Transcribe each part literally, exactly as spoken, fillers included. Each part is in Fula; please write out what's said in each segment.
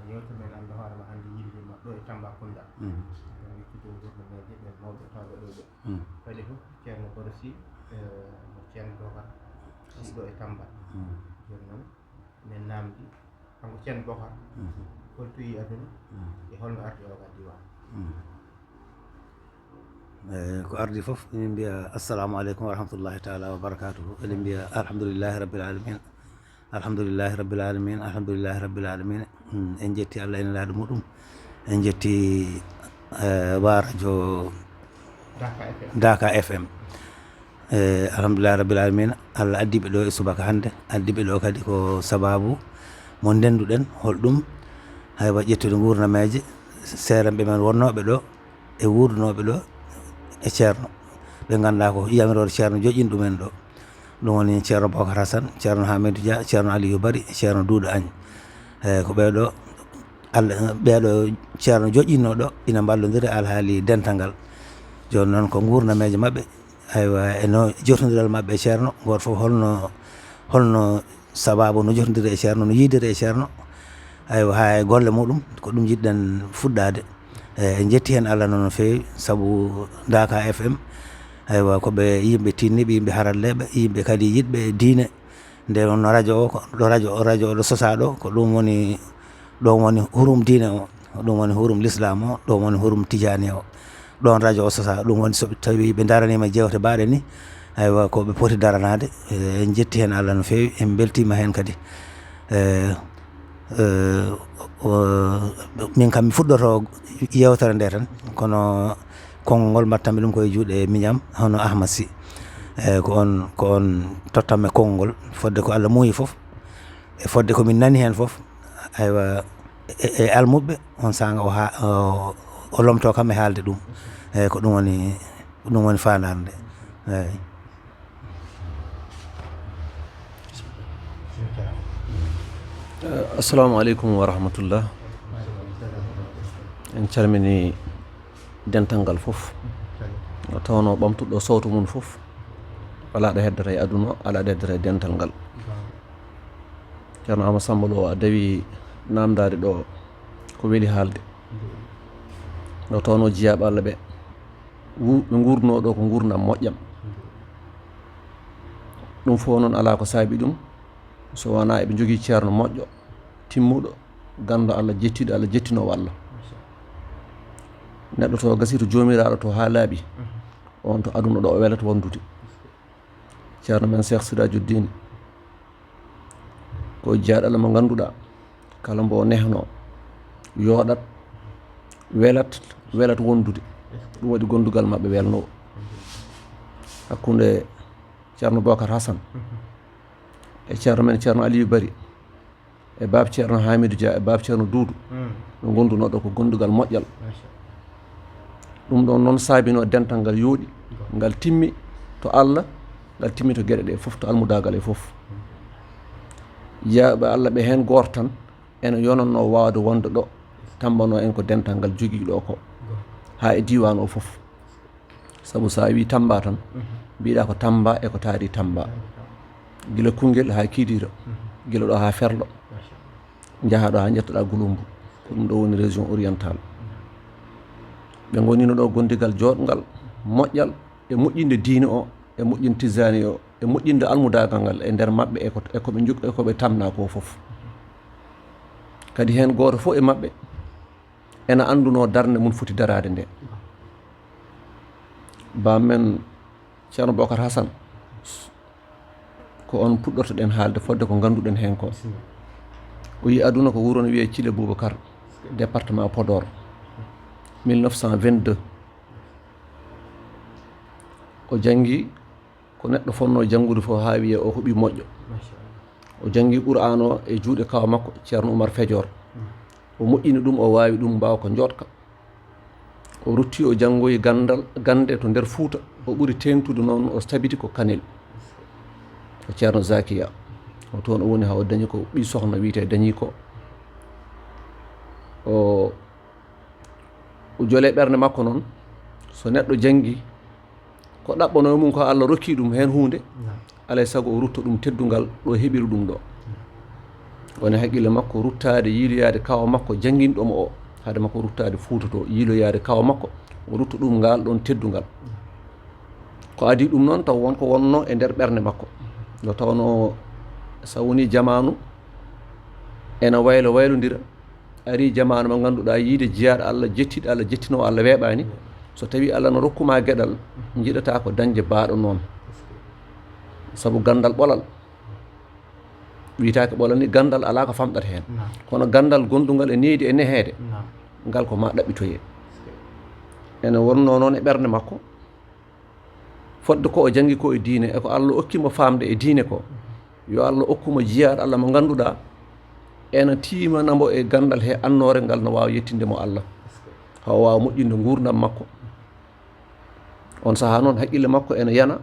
Yewtere men annda hoore ma hannde yimɓe ma ɗo e Tambacounda. Ɗon yettude gouvernementji ɓen mawɓe tawɓe ɗo ɓe. Kadi fof Ceerno Baro Sy, eh, mo Ceerno Bokar Sy ɗo e Tamba. Jooni noon, men naamndi, kanko Ceerno Bokar, hol to yi aduna e holno ardi oga diwan? Eh, ko ardi fof, emin mbiya assalamu aleykum wa rahmatullahi taala wa barakatuhu. Eɗen mbiya alhamdulillahi rabbil alamin. Alhamdulillahi rabbil alamin. Alhamdulillahi rabbil alamin. Hmm, en jetti Allah e nelaaɗo muɗum. En jetti, eh, wa radio Daka F M. Daka F M. Eh, alhamdulillahi rabbil alamin. Allah addi ɓe ɗo e subaka hannde. Addi ɓe ɗo kadi ko sababu mo ndenduɗen holɗum. Haywa ƴettude nguurnameeje seerenɓe men wonnooɓe ɗo e wuurdunooɓe ɗo e Ceerno. Ɓe ngannduɗaa ko yamirooɗo Ceerno joƴƴini ɗumen ɗo. Ɗum woni Ceerno Bokar Hasan, Ceerno Hamidou Dia, Ceerno Aliou Bari, Ceerno Duuɗo Agne. Eeyi, ko ɓee ɗo, Allah, ɓee ɗo Ceerno joƴƴinno ɗo, ina mballondira e alhaali dental ngal. Jooni noon ko nguurnameeje maɓɓe, aywa, e no jotondiral maɓɓe e Ceerno, gooto fof holno, holno sababu no jotondiri e Ceerno, no yiidiri e Ceerno, aywa, haa e golle muɗum, ko ɗum jiɗɗen fuɗɗaade. E, en jetti heen Allah noon no feewi, sabu Daka F M, aywa, ko ɓe yimɓe tinniiɓe, yimɓe haralleeɓe, yimɓe kadi yiɗɓe diine. Nde wonno radio o, ko ɗo radio o, radio o ɗo sosaa ɗo, ko ɗum woni, ɗo woni hurum diine o, ko ɗum woni hurum l'islam o, ɗo woni hurum tijaani o. Ɗoon radio o sosaa, ɗum woni so tawi ɓe ndaraniima jeewte baaɗe ni, aywa, ko ɓe poti daranaade. E, en jetti heen Allah no feewi, en mbeltiima heen kadi. E, e, o, min kam mi fuɗɗoto yeewtere nde tan, kono konngol ngol mbattanmi ɗum koye juuɗe miñam, hono Ahmad Sy. E, ko on, ko on tottanmi konngol, fodde ko Allah muuyi fof, e fodde ko min nani heen fof, aywa, e, e almuɓɓe, on saanga o ha-, o, o lomto kam e haalde ɗum. Eeyi, ko ɗum woni, ko ɗum woni faandaare nde. Eeyi. Eh, assalamu aleykum wa rahmatullah. En calmini dental ngal fof. Nde tawnoo ɓamtuɗo sawtu mum fof, alaa ɗo heddata e aduna o, alaa ɗo heddata e dental ngal. Ceerno Amadou Samba Lo a dawi naamndaade ɗo ko weli haalde. Nde tawnoo jiyaaɓe Allah ɓe, wu-, ɓe nguurduno ɗo ko nguurndam moƴƴam. Ɗum fof noon alaa ko saabi ɗum, so wonaa eɓe njogii ceerno moƴƴo, timmuɗo, ganndo Allah, jettiiɗo Allah, jettinoowo Allah. Neɗɗo to gasii to Joomiraaɗo to haa laaɓi, on to aduna ɗo o welata wondude. Ceerno men Cheikh Sidajuddin ko jiyaaɗo Allah mo ngannduɗaa, kala mbo o nehnoo, yooɗat, welat, welat wondude. Ɗum waɗi gondugal maɓɓe welnoo. Hakkunde Ceerno Bokar Hasan e ceerno men Ceerno Aliyu Bari, e Baab Ceerno Hamidou Dia, e Baab Ceerno Duudu, ɓe ngondunoo ɗo ko gondugal moƴƴal. Ɗum ɗon noon saabinoo dental ngal yooɗi, ngal timmi to Allah, ngal timmi to geɗe ɗe fof, to almudaagal e fof. Jiyaaɓe Allah ɓe heen gooto tan ene yonannoo waawde wonde ɗo, tambanoo en ko dental ngal jogii ɗo ko, haa e diiwaan o fof. Sabu so a wii Tamba tan, mbiɗa ko Tamba e ko taari Tamba. Gila Koungheul haa Kidira, gila ɗo haa Ferlo, njahaa ɗo haa njettoɗaa Gouloumbou. Ko ɗum ɗo woni région orientale. Ɓe ngonino ɗo gondigal jooɗngal, moƴƴal, e moƴƴinde diine o, e moƴƴinde tijaani o, e moƴƴinde almudaagal ngal e nder maɓɓe, e ko, e ko ɓe njuk-, e ko ɓe tamna ko fof. Kadi heen gooto fof e maɓɓe ena anndunoo darnde mum foti daraade nde. Baam men Ceerno Bokar Hasan, ko on puɗɗortoɗen haalde fodde ko ngannduɗen heen ko. O yi aduna ko wuro no wiyee Thillé Boubacar, département Podor, mille neuf cent vingt-deux. O janngi ko neɗɗo fotnoo janngude fof haa wiyee o ko ɓiy moƴƴo. O janngi Qur'aan o e juuɗe kaaw makko, Ceerno Umar Fejoor. O moƴƴini ɗum, o waawi ɗum, mbaaw ko njooɗka. O rutti, o janngoyi ganndal, gannde to nder Fuuta. O ɓuri teeŋtude noon, o tabiti ko Kanel. Ko Ceerno Zakiya. O toon o woni haa o dañi ko ɓiy sohna wiyetee dañi ko. O, o jole ɓernde makko noon, so neɗɗo janngi, ko ɗaɓɓanoo mum ko Allah rokki ɗum heen huunde, alay sago o rutto ɗum teddungal ɗo heɓiri ɗum ɗo. Woni haqqille makko ruttaade yiiloyaade kawa makko jannginɗo mo o, hade makko ruttaade Fuuta to yiiloyaade kawa makko, o rutta ɗum ngal ɗon teddungal. Ko adii ɗum noon taw won ko wonnoo e nder ɓernde makko. Nde tawnoo so wonii jamaanu ena waylo waylondira, arii jamaanu mo ngannduɗaa yiide jiyaaɗo Allah, jettiiɗo Allah, jettinoowo Allah weeɓaani. So tawii Allah no rokku ma geɗal, njiɗataa ko dañde baaɗo noon. Sabu ganndal ɓolal. Wiyetaake ɓolal ni, ganndal alaa ko famɗata heen. Naam. Kono ganndal gondungal e needi e neheede, naam, ngal ko ma ɗaɓɓitoyee. Ene wonnoo noon e ɓernde makko, fodde ko o janngi ko e diine, e ko Allah okki mo faamde e diine ko. Yo Allah okku mo jiyaaɗo Allah mo ngannduɗaa, ena tiimana mbo e ganndal he annoore ngal no waawa yettinde mo Allah. Haa o waawa moƴƴinde nguurndam makko. On sahaa noon, haqqille makko ena yana.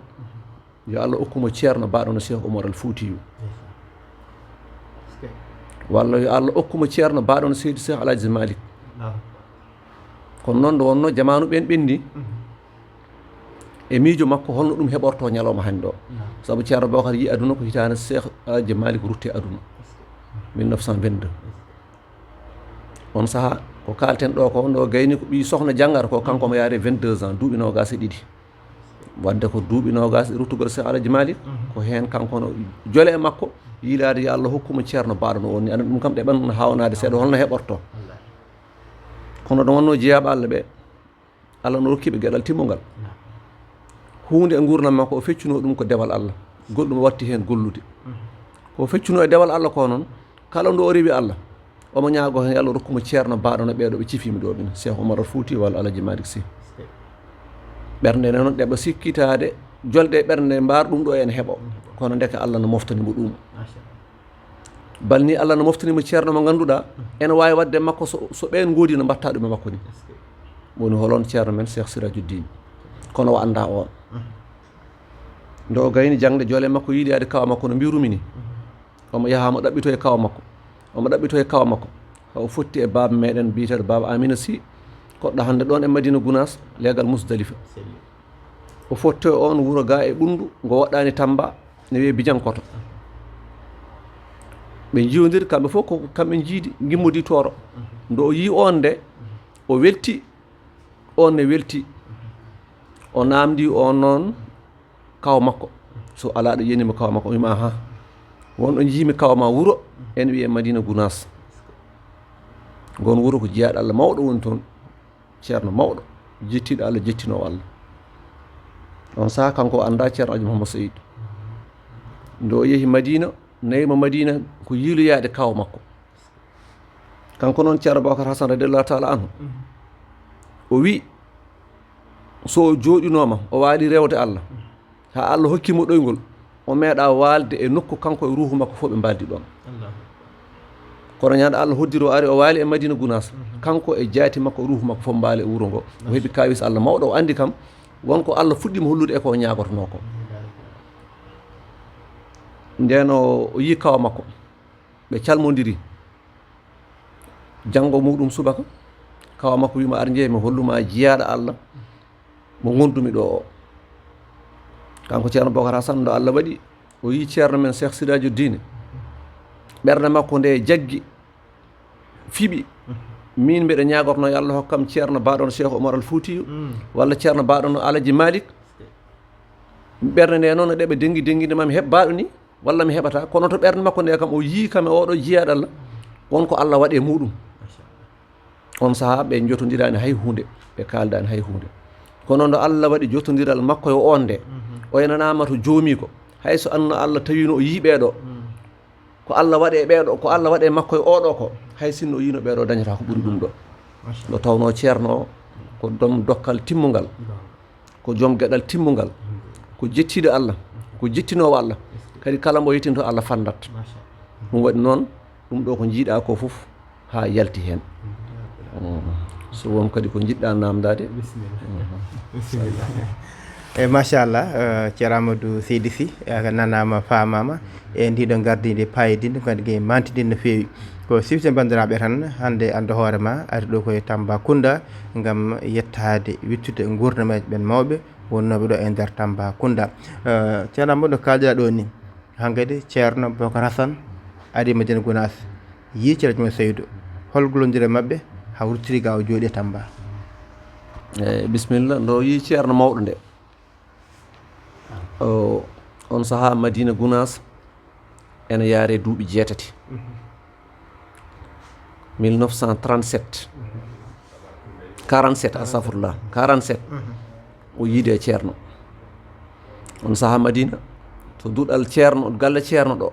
Yo Allah okku mo ceerno baaɗo no Cheikh Oumar Al Foutiyou. Walla yo Allah okku mo ceerno baaɗo no Seydi Cheikh Alhaji Malick. Naam. Kono noon, nde wonnoo jamaanu ɓeen ɓenndi, mhm, e miijo makko, holno ɗum heɓortoo ñalawma hannde o? Naam. Sabu Ceerno Bocar yii aduna ko hitaande Cheikh Alhaji Malick rutti aduna, mille neuf cent vingt-deux. On sahaa, ko kaalten ɗo ko, nde o gayni ko ɓii sohna janngata ko, kanko omo yaari vingt-deux ans, duuɓi noogaas e ɗiɗi. Wadde ko duuɓi noogaas e ruttugol Cheikh Alhaji Malick, mhm, ko heen kanko no jole e makko, yiilaade yo Allah hokku mo ceerno baaɗo no woni. Aɗa ɗum kam ɗe ɓan no haawnaade seeɗa, holno heɓortoo? Wallaahi. Kono ɗo wonnoo jiyaaɓe Allah ɓe, Allah no rokki ɓe geɗal timmungal. Naam. Huunde e nguurndam makko, o feccunoo ɗum ko dewal Allah. Goɗɗum o watti heen gollude. Mhm. Ko feccunoo e dewal Allah ko noon, kala nde o rewi Allah, omo ñaagoo heen yo Allah rokku mo ceerno baaɗo no ɓeeɗo ɓe cifiimi ɗo min, Cheikh Oumar Al Fouti walla Alhaji Malick Sy. Ɓernde nde noon ɗeɓa sikkitaade, jolɗe e ɓernde mbaar ɗum ɗo ene heɓo. Kono ndeke Allah no moftani mo ɗum. Machallah. Bal ni Allah no moftani mo ceerno mo ngannduɗaa, ene waawi waɗde e makko so, so ɓeen ngoodi no mbatta ɗum e makko ni. Woni holon ceerno men Cheikh Sirajuddin. Kono o anndaa oon. Nde o gayni jaŋde, jole makko yiiloyaade kawa makko no mbirumi ni. Omo yaha omo ɗaɓɓito e kawa makko. Omo ɗaɓɓito e kawa makko. Haa o fotti e baaba meɗen biyeteeɗo Baaba Amina Sy, koɗɗo hannde ɗoon e Madina Gunaas, leegal Musdalifa. O fotti e oon wuro ga e Ɓunndu, ngo waɗɗaani Tamba, ne wiyee Bijankoto. Ɓe njiwondiri kamɓe fof, ko kamɓe njiidi, ngimmodii tooro. Nde o yii oon nde, o welti, oon ne welti. O naamndii oon noon kawa makko. So alaa ɗo yiyanii mo kawa makko, o wiima, "Ahaa, won ɗo njiimi kawa ma wuro, ene wiyee Madina Gunaas." Ngoon wuro ko jiyaaɗo Allah mawɗo woni toon, ceerno mawɗo, jettiiɗo Allah, jettinoowo Allah. On sahaa kanko o anndaa ceerno Alhaji Mouhamadou Saïd. Nde o yehi Madina, nawi mo Madina ko yiiloyaade kawa makko. Kanko noon ceerno Bocar Hassane radiallahu taala anhu, o wi, so o jooɗinooma, o waali rewde Allah, haa Allah hokki mo ɗoyngol, o meeɗa waalde e nokku kanko e ruuhu makko fof ɓe mbaaldi ɗoon. Allahu Akbar. Kono ñande Allah hoddiri o ari o waali e Madina Gunaas, kanko e jaati makko, ruuhu makko fof mbaali e wuro ngo. O heɓi kawis Allah mawɗo, o anndi kam won ko Allah fuɗɗiima hollude e ko o ñaagotonoo ko. Ndeen o, o yii kawa makko, ɓe calmondiri. Janngo muɗum subaka, kawa makko wiima, "Ar njee mi hollu ma jiyaaɗo Allah mo ngondumi ɗo o." Kanko ceerno Bocar Hassane, nde Allah waɗi o yii ceerno men Cheikh Sirajuddin, ɓernde makko nde jaggi, fiɓi. Min mbeɗa ñaagorno yo Allah hokkam ceerno baaɗo no Cheikh Oumar Al Foutiyou, walla ceerno baaɗo no Alhaji Malick. Ɓernde nde noon no ɗeɓa dengi dengi nde mami heɓ baaɗo ni, walla mi heɓata. Kono to ɓernde makko nde kam, o yii kam e oɗo jiyaaɗo Allah, won ko Allah waɗi e muɗum. On sahaa ɓe jotondiraani hay huunde, ɓe kaaldaani hay huunde. Kono nde Allah waɗi jotondiral makko e oon nde, o yenanaama to joomi ko, hay so anno Allah tawiino o yii ɓeeɗo, ko Allah waɗi e ɓeeɗo, ko Allah waɗi e makko e oɗo ko, hay sinno o yiino ɓeeɗo dañata ko ɓuri ɗum ɗo. Machallah. Nde tawnoo ceerno o ko ɗum dokkal timmungal. Ko joom geɗal timmungal, ko jettiiɗo Allah, ko jettinoowo Allah. Kadi kala mbo yettinto Allah fanndat. Machallah. Ɗum waɗi noon, ɗum ɗo ko njiiɗa ko fof haa yalti heen. Mm. So won kadi ko njiɗɗa naamndaade. Bisimilla. Mhm. Bisimilla. E machallah, eh, Ceerno Amadou Seydi Sy, eh, nanaama, faamaama. E ndiɗo ngardiiɗe paayidinde, kadi ke mantinde no feewi. Ko sifte banndiraaɓe tan, hannde adda hoore ma, ari ɗo koye Tambacounda, ngam yettaade, wittude nguurndam e ɓen mawɓe wonnooɓe ɗo e nder Tambacounda. Eh, Ceerno Amadou, no kaalɗaa ɗo ni, hankadi Ceerno Bocar Hassane, Ari Madina Gunaas, yii Ceerno Saydu. Hol gollondire maɓɓe haa ruttiri ga o jooɗi e Tamba? Eyi, bisimilla. Nde o yii ceerno mawɗo nde, o, on sahaa Madina Gunaas ene yaare duuɓi jeetati. Mille neuf cent trente-sept. Quarante-sept, astafurlah. Quarante-sept. O yiide e ceerno. On sahaa Madina, to duɗal ceerno, galle ceerno ɗo,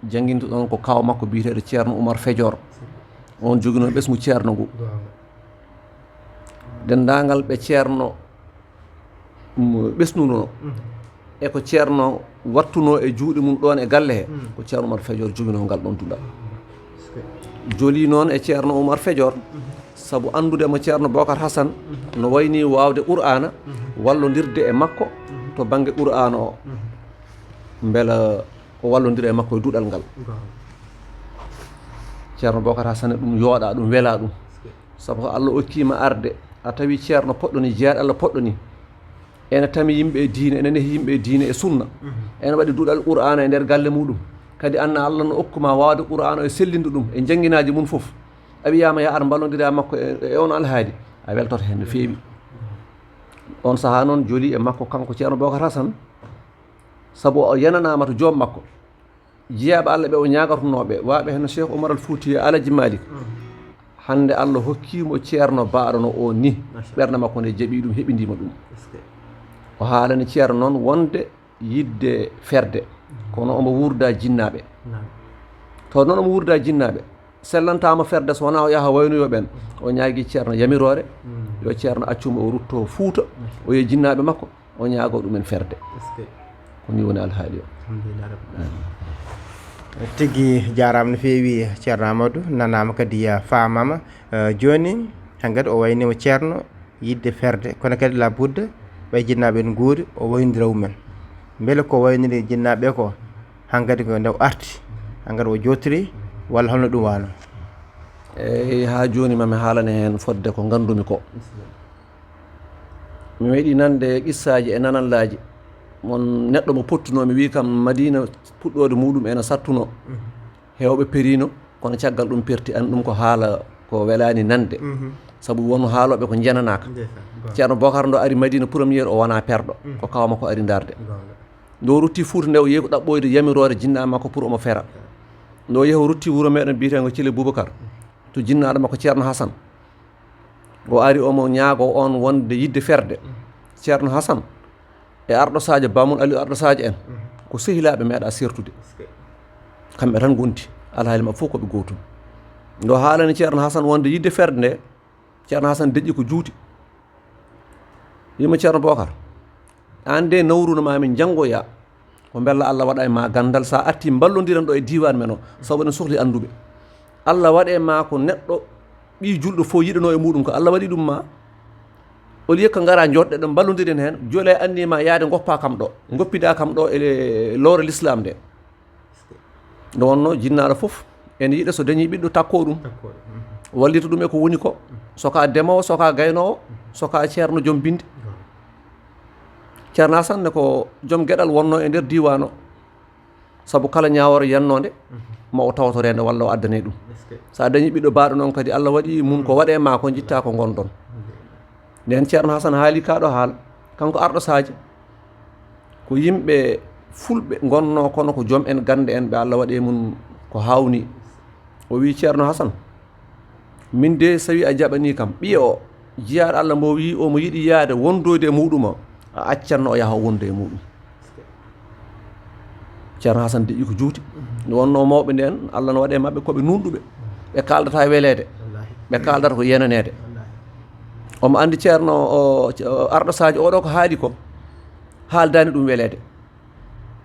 jannginto ɗon ko kaaw makko biyeteeɗo Ceerno Umar Fejoor. On joginoo ɓesngu ceerno ngu. Denndaangal ɓe ceerno, mm, ɓesnunoo, e ko ceerno wattunoo e juuɗe mum ɗoon e galle he, ko Ceerno Umar Fejoor joginoo ngal ɗoon duɗal. Jolii noon e Ceerno Umar Fejoor, sabu anndude mo Ceerno Bookar Hasan no wayi nii waawde Qur'aana, wallondirde e makko to bannge Qur'aana o, mbela o wallondira e makko e duɗal ngal. Ceerno Bookar Hasan, ɗum yooɗa ɗum, wela ɗum. Sabu ko Allah okkiima arde, a tawi ceerno poɗɗo ni, jeyaaɗo Allah poɗɗo ni, ene tami yimɓe e diine, ene nehi yimɓe e diine e sunna, ene waɗi duɗal Qur'aana e nder galle muɗum. Kadi anna Allah no okkuma waawde Qur'aana o e sellinde ɗum e jannginaaji mum fof. A wiyaama ya ar mballondira makko e, e on alhaali, a weltoto heen no feewi. On sahaa noon joli e makko kanko Ceerno Bookar Hasan, sabu o yenanaama to joom makko. Jiyaaɓe Allah ɓe o ñaagatunooɓe, waaɓe heen no Cheikh Omar Al Fouti e Alaji Malik. Hannde Allah hokkii mo ceerno baaɗo no oon ni. Ɓernde makko nde jaɓii ɗum, heɓindiima ɗum. O haalani ceerno noon wonde yiɗde ferde, kono omo wuurda jinnaaɓe. Taw noon omo wuurda jinnaaɓe, sellantaama ferde so wonaa o yaha waynoyo ɓeen. O ñaagii ceerno yamiroore, yo ceerno accu mo o rutto Fuuta, o yehi jinnaaɓe makko, o ñaagoo ɗumen ferde. Ko nii woni alhaali o. Alhamdulillah rabbil alamin. Tigi jaaraama no feewi, Ceerno Amadou, nanaama kadi, eh, faamaama. Eh, jooni, hankadi o wayniima ceerno yiɗde ferde, kono kadi la budda ɓay jinnaaɓe en nguuri, o waynodira mumen. Mbele ko wayniri jinnaaɓe ko, hankadi ko nde o arti, hankadi o jooɗtiri, walla holno ɗum waano? Eyi, haa jooni ma mi haalane heen fodde ko nganndumi ko. Mi meeɗi nande qissaaji e nanallaaji. Mon neɗɗo mo pottunoo, mi wii kam Madina puɗɗoode muɗum ena sattunoo. Heewɓe periino, kono caggal ɗum perti. An ɗum ko haala ko welaani nande. Sabu won haalooɓe ko njenanaaka. Ceerno Bokar ndo ari Madina première, o wonaa perɗo. Ko kaaw makko ari ndaarde. Nde o rutti Fuuta nde, o yehi ko ɗaɓɓoyde yamiroore jinnaa makko pour omo fera. Nde o yehi o rutti wuro meɗen biyeteengo Cile Bubakar, to jinnaaɗo makko Ceerno Hasan. O ari omo ñaago on wonde yiɗde ferde. Ceerno Hasan e Arɗo Sadio, Bamum Aliou Arɗo Sadio en, ko sehilaaɓe meeɗa sertude. Kamɓe tan ngondi, alhaali maɓɓe fof ko ɓe gootum. Nde o haalani Ceerno Hasan wonde yiɗde ferde nde, Ceerno Hasan deƴƴi ko juuti. Wiima, Ceerno Bokar, aan de nawruno ma min janngoya, ko mbella Allah waɗa e ma ganndal, sa arti mballondiren ɗo e diiwaan men o, sabu eɗen sohli annduɓe. Allah waɗe ma ko neɗɗo, ɓii julɗo fof yiɗanoo e muɗum ko Allah waɗi ɗum ma. Au lieu que ngara jooɗɗe ɗo mballondiren heen, jooni a anni ma yaade ngoppa kam ɗo, ngoppida kam ɗo e lowre l'islam nde. Nde wonno jinnaaɗo fof ene yiɗa so dañi ɓiɗɗo takko ɗum, wallita ɗum e ko woni ko, so ka demowo, so ka gaynowo, so ka ceerno joom bindi. Ceerno Hasan ne ko joom geɗal wonno e nder diiwaan o, sabu kala ñaawore yannode ma o tawtore nde walla o addane ɗum. Sa dañi ɓiɗɗo baaɗo noon kadi, Allah waɗi mum ko waɗe ma ko, jitta ko ngonɗon. Nden Ceerno Hasan haali kaɗo haal, kanko Arɗo Sadio, ko yimɓe fulɓe ngonnoo, kono ko joom en gannde en ɓe Allah waɗi e mum ko haawnii. O wii, Ceerno Hasan, min de, so tawii a jaɓanii kam, ɓiya o, jiyaaɗo Allah mbo wii omo yiɗi yaade wondoyde e muɗum o, a accanno o yaha o wonda e muɗum. Ceerno Hasan deƴƴi ko juuti. Nde wonnoo mawɓe nden, Allah no waɗi e maɓɓe ko ɓe nuunɗuɓe. Ɓe kaaldata weleede. Ɓe kaaldata ko yenaneede. Omo anndi Ceerno o, o Arɗo Sadio oɗo ko haali ko, haaldaani ɗum weleede.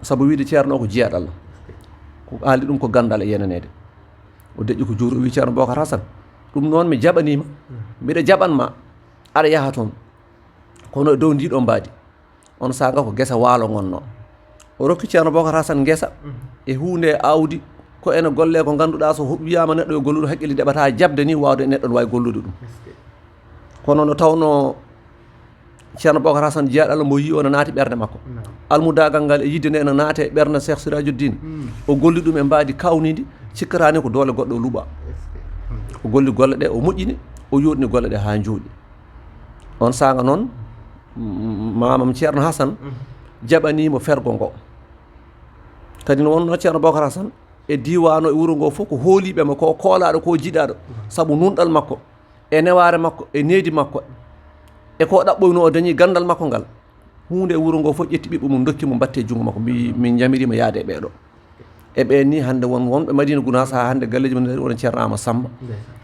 Sabu wiide Ceerno o ko jiyaaɗo Allah. Ko haali ɗum ko ganndal e yenaneede. O deƴƴi ko juuti, o wii, Ceerno Bokar Hasan, ɗum noon mi jaɓaniima. Mbiɗa jaɓan ma, aɗa yaha toon. Kono e dow ndii ɗoo mbaadi, on saanga ko ngesa waalo ngonnoo. O rokki Ceerno Bokar Hasan ngesa e huunde e aawdi, ko ene golle ko ngannduɗaa so ho-, wiyaama neɗɗo yo golluɗo, haqqille ɗeɓata jaɓde ni waawde neɗɗo no waawi gollude ɗum. Kono no tawnoo Ceerno Bokar Hasan, jiyaaɗo Allah mo yi'i o, no naati ɓernde makko. Naam. Almudaagal ngal e yiɗde nde no naati e ɓernde Cheikh Sirajuddin. Mm. O golli ɗum e mbaadi kawniindi, cikkataani ko doole goɗɗo o luɓa. Est-ce que? Mm. O golli golle ɗe, o moƴƴini, o yooɗni golle ɗe haa njooɗi. On saanga noon, mm, maamam Ceerno Hasan, mm, jaɓanii mo fergo ngo. Kadi no wonnoo Ceerno Bokar Hasan e diiwaan o e wuro ngo fof ko hooliiɓe mo, ko koolaaɗo, ko jiɗaaɗo, sabu nunɗal makko, e newaare makko, e needi makko, e ko ɗaɓɓoyno o dañi ganndal makko ngal. Huunde e wuro ngo fof ƴetti ɓiɓɓe mum, ndokki mo, mbatte junngo makko, mbi, min njamiriima yaade e ɓeeɗo. E ɓeen ni hannde won wonɓe Madina Gunaas haa hannde galleeji mum ne wona Ceerno Ama Samba. Ndeysaan.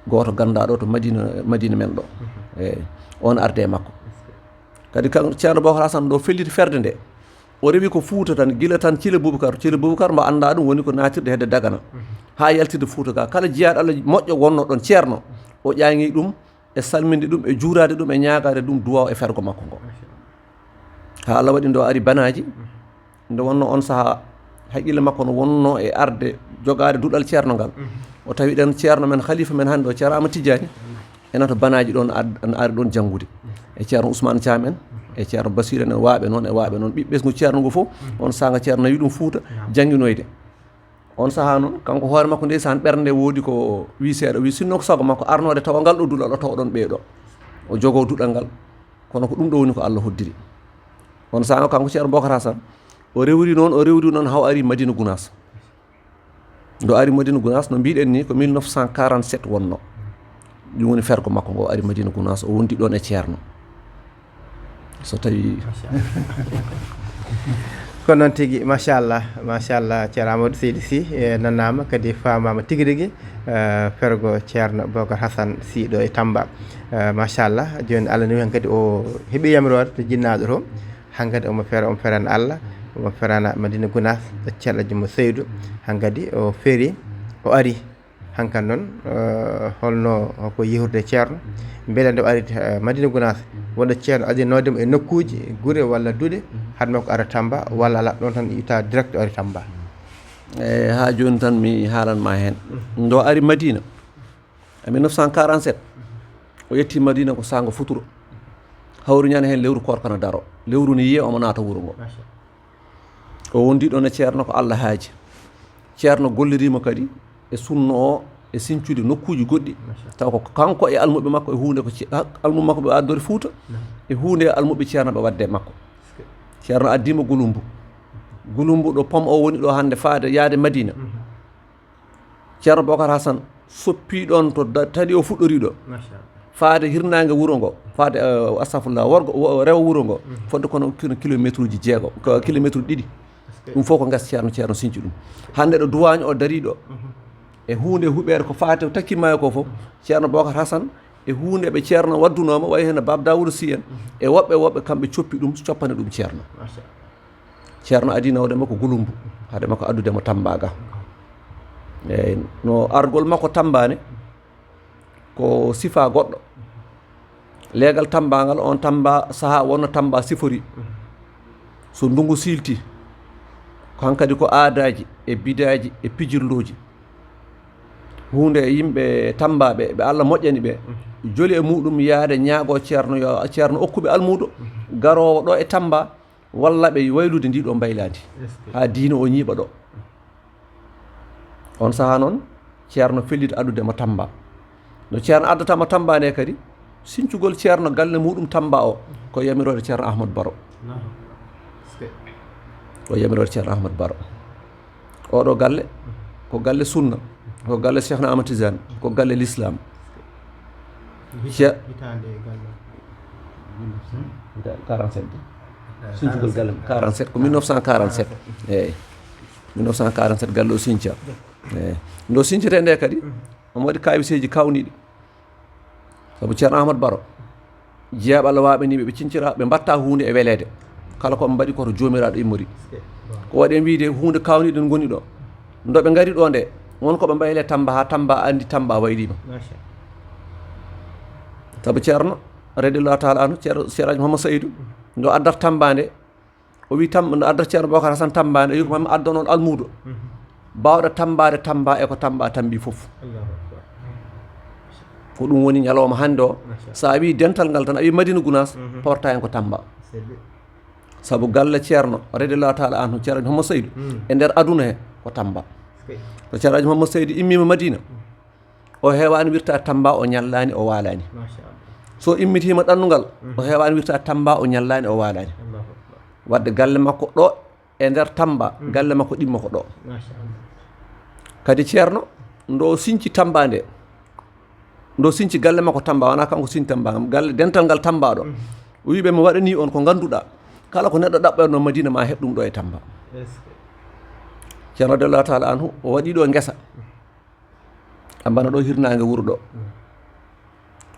Gooto gannduɗo to Madina, Madina men ɗo. Mhm. Eeyi, on arde e makko. Est-ce que? Kadi kan Ceerno Bokar Hasan ɗo felliti ferde nde. O rewi ko Fuuta tan, gila tan Cile Bubakar. Cile Bubakar mbo anndaa ɗum woni ko naatirde hedde Dagana. Mhm. Haa yaltirde Fuuta ga. Kala jiyaaɗo Allah moƴƴo wonno ɗon ceerno, o ƴaŋi ɗum e salminde ɗum e juuraade ɗum e ñaagaade ɗum duwaaw e fergo makko ngo. Machallah. Haa Allah waɗi ndo ari banaaji. Mhm. Nde wonno on sahaa, haqqille makko no wonno e arde jogaade duɗal ceerno ngal. Mhm. O tawi ɗen ceerno men, khalifa men hannde o, Ceerno Ahmad Tidiane. Mhm. Ena to banaaji ɗon ad-, ana ari ɗon janngude. Mhm. E Ceerno Ousmane Thiam en, mhm, e Ceerno Basir en, e waaɓe noon, e waaɓe noon. Ɓiɓɓe ɓesngu ceerno ngu fof, mhm, on saanga ceerno nawi ɗum Fuuta, naam, jannginoyde. On sahaa noon, kanko hoore makko ndeysaan ɓernde woodi ko wi seeɗa, wi sinno ko sago makko arnoode tawa ngal ɗo duɗal o tawa ɗon ɓeeɗo. O jogoo duɗal ngal, kono ko ɗum ɗo woni ko Allah hoddiri. On saanga kanko Ceerno Bokar Hasan, o rewri noon, o rewri noon haa o ari Madina Gunaas. Ndo ari Madina Gunaas, no mbiɗen ni, ko mille neuf cent quarante-sept wonno. Ɗum woni fergo makko ngo ari Madina Gunaas, o wondi ɗon e ceerno. So tawi Ko noon tigi, machallah, machallah, Ceerno Amadou Seydi Sy, e, nanaama kadi faamaama tigi rigi, e, fergo Ceerno Bokar Hasan Sy ɗo e Tamba. E, machallah, jooni Allah newi heen kadi o heɓi yamiroore to jinnaaɗo to. Hankadi omo fera, omo ferana Allah, omo ferana Madina Gunaas, ɗo Ceerno Alhaji Mo Seydou. Hankadi o feri, o ari. Hankadi noon, e, holno ko yehrude ceerno? Mbele nde o ari, e, Madina Gunaas, wonɗo ceerno adinoode mo e nokkuuji, gure walla duɗe, hade makko ara Tamba, walla alaa ɗoon tan itta direct o ari Tamba? E, haa jooni tan mi haalan ma heen. Ndo ari Madina, e mille neuf cent quarante-sept, o yetti Madina ko saanga futuro. Hawri ñande heen lewru koorka no daro. Lewru no yiyee omo naata wuro ngo. Machallah. O wondi ɗon e ceerno ko Allah haaji. Ceerno golliriima kadi e sunno o e sincude nokkuuji goɗɗi. Machallah. Taw ko kanko e almuɓɓe makko e huunde ko ce-, ha-, almuɓɓe makko ɓe addori Fuuta. Naam. E huunde almuɓɓe ceerno ɓe wadde e makko. Est-ce que? Ceerno addiima Gulumbu. Gulumbu ɗo pom o woni ɗo hannde faade yaade Madina. Mhm. Ceerno Bokar Hasan soppi ɗon to da-, tali o fuɗɗori ɗo. Machallah. Faade hirnaange wuro ngo, faade, eh, astafurlah, worgo, wo-, rewo wuro ngo, mhm, fodde kono kilo-, kilometre uji jeego, ko kilometre ɗiɗi. Est-ce que? Ɗum fof ko ngas ceerno, ceerno sinci ɗum. Hannde ɗo duwaañ o dari ɗo, mhm, e huunde huɓeere ko faate o takki maayo ko fof, ceerno Bokar Hasan, e huunde ɓe ceerno waddunooma, wayi heen Bab Daawuda Sy en, mhm, e woɓɓe, woɓɓe kamɓe coppi ɗum, coppani ɗum ceerno. Machallah. Ceerno adii nawde mo ko Gulumbu, hade makko addude mo Tamba ga. Eeyi, no argol makko Tamba ne, ko sifa goɗɗo. Leegal Tamba ngal, on Tamba sahaa wonno Tamba sifori. So ndungu siilti, ko hankadi ko aadaaji e bidaaji e pijirlooji. Huunde e yimɓe Tamba ɓe, ɓe Allah moƴƴani ɓe, joli e muɗum yaade ñaago ceerno, yo ceerno okkuɓe almuudo, garoowo ɗo e Tamba, walla ɓe waylude ndi ɗo mbaylaandi. Est-ce que? Haa diina o ñiiɓa ɗo. On sahaa noon, ceerno felliti addude mo Tamba. No ceerno addata mo Tamba nde kadi, sincugol ceerno galle muɗum Tamba o, ko yamiroore ceerno Ahmad Baro. Naam. Est-ce que? Ko yamiroore ceerno Ahmad Baro. Oɗo galle, ko galle sunna, ko galle Cheikhna Ahmad Tidiane, ko galle l'islam. Hita-, Ce- hitaande galle. Hita-, quarante-sept. Sincugol galle quarante-sept, ko mille neuf cent quarante-sept. Eeyi. Mille neuf cent quarante-sept galle o sinca. Eeyi. Ndo sincete nde kadi, omo waɗi kawiseeji kawniiɗi. Sabu Ceerno Ahmad Baro, jiyaaɓe Allah waaɓe ni ɓe, ɓe cincira, ɓe mbatta huunde e weleede. Kala ko ɓe mbaɗi ko to Joomiraaɗo immori. Ko waɗi en wiyde huunde kawniiɗe ngoni ɗo. Ndo ɓe ngari ɗo nde, won ko ɓe mbaylee Tamba haa Tamba anndi Tamba wayliima. Machallah. Sabu Ceerno, radiyallahu taala anhu, Ceerno, Ceerno Alhaji Muhammad Saydu, ndo addata Tamba nde, o wi Tamba, no adda Ceerno Bokar Hasan Tamba nde, o wi ko mami addo noon almuudo. Mhm. Baawɗo tambaade Tamba e ko Tamba tambi fof. Allahu akbar. Ko ɗum woni ñalawma hannde o. Machallah. So a wii dental ngal tan, a wii Madina Gunaas, mhm, porta en ko Tamba. Selli. Sabu galle Ceerno, radiyallahu taala anhu, Ceerno Homo Seydu, mm, e nder aduna he, ko Tamba. Selli. So Ceerno Homo Seydu immiima Madina, mm, o heewaani wirta Tamba, o ñallaani, o waalaani. Machallah. So immitiima ɗannungal, mm, o heewaani wirta Tamba, o ñallaani, o waalaani. Allahu Akbar. Wadde galle makko ɗo e nder Tamba, mm, galle makko ɗimmo ko ɗo. Machallah. Kadi Ceerno, ndo o sinci Tamba nde, ndo o sinci galle makko Tamba, wonaa kanko sinci Tamba, kam galle dental ngal Tamba ɗo. Mm. O wii ɓe, "Mi waɗanii on ko ngannduɗaa, kala ko neɗɗo ɗaɓɓatnoo Madina ma heɓ ɗum ɗo e Tamba." Est-ce que? Ceerno radiyallahu taala anhu, o waɗi ɗo ngesa. Ambana ɗo hirnaange wuro ɗo. Mm.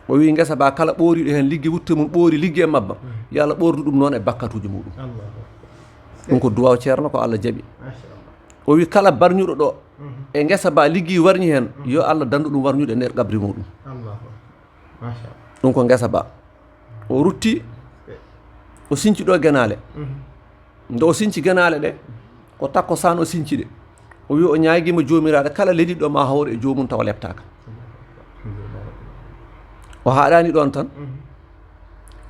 O wii ngesa ba kala ɓooriiɗo heen ligge wutte mum ɓoori ligge e mabba. Mm. Yo Allah ɓoordu ɗum noon e bakkatuuji muɗum. Allahu Akbar. Ɗum ko duwaaw Ceerno ko Allah jaɓi. Machallah. O wii kala barñuɗo ɗo, mhm, e ngesa ba liggi warñi heen, mhm, yo Allah dandu ɗum warñude e nder qabri muɗum. Allahu Akbar. Machallah. Ɗum ko ngesa ba. O rutti, o sinci ɗo genaale. Mhm. Nde o sinci genaale ɗe, ko takko saan o sinci ɗe. O wii o ñaagiima joomiraaɗo kala leliɗo ma hawre e joomum tawa leptaaka. O haaɗaani ɗoon tan. Mhm.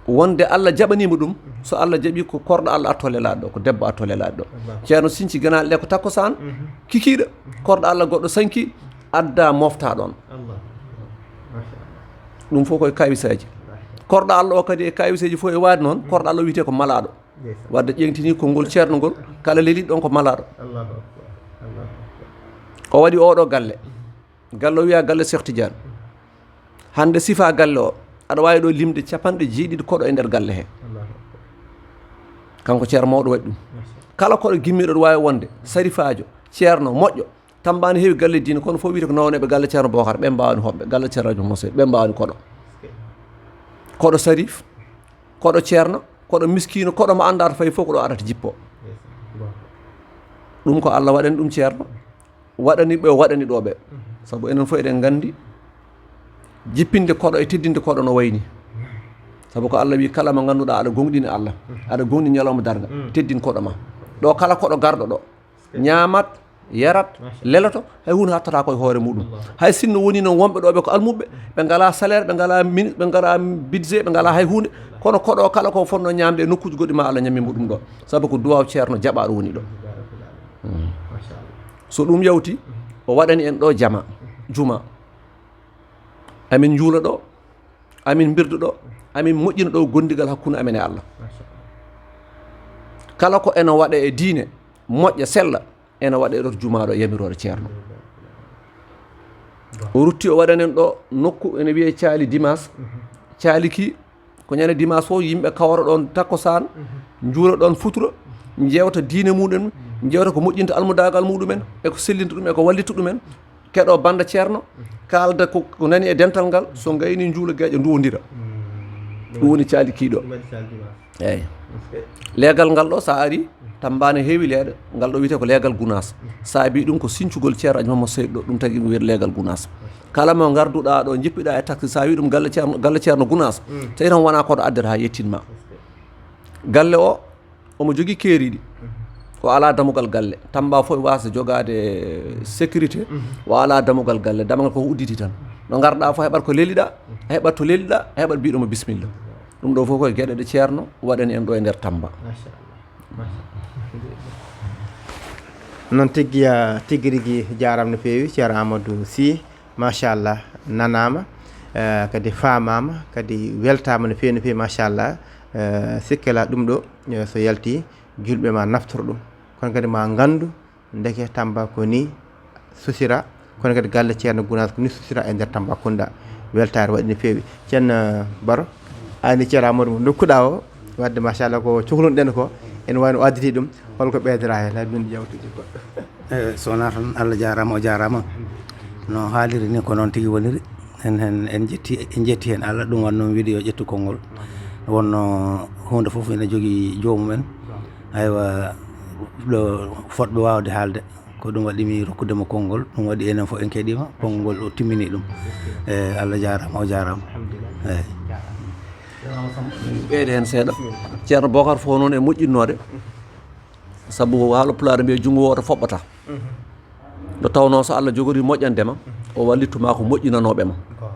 Wonde Allah jaɓaniima ɗum, so Allah jaɓi ko korɗo Allah atto lelaaɗo ɗo, ko debbo atto lelaaɗo ɗo. Allah. Ceerno sinci genaale ɗe ko takko saan, mhm, kikiiɗo, korɗo Allah goɗɗo sanki, adda mofta ɗoon. Allah. Machallah. Ɗum fof koye kawisaaji. Allah. Korɗo Allah o kadi e kawisaaji fof e waade noon, mhm, korɗo Allah o wiyetee ko malaaɗo. Ndeysaan. Wadde ƴeŋtini konngol Ceerno ngol, kala leliɗo ɗoon ko malaaɗo. Allahu Akbar. Allahu Akbar. O waɗi oɗo galle. Galle o wiya galle Cheikh Tidiane. Hannde sifa galle o, aɗa waawi ɗo limde capanɗe jeeɗiɗi koɗo e nder galle he. Allahu Akbar. Kanko Ceerno mawɗo waɗi ɗum. Machallah. Kala koɗo gimmiɗo ɗo waawi wonde, sarifaajo, ceerno, moƴƴo, Tamba ne heewi galle diine, kono fof wiyete ko nawneeɓe galle Ceerno Bokar, ɓe mbaawani hoɓɓe, galle Ceerno Rajo Mose, ɓe mbaawani koɗo. Koɗo sarif, koɗo ceerno, koɗo miskiino, koɗo mo anndaata fayi fof ko ɗo arata jippo. Ɗum ko Allah waɗani ɗum Ceerno, waɗani ɓe, o waɗani ɗo ɓe. Mhm. Sabu enen fof eɗen nganndi jippinde koɗo e teddinde koɗo no wayni. Sabu ko Allah wi kala mo ngannduɗaa aɗa gonɗini Allah, mhm, aɗa gonɗini ñalawma darnga, mhm, teddin koɗo ma. Ɗo kala koɗo garɗo ɗo, ñaamat, yarat, machallah, leloto, hay huunde hattata koye hoore muɗum. Allah. Hay sinno woni noon wonɓe ɗo ɓe ko almuɓɓe, ɓe ngalaa salaire, ɓe ngalaa ministre, ɓe ngalaa budget, ɓe ngalaa hay huunde. Kono koɗo kala ko fotnoo ñaamde e nokkuuji goɗɗi ma Allah ñammimo ɗum ɗo. Sabu ko duwaaw Ceerno jaɓaaɗo woni ɗo. Barakallahu. Hmm. Machallah. So ɗum yawti, o waɗani en ɗo jama, juma. Amin njuula ɗo, amin mbirda ɗo, amin moƴƴina ɗo gondigal hakkunde amen e Allah. Machallah. Kala ko ena waɗa e diine, moƴƴa, sella, ena waɗa e ɗo jumaaɗo yamiroore Ceerno. O rutti o waɗanen ɗo nokku ene wiyee Caali Dimaas. Mhm. Caali ki ko ñande dimaas fof yimɓe kawra ɗoon takkusaan, mhm, njuula ɗoon futuro, mhm, njeewta diine muɗum, mhm, njeewta ko moƴƴinta almudaagal muɗumen, e ko sellinta ɗum, e ko wallita ɗumen. Keɗo bannda Ceerno, mhm, kaalda ko, ko nani e dental ngal, so ngayni njuula geeƴa nduwondira. Mm. Ɗum woni Caali ki ɗo. Ɗum waɗi Caali Dimaas. Eeyi. Leegal ngal ɗo, so a ari, Tamba ne heewi leeɗe, ngal ɗo wiyetee ko leegal Gunaas. Saabi ɗum ko sincugol Ceerno Alhaji Mamadou Seydi ɗo, ɗum tagi ɗum wiyetee leegal Gunaas. Kala mo ngarduɗaa ɗo, njippiɗaa e taxi, so a wii ɗum galle Ceerno, galle Ceerno Gunaas, mm, tawi tan wonaa koɗo addata haa yettin ma. Galle o, omo jogii keeriiɗi. O alaa damugal galle. Tamba fof e waasde jogaade sécurité, mhm, o alaa damugal galle. Damugal ko udditi tan. Ɗo ngarɗaa fof, a heɓat ko leliɗaa, a heɓat to leliɗaa, a heɓat mbiɗo mo bisimilla. Ɗum ɗo fof koye geɗe ɗe Ceerno waɗani en ɗo e nder Tamba. Machallah. Machallah. Noon tigi, ah, tigi rigi jaaram no feewi, Ceerno Amadou Sy. Machallah, nanaama, eh, kadi faamaama, kadi weltaama no feewi, no feewi, machallah. Eh, sikke alaa ɗum ɗo, eh, so yalti, julɓe ma naftoro ɗum. Kono kadi ma nganndu, ndeke Tamba ko ni susira, kono kadi galle Ceerno Gunaas ko ni susira e nder Tambacounda. Weltaare waɗi no feewi. Ceerno Baro, ani Ceerno Amadou mo ndokkuɗaa o, wadde machallah ko cohlunoɗen ko, ene wayno o additi ɗum, holko ɓeydora heen, haa min yawtude goɗɗo. Eh, so wonaa tan, Allah jaaraama, o jaaraama. No haaliri ni, ko noon tigi woniri. En, en, en jetti, en jetti heen Allah, ɗum waɗi noon wiide yo ƴettu konngol. Wonno huunde fof ene jogii joomum en. Aywa, ɗo fotɓe waawde haalde. Ko ɗum waɗi mi rokkude mo konngol. Ɗum waɗi enen fof en keɗiima. Konngol o timmini ɗum. Eh, Allah jaaraama, o jaaraama. Alhamdulillah. Eeyi. Ɓeyde heen seeɗa. Ceerno Bokar fof noon e moƴƴinnoode. Sabu haala Pulaar mbiya junngo wooto foɓɓata. Mhm. Nde tawnoo so Allah jogori moƴƴande ma, o wallittu ma ko moƴƴinanooɓe ma. Goonga.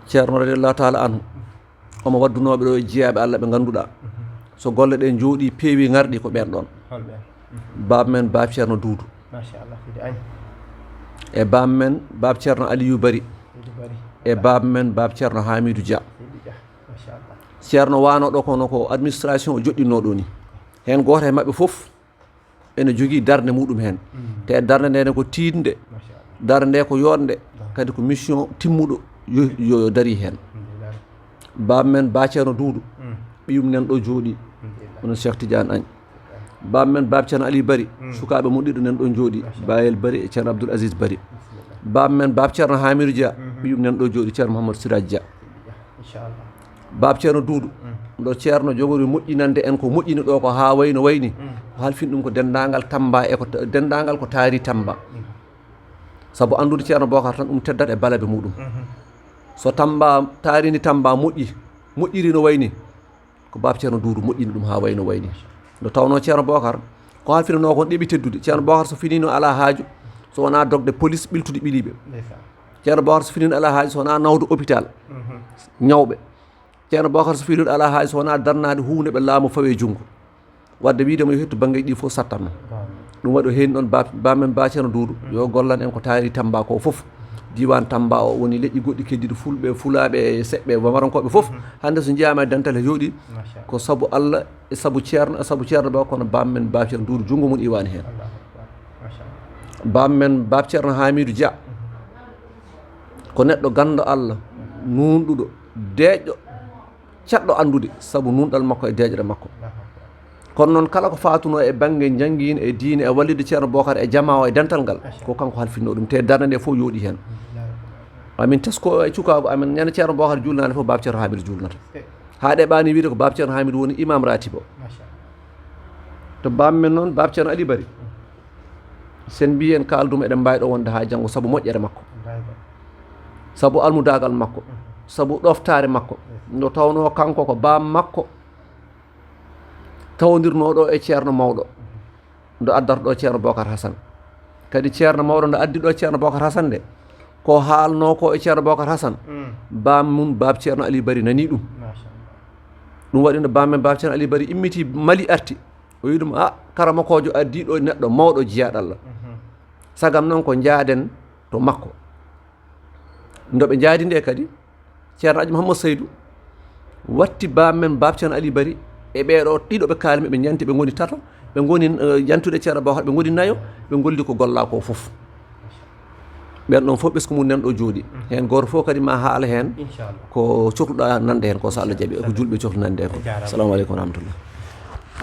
Ceerno radiallahu taala anhu, omo waddunooɓe ɗo e jiyaaɓe Allah ɓe ngannduɗaa, so golle ɗe njooɗii, peewi, ngarɗi, ko ɓeen ɗoon. Baaba men Baaba Ceerno Duudu. E baaba men Baaba Ceerno Aliyu Bari. E baaba men Baaba Ceerno Haamidu Dia. Ceerno waano ɗo kono ko administration o joɗɗinno ɗo ni. Heen gooto e maɓɓe fof ene jogii darnde muɗum heen. Te darnde nde ne ko tiiɗnde. Darnde nde ko yooɗnde. Kadi ko mission timmuɗo yo, yo, yo darii heen. Baaba men Baaba Ceerno Duudu, ɓiyum nan ɗo jooɗii. Onon Cheikh Tidiane Agne. Baaba men Baaba Ceerno Ali Bari, sukaaɓe mum ɗiɗo nan ɗo jooɗii. Bayel Bari e Ceerno Abdoul Aziz Bari. Baaba men Baaba Ceerno Haamidu Dia, ɓiyum nan ɗo jooɗii, Ceerno Mouhamadou Siraji Dia. Baaba Ceerno Duudu, ɗo Ceerno jogori moƴƴinande en ko moƴƴini ɗo ko haa wayi no wayi ni. Ko halfini ɗum ko denndaangal Tamba e ko ta-, denndaangal ko taari Tamba. Sabu anndude Ceerno Bookar tan ɗum teddat e balabe muɗum. So Tamba taarini Tamba moƴƴi, moƴƴiri no wayi ni, ko Baaba Ceerno Duudu moƴƴini ɗum haa wayi no wayi ni. Nde tawnoo Ceerno Bookar ko halfinanoo kon ɗeɓi teddude. Ceerno Bookar so finiino alaa haaju, so wonaa dogde police ɓiltude ɓiliiɓe. Ceerno Bookar so finiino alaa haaju, so wonaa nawde hôpital ñawɓe. Ceerno Bookar so finiino alaa haaju, so wonaa darnaade huunde ɓe laamu fawe junngo. Wadde wiide mo yo hettu banngeeji ɗi fof sattanno. Ɗum waɗi o heen ɗoon ba, ba men Ba Ceerno Duudu, yo gollan en ko taari Tamba ko fof. Diiwaan Tamba o woni leƴƴi goɗɗi keddiiɗi, Fulɓe, Fulaaɓe, e Seɓɓe, Bamarankooɓe fof. Hannde so njiyaama e dental he jooɗii, ko sabu Allah, e sabu Ceerno, e sabu Ceerno Ba, kono baam men Ba Ceerno Duudu, junngo mum iwaani heen. Baam men Ba Ceerno Haamiidu Dia, ko neɗɗo ganndo Allah, nuunɗuɗo, deeƴɗo, caɗɗo anndude, sabu nuunɗal makko e deeƴre makko. Kono noon, kala ko faatunoo e bannge njanngiin e diine e wallitde Ceerno Bookar e jamaa o e dental ngal, ko kanko halfinno ɗum, te darnde nde fof yooɗi heen. Amin tesko e cukaagu amin, ñande Ceerno Bookar juulnaande fof, Baaba Ceerno Haamiidu juulnata. Haa ɗe ɓaani wiide ko Baaba Ceerno Haamiidu woni imaam raatibo. To baam men noon, Baaba Ceerno Ali Bari. Sen mbii en kaaldum, eɗen mbaawi ɗo wonde haa janngo, sabu moƴƴere makko, sabu almudaagal makko, sabu ɗoftaare makko. Nde tawnoo kanko ko baam makko tawdirnoo ɗo e Ceerno Mawɗo, nde addata ɗo Ceerno Bookar Hasan. Kadi Ceerno Mawɗo nde addi ɗo Ceerno Bookar Hasan nde, ko haalnoo ko e Ceerno Bookar Hasan, baam mum, Baaba Ceerno Ali Bari nanii ɗum. Ɗum waɗi nde baam men Baaba Ceerno Ali Bari immiti Mali arti, o wi ɗum, "A, karamokoojo addi ɗo neɗɗo mawɗo jiyaaɗo Allah." Sagam noon ko njaaden to makko. Nde ɓe njaadi nde kadi, Ceerno Aji Mahammad Saydu watti baam men Baaba Ceerno Ali Bari e ɓee ɗo ɗiɗo ɓe kaalmi, ɓe njanti, ɓe ngoni tato, ɓe ngoni, eh, jantude Ceerno Bookar, ɓe ngoni nayo, ɓe ngolli ko gollaa ko fof. Ɓeen ɗoon fof ɓesngu mum nan ɗo jooɗii. Heen gooto fof kadi ma haala heen ko cohluɗaa nande heen ko, so Allah jaɓi, ko juulɓe cohlu nande heen ko. Assalamu aleykum wa rahmatullah.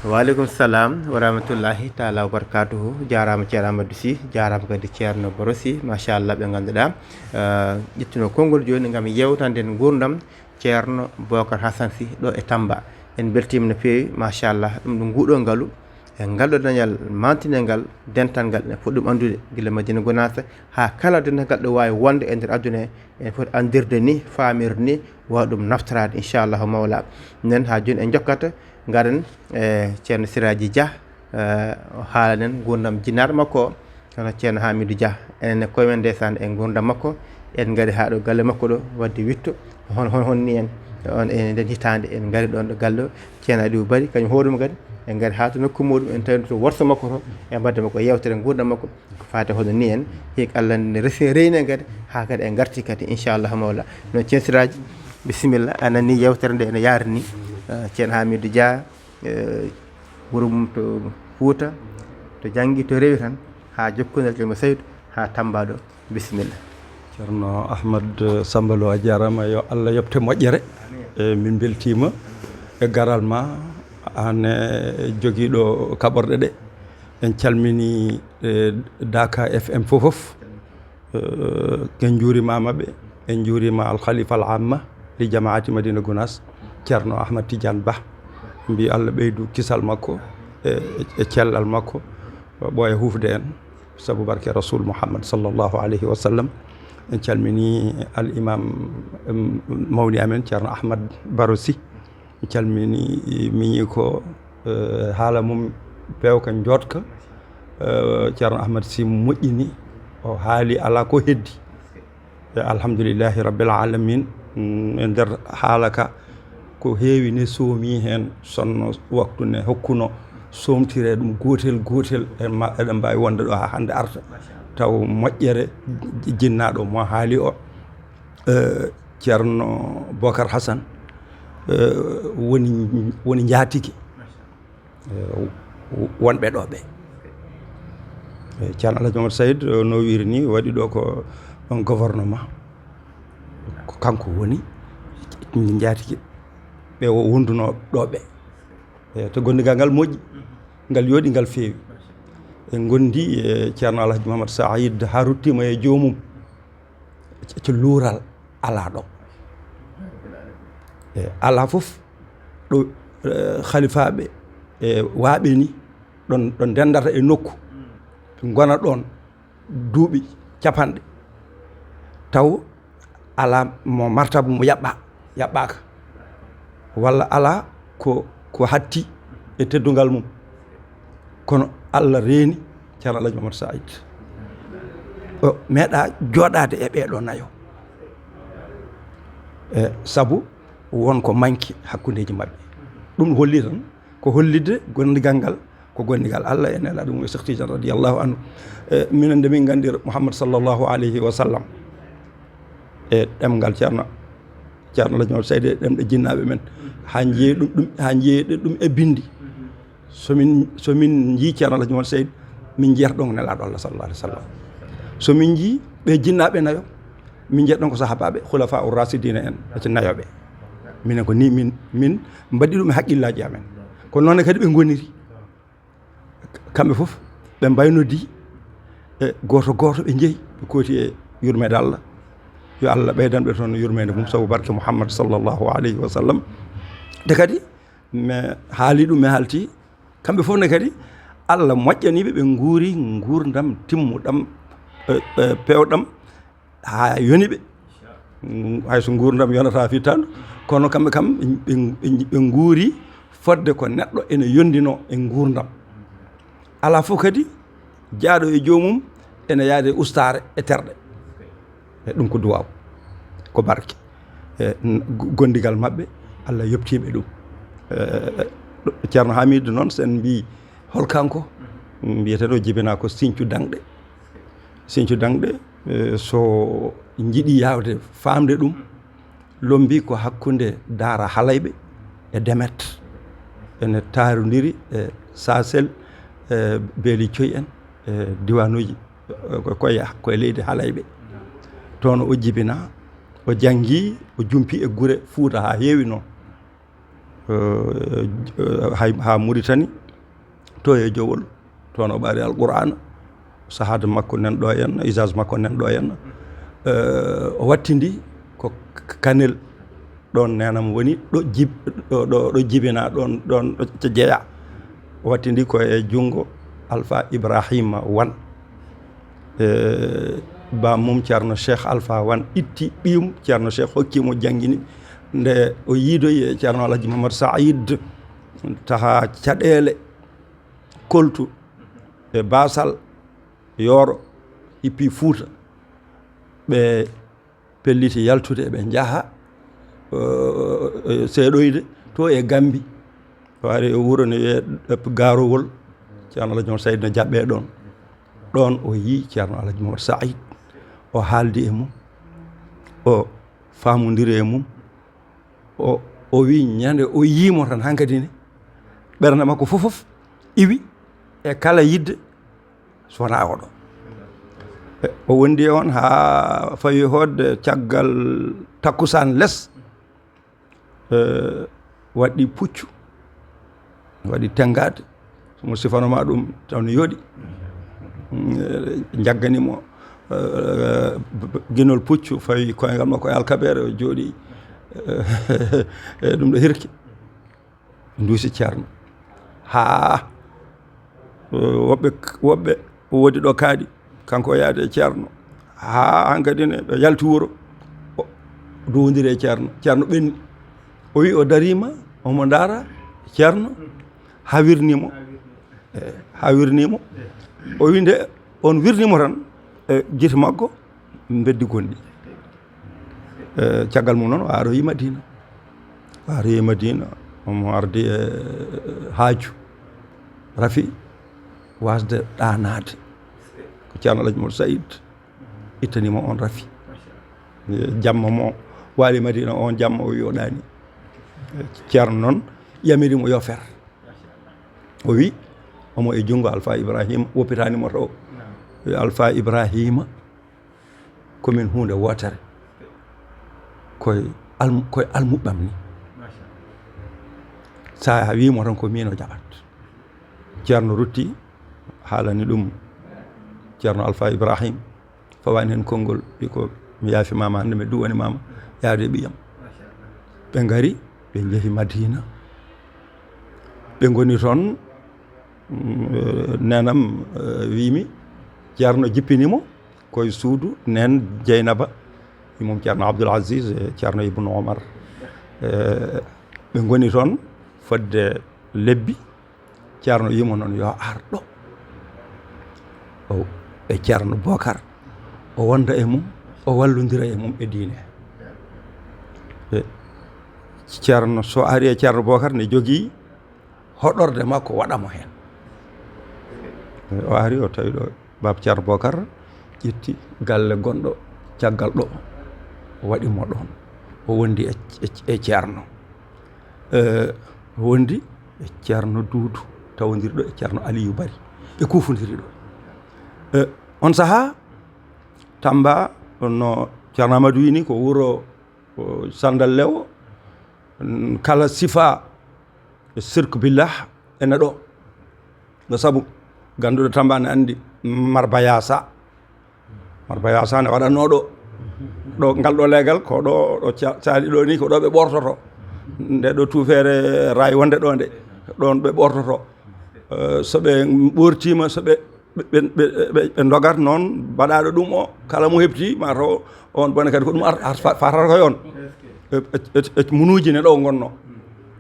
Wa aleykum salam wa rahmatullahi taala wa barakatuhu. Jaaraama Ceerno Amadou Sy, jaaraama kadi Ceerno Baro Sy, machallah, ɓe ngannduɗaa, eh, ƴettuno konngol jooni ngam yewtande en nguurndam Ceerno Bookar Hasan Sy ɗo e Tamba. En mbeltiima no feewi, machallah, ɗum ɗum nguuɗo ngalu, e ngal ɗo dañal mantinel ngal, dental ngal ene foti ɗum anndude, gila Madina Gunaas haa kala dental ngal ɗo waawi wonde e nder aduna he, ene foti anndirde ni, faamirde ni, waawa ɗum naftoraade, inchallahu mawla. Nden haa jooni en njokkata, ngaren e Ceerno Siraaji Dia, eh, o haalanen nguurndam jinnaaɗo makko o, hono Ceerno Haamiidu Dia. Enen ne koye men ndeysaan e nguurndam makko, en ngari haa ɗo galle makko ɗo, waɗde witto, hon, hon, hon ni en, on e nden hitaande en ngari ɗoon ɗo galle o. Ceerno Aliou Bari, kañum hoore mum kadi, en ngari haa to nokku muɗum, en tawi to worso makko to, en mbaɗde makko yeewtere nguurndam makko, ko faati hono ni en, hik Allah ne resi reyne kadi, haa kadi en ngarti kadi, inchallah mawla. No Ceerno Siraaji, bisimilla, a nani yeewtere nde ene yaari ni, eh, Ceerno Haamiidu Dia, eh, wuro mum to Fuuta, to janngi, to rewi tan, haa jokkondiral Ceerno Saydu, haa Tamba ɗo. Bisimilla. Ceerno Ahmad Samba Lo, a jaaraama, yo Allah yoɓte moƴƴere. E, min mbeltiima e garal ma, aan e jogiiɗo kaɓorɗe ɗe. En calmini, e, Daaka F M fof fof. Eh, en njuuriima maɓɓe, en njuuriima Al Khalifa Al Amma li Jamaati Madina Gunaas, Ceerno Ahmad Tidiane Bah. Mbi Allah ɓeydu kisal makko e, e cellal makko, ɓooya huufde en, sabu barke Rasul Muhammad sallallahu alayhi wa sallam. En calmini Al Imam, em, mawni amen, Ceerno Ahmad Baro Sy. Calmini miñi ko, eh, haala mum peewka, njooɗka. Eh, Ceerno Ahmad Sy moƴƴini, o haali, alaa ko heddi. E alhamdulillahi rabbil alamin. Mm, e nder haala ka, ko heewi ne soomi heen, sonno waktu ne hokkuno, soomtire ɗum gootel gootel, en ma, eɗen mbaawi wonde ɗo haa hannde arta, taw moƴƴere jinnaaɗo mo haali o, eh, Ceerno Bokar Hasan, eh, woni, woni njaatigi, eh, wonɓe ɗo ɓe. Eh, Ceerno Alhaji Mamadou Saïd, eh, no wiiri ni, waɗi ɗo ko ɗon gouvernement. Ko kanko woni njaatigi ɓe o wondunoo ɗo ɓe. Eh, to gondigal ngal moƴƴi, ngal yooɗi, ngal feewi. En ngondi e Ceerno Alhaji Mamadou Saïd, haa ruttiima e joomum. Ci luural alaa ɗo. E alaa fof ɗo, eh, halifaaɓe e waaɓe ni ɗon, ɗon ndendata e nokku, ngona ɗon duuɓi capanɗe, taw alaa mo martaba mo yaɓɓa, yaɓɓaaka, walla alaa ko, ko hatti e teddungal mum. Kono Allah reeni Ceerno Alhaji Mamadou Saïd. O meeɗa jooɗaade e ɓee ɗoo nayo. E sabu won ko manki hakkundeeji maɓɓe. Ɗum holli tan, ko hollitde gondigal ngal, ko gondigal Allah e nelaaɗo mum e Cheikh Tidiane radiyallahu anhu. E minen nde min nganndira Muhammad sallallahu alayhi wa sallam, e ɗemngal Ceerno, Ceerno Alhaji Mamadou Saïd, e ɗemɗe jinnaaɓe men, haa njeeyi ɗum, ɗum, haa njeeyi ɗum e binndi. So min, so min njii Ceerno Alhaji Mamadou Saïd, min njiyata ɗon ko nelaaɗo Allah sallallahu alayhi wa sallam. So min njii ɓe jinnaaɓe nayo, min njiyata ɗon ko sahaabaaɓe, khulafa ur rashidina en, ɓe nayo ɓe. Minen ko ni min, min mbaɗi ɗum e haqqillaaji amen. Ko noon kadi ɓe ngoniri. Kamɓe fof ɓe mbaynodii, e gooto gooto ɓe njeyi, ɓe kooti e yurmeede Allah. Yo Allah ɓeydan ɓe toon yurmeende mum, sabu barke Muhammad sallallahu alayhi wa sallam. Te kadi, mi haali ɗum, mi haalti, kamɓe fof ne kadi, Allah moƴƴanii ɓe, ɓe nguuri nguurndam timmuɗam, e, e, peewɗam, haa yoni ɓe. Mm, hay so nguurndam yonata fittaandu, kono kamɓe kam, ɓe, ɓe, ɓe nguuri fodde ko neɗɗo ene yondinoo e nguurndam. Alaa fof kadi, jaaɗo e joomum ene yaade ustaare e terɗe. E ɗum ko duwaaw, ko barke. E, n-, go-, gondigal maɓɓe, Allah yoptii ɓe ɗum. E, Ceerno Hamidou noon, so en mbii hol kanko, mbiyeten o jibinaa ko Sinthiou Dangɗe. Sinthiou Dangɗe, e, so njiɗi yaawde faamde ɗum, lombii ko hakkunde Daara Halayɓe e Demet. Ene taarondiri e Sasel, e Beeli Coy en, e diwaanuuji, e, ko, ko e, ko e leydi Halayɓe. Toon o jibinaa, o janngii, o jumpii e gure Fuuta haa heewi noon. Eh, eh, hay, haa Muritani, to e Jowol, toon o ɓaari Alqur'aana, sahaada makko nan ɗo henna, ijaaz makko nan ɗo henna. Eh, o wattindi ko K-, Kanel, ɗoon neenam woni, ɗo jib-, ɗo, ɗo, ɗo jibinaa, ɗoon, ɗoon ɗo jeyaa. O wattindi ko e junngo Alfa Ibrahima Wan. E, bammum Ceerno Cheikh Alfa Wan itti ɓiyum, Ceerno Cheikh hokki mo, janngini. Nde o yiidoyi e Ceerno Alhaji Mamadou Saïd, taha caɗeele Koltu e Basal, Yooro, hippi Fuuta, ɓe pelliti yaltude, ɓe njaha, eh, eh, seeɗoyde to e Gambi. O ari e wuro ne wiyee Garowol. Ceerno Alhaji Mamadou Saïd no jaɓɓee ɗoon. Ɗoon o yii Ceerno Alhaji Mamadou Saïd. O haaldi e mum. O faamondiri e mum. O, o wii ñande o yii mo tan hankadi ne, ɓernde makko fof fof iwi e kala yidde so wonaa oɗo. E, o wondi e on haa fawi hoodde caggal takkusaan les, e, waɗi puccu, waɗi tenngaade. So mo sifanoo ma ɗum, taw ne yooɗi. Mm, e, jaggani mo, e, b-, b-, ginol puccu, fawi koyngal makko e alkabeere, o jooɗi, e, e, ɗum ɗo hirki. Nduusi Ceerno. Haa, e, woɓɓe, woɓɓe woodi ɗo kaaɗi, kanko o yaade e Ceerno. Haa hankadi ne ɓe yalti wuro, o duwondiri e Ceerno. Ceerno ɓenni. O wi o dariima, omo ndaara Ceerno, haa wirnii mo. E, haa wirnii mo. O wi nde on wirnii mo tan, e, gite makko mbeddi gonɗi. E caggal mum noon, o aroyi Madina. O aroyi Madina, omo ardi e haaju rafi wasde ɗaanaade. Ko Ceerno Alhaji Mor Saïd ittanimo on rafi. E jamma mo waali Madina on jamma, o wi o ɗaani. Ceerno noon yamirimo yo fer. O wi omo e junngo Alfa Ibrahima, woppitaani mo to. O wi Alfa Ibrahima, komin huunde wootere. Koye almu-, koye almuɓɓam ni. Sa wimo tan ko min o jaɓat. Ceerno rutti, haalani ɗum Ceerno Alfa Ibrahim, fawani heen konngol, wi ko mi yaafimaama hannde, mi duwanimama yaade ɓiyam. Ɓe ngari, ɓe njehi Madina. Ɓe ngoni toon, mm, eh, nenam, eh, wimi, Ceerno jippini mo koye suudu nen Jeynaba, imum Ceerno Abdoul Aziz e Ceerno Ibnu Omar. Eh, ɓe ngoni toon fodde lebbi. Ceerno yimo noon yo ar ɗo. O, e Ceerno Bokar, o wonda e mum, o wallondira e mum e diine. E Ceerno, so ari e Ceerno Bokar ne jogii hoɗorde makko waɗa mo heen. O ari, o tawi ɗo Baaba Ceerno Bokar, ƴetti galle gonɗo caggal ɗo, o waɗi mo ɗoon. O wondi e, e, e Ceerno. Eh, wondi e Ceerno Duudu, tawodirɗo e Ceerno Aliyu Bari. Ɓe kufondiri ɗo. Eh, on sahaa, Tamba, no Ceerno Amadou wini, ko wuro, o, Sandal Lewo, mm, kala sifa e sirk billah ene ɗo. No sabu, ganduɗo Tamba ne andi Marbayasa. Marbayasa ne waɗanno ɗo. Ɗo, ngal ɗo leegal, ko ɗo, ɗo ca-, caali ɗo ni, ko ɗo ɓe ɓortoto. Nde ɗo tuufere raay wonde ɗo nde, ɗon ɓe ɓortoto. Eh, so ɓe ɓortima, so ɓe, ɓe, ɓe, ɓe, ɓe, ɓe ndogat noon, baɗaɗo ɗum o, kala mo heɓti, ma taw on bone kadi ko ɗum ar-, ar-, fa-, fatata ko e on. E, e, e, e munuuji ne ɗo ngonno.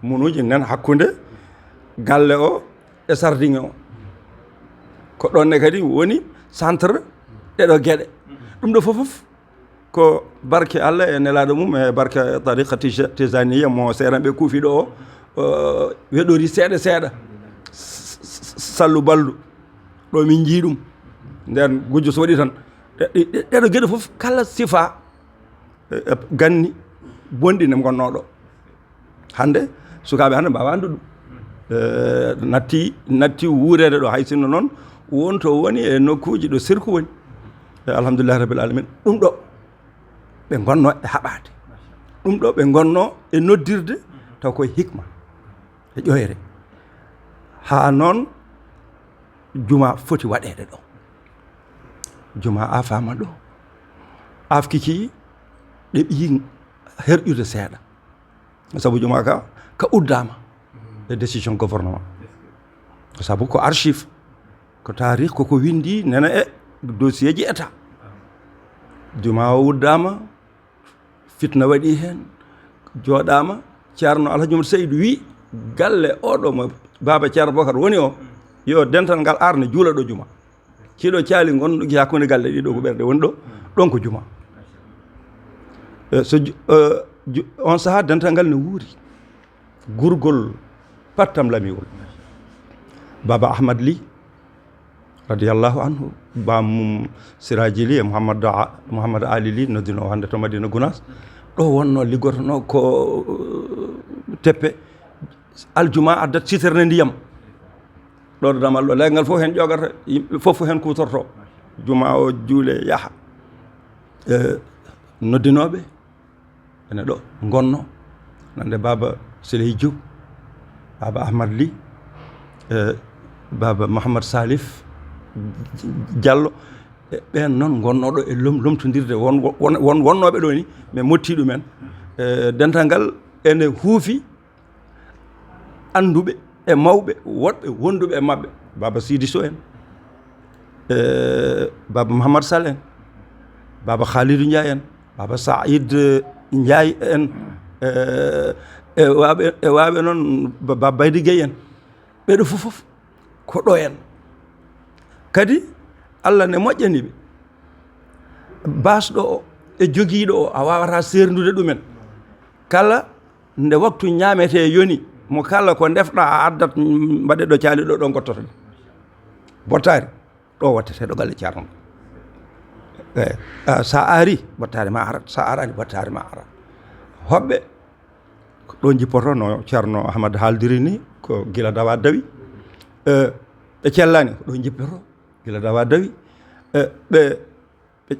Munuuji nen hakkunde galle o e sardin o. Ko ɗon ne kadi woni centre ɗeɗo geɗe. Ɗum ɗo fof, fof ko barke Allah e nelaaɗo mum, e barke tariqa tija-, tijaniya mo seeranɓe kuufi ɗo o, o weɗori seeɗa seeɗa. S-, s-, s-, sallu ballu. Ɗo min njii ɗum. Nden gujjo so waɗi tan. Ɗe, ɗe, ɗeɗo geɗe fof kala sifa, e, e, ganni bonɗi ne ngonnoo ɗo. Hannde, sukaaɓe hannde mbaawa anndude ɗum. E, natti, natti wuureede ɗo, hay sinno noon won to woni e nokkuuji ɗo sirku woni. E, alhamdulillahi rabbil alamin. Ɗum ɗo, ɓe ngonnoo e haɓaade. Ɗum ɗo, ɓe ngonnoo e noddirde, taw koye hikma, e ƴoyre. Haa noon, juma foti waɗeede ɗo. Juma afaama ɗo. Afki ki, ɗe ɓiyi herƴude seeɗa. Sabu juma ka, ka uddaama e décision gouvernement. Sabu ko archive, ko taarih, koko windi, nena e dossier ji état. Juma o uddaama, fitna waɗi heen, jooɗaama, Ceerno Alhaji Umar Seydu wi, galle oɗo mo Baaba Ceerno Bokar woni o, yo dental ngal ar ne juula ɗo juma. Ciɗo caali ngonɗo hakkunde galle ɗiɗo ko ɓerɗe woni ɗo, ɗon ko juma. E, so ju-, e, ju-, on sahaa dental ngal ne wuuri. Gurgol pattam lamiwol. Baba Ahmad Ly, radiyallahu anhu, bamum Siraji Ly e Mouhammad A-, Mouhammad Ali Ly, noddino hannde to Madina Gunaas. Ɗo wonno liggotono ko, eh, teppe. Aljuma addat citerne ndiyam. Ɗo ɗo damal ɗo, leggal fof heen ƴogata, yimɓe fof heen kutorto. Juma o juule yaha. Eh, noddinooɓe ene ɗo ngonno, nande Baba Siley Diop, Baba Ahmad Ly, e Baba Mouhammad Salif Diallo, e ɓen noon ngonnoɗo e lom-, lomtodirde won, won, won, wonnooɓe ɗo ni, min motti ɗumen. E dental ngal ene huufi annduɓe e mawɓe woɗɓe wonduɓe e maɓɓe, Baba Sidi Sow en, e Baba Mouhammad Sall en, Baba Khalidou Ndiaye en, Baba Saïd, eh, Ndiaye en, eh, e waaɓe, e waaɓe noon, Ba-, Baba Baydi Gueye en. Ɓeɗo fof, fof ko ɗo en. Kadi, Allah ne moƴƴani ɓe. Baasɗo o, e jogiiɗo o, a waawataa seerndude ɗumen. Kala nde waktu ñaametee yoni, mo kala ko ndefɗaa a addat, mm, mbaɗe ɗo caali ɗo, ɗo ngottoto ɗe. Bottaari, ɗo wattete ɗo galle Ceerno. Eh, ah, sa ari, bottaari ma arat, sa arani, bottaari ma arat. Hoɓɓe, ko ɗo jippoto no Ceerno Ahmad haaldiri ni, ko gila dawa dawi. Eh, ɓe cellani, ko ɗo jippoto, gila dawa dawi. Eh, ɓe, ɓe,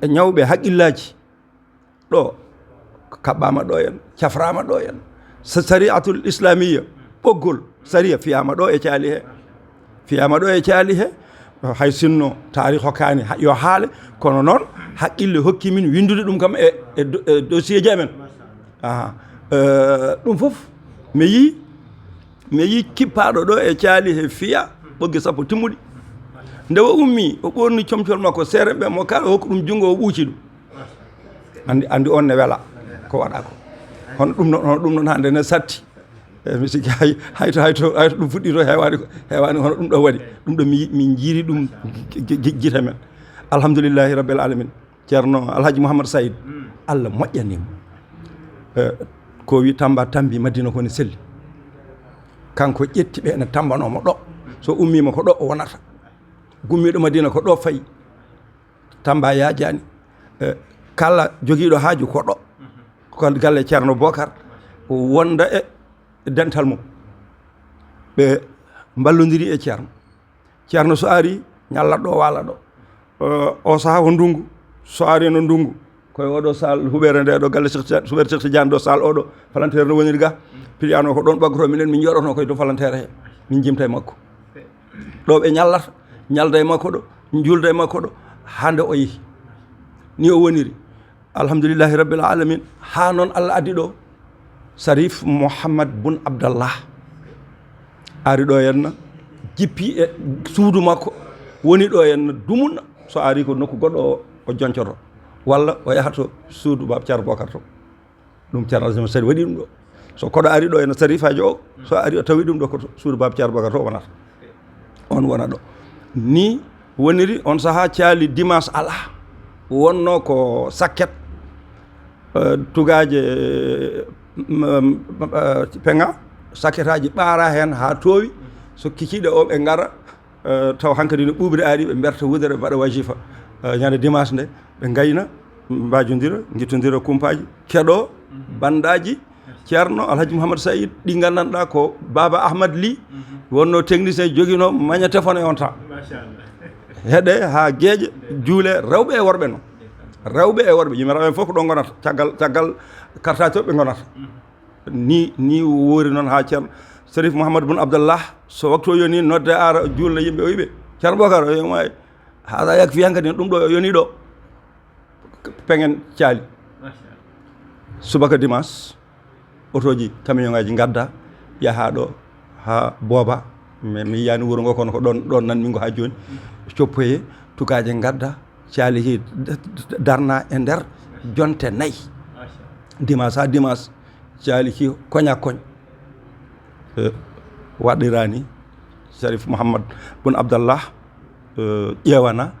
ɓe ñawɓe haqqillaaji, ɗo kaɓɓaama ɗo en, cafraama ɗo en. Sa-, sari'atul islamiyya, ɓoggol sariya fiyaama ɗo e caali he. Fiyaama ɗo e caali he. Hay sinno taarih hokkaani ha-, yo haale, kono noon haqqille hokki min winndude ɗum kam e, e do-, e dossier ji amen. Aha. Eh, ɗum fof mi yii, mi yii kippaaɗo ɗo e caali he fiya ɓoggi sappo timmuɗi. Nde o ummi, o ɓorni comcol makko, seerenɓe mo kala hokku ɗum junngo, o ɓuuci ɗum. Anndi, anndi on ne wela ko waɗa ko. Hono ɗum noon, hono ɗum noon hannde ne satti. E mi sikki hay, hay to, hay to, hay to ɗum fuɗɗi to heewaani ko, heewaani hono ɗum ɗo waɗi. Ɗum ɗo mi, min njiiri ɗum gi-, gi-, gi-, gite men. Alhamdulillahi rabbil alamin. Ceerno Alhaji Mouhammad Saïd, Allah moƴƴani mo. E, ko wi Tamba tambi Madina ko ne selli. Kanko ƴetti ɓe ene tambanoo mo ɗo. So ummiima ko ɗo o wonata. Gummiiɗo Madina ko ɗo fayi. Tamba yaajaani. E, kala jogiiɗo haaju ko ɗo. Ko galle Ceerno Bokar wonda e dental mum. Ɓe mballondiri e Ceerno. Ceerno so ari, ñallat ɗo, waalat ɗo. Eh, o sahaa ko ndungu, so ari no ndungu. Koye oɗo saal huɓeere nde ɗo galle Cheikh Tidiane, huɓeere Cheikh Tidiane ɗo saal oɗo, palanteer no woniri ga. Piliyano ko ɗon ɓaggoto minen, min jooɗoto koye dow palanteer he. Min jimta e makko. Ɗo ɓe ñallata, ñalda e makko ɗo, juulda e makko ɗo, hande o yehi. Ni o woniri. Alhamdulillahi rabbil alamin. Ha noon Allah addi ɗo Sarif Mouhammad Bun Abdallah. Ari ɗo henna, jippi e suudu makko, woni ɗo henna dumunna. So ari ko nokku goɗɗo o, o joncoto. Walla o yaha to suudu Baba Ceerno Bokar to. Ɗum Ceerno Alhaji Mouhammad Saïd waɗi ɗum ɗo. So koɗo ari ɗo ene sarifaaji o, so ari o tawi ɗum ɗo ko to suudu Baba Ceerno Bokar to o wonata. On wona ɗo. Ni woniri on sahaa caali dimanche alaa. Wonno ko sakket, eh, tugaaje, eh, m-, m-, eh, peŋa, sakketaaji ɓaara heen haa toowi. So kikiiɗe o ɓe ngara, eh, taw hankadi no ɓuuɓri ari, ɓe mberta wudere, ɓe mbaɗa wajifa. Eh, ñande dimanche nde, ɓe ngayna, mbajodira, gittodira kumpaaji, keɗo bandaaji. Ceerno Alhaji Mouhammad Saïd, ɗi nganndanɗaa ko Baba Ahmad Ly, wonno technicien, joginoo magnétophone e on temps. Machallah. Heɗe haa geeƴe, juule, rewɓe e worɓe noon. Rewɓe e worɓe, yimɓe rewɓe fof ko ɗo ngonata, caggal, caggal kartaaji to ɓe ngonata. Ni, ni woori noon haa Ceerno Serif Mouhammad Bun Abdallah, so waktu o yoni, nodde ara juulna yimɓe, o wiɓe, "Ceerno Bokar," o wiima, "Haɗa yakfi hankadi, ɗum ɗo yoni ɗo." Peŋen caali. Machallah. Subaka dimanche, otooji, camion ngaji ngadda, yaha ɗo haa Booba. Mi, mi yiyaani wuro ngo, kono ko ɗon, ɗon nan min ngo haa jooni. Coppoye, tugaaje ngadda, caali ki d-, d-, darna e nder jonte nayi. Machallah. Dimanche haa dimanche, caali ki koña koñ. E, waɗirani Sharif Mouhammad Bun Abdallah, e, ƴeewana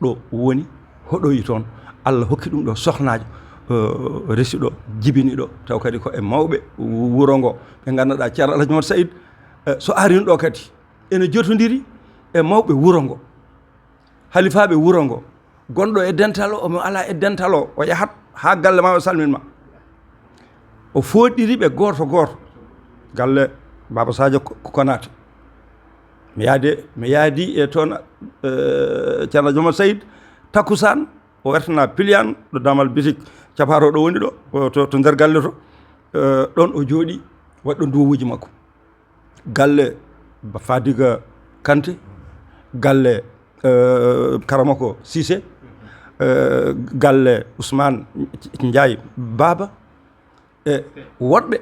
ɗo woni, hoɗoyi toon. Allah hokki ɗum ɗo sohnaajo, e, resi ɗo, jibini ɗo, taw kadi ko e mawɓe wuro ngo. Ɓe nganndanɗaa Ceerno Alhaji Mouhammad Saïd, e, so arin ɗo kadi, ene jotondiri e mawɓe wuro ngo. Halifaaɓe wuro ngo, gonɗo e dental o, omo alaa e dental o, o yahat haa galle ma, o salmin ma. O fooɗɗiri ɓe gooto gooto. Galle Baba Sadio Ko-, Konaté. Mi yaade, mi yaadi e toon, eh, Ceerno Jomo Seydi, takkusaan, o wertana piliyaan ɗo damal bitik capaato ɗo woni ɗo, o to, to nder galle to. Eh, ɗoon o jooɗi, waɗi ɗo duwawuuji makko. Galle Ba Fadiga Kanté, galle, eh, Karamoko Cissé, eh, galle Ousmane Ndiaye Baba, e woɗɓe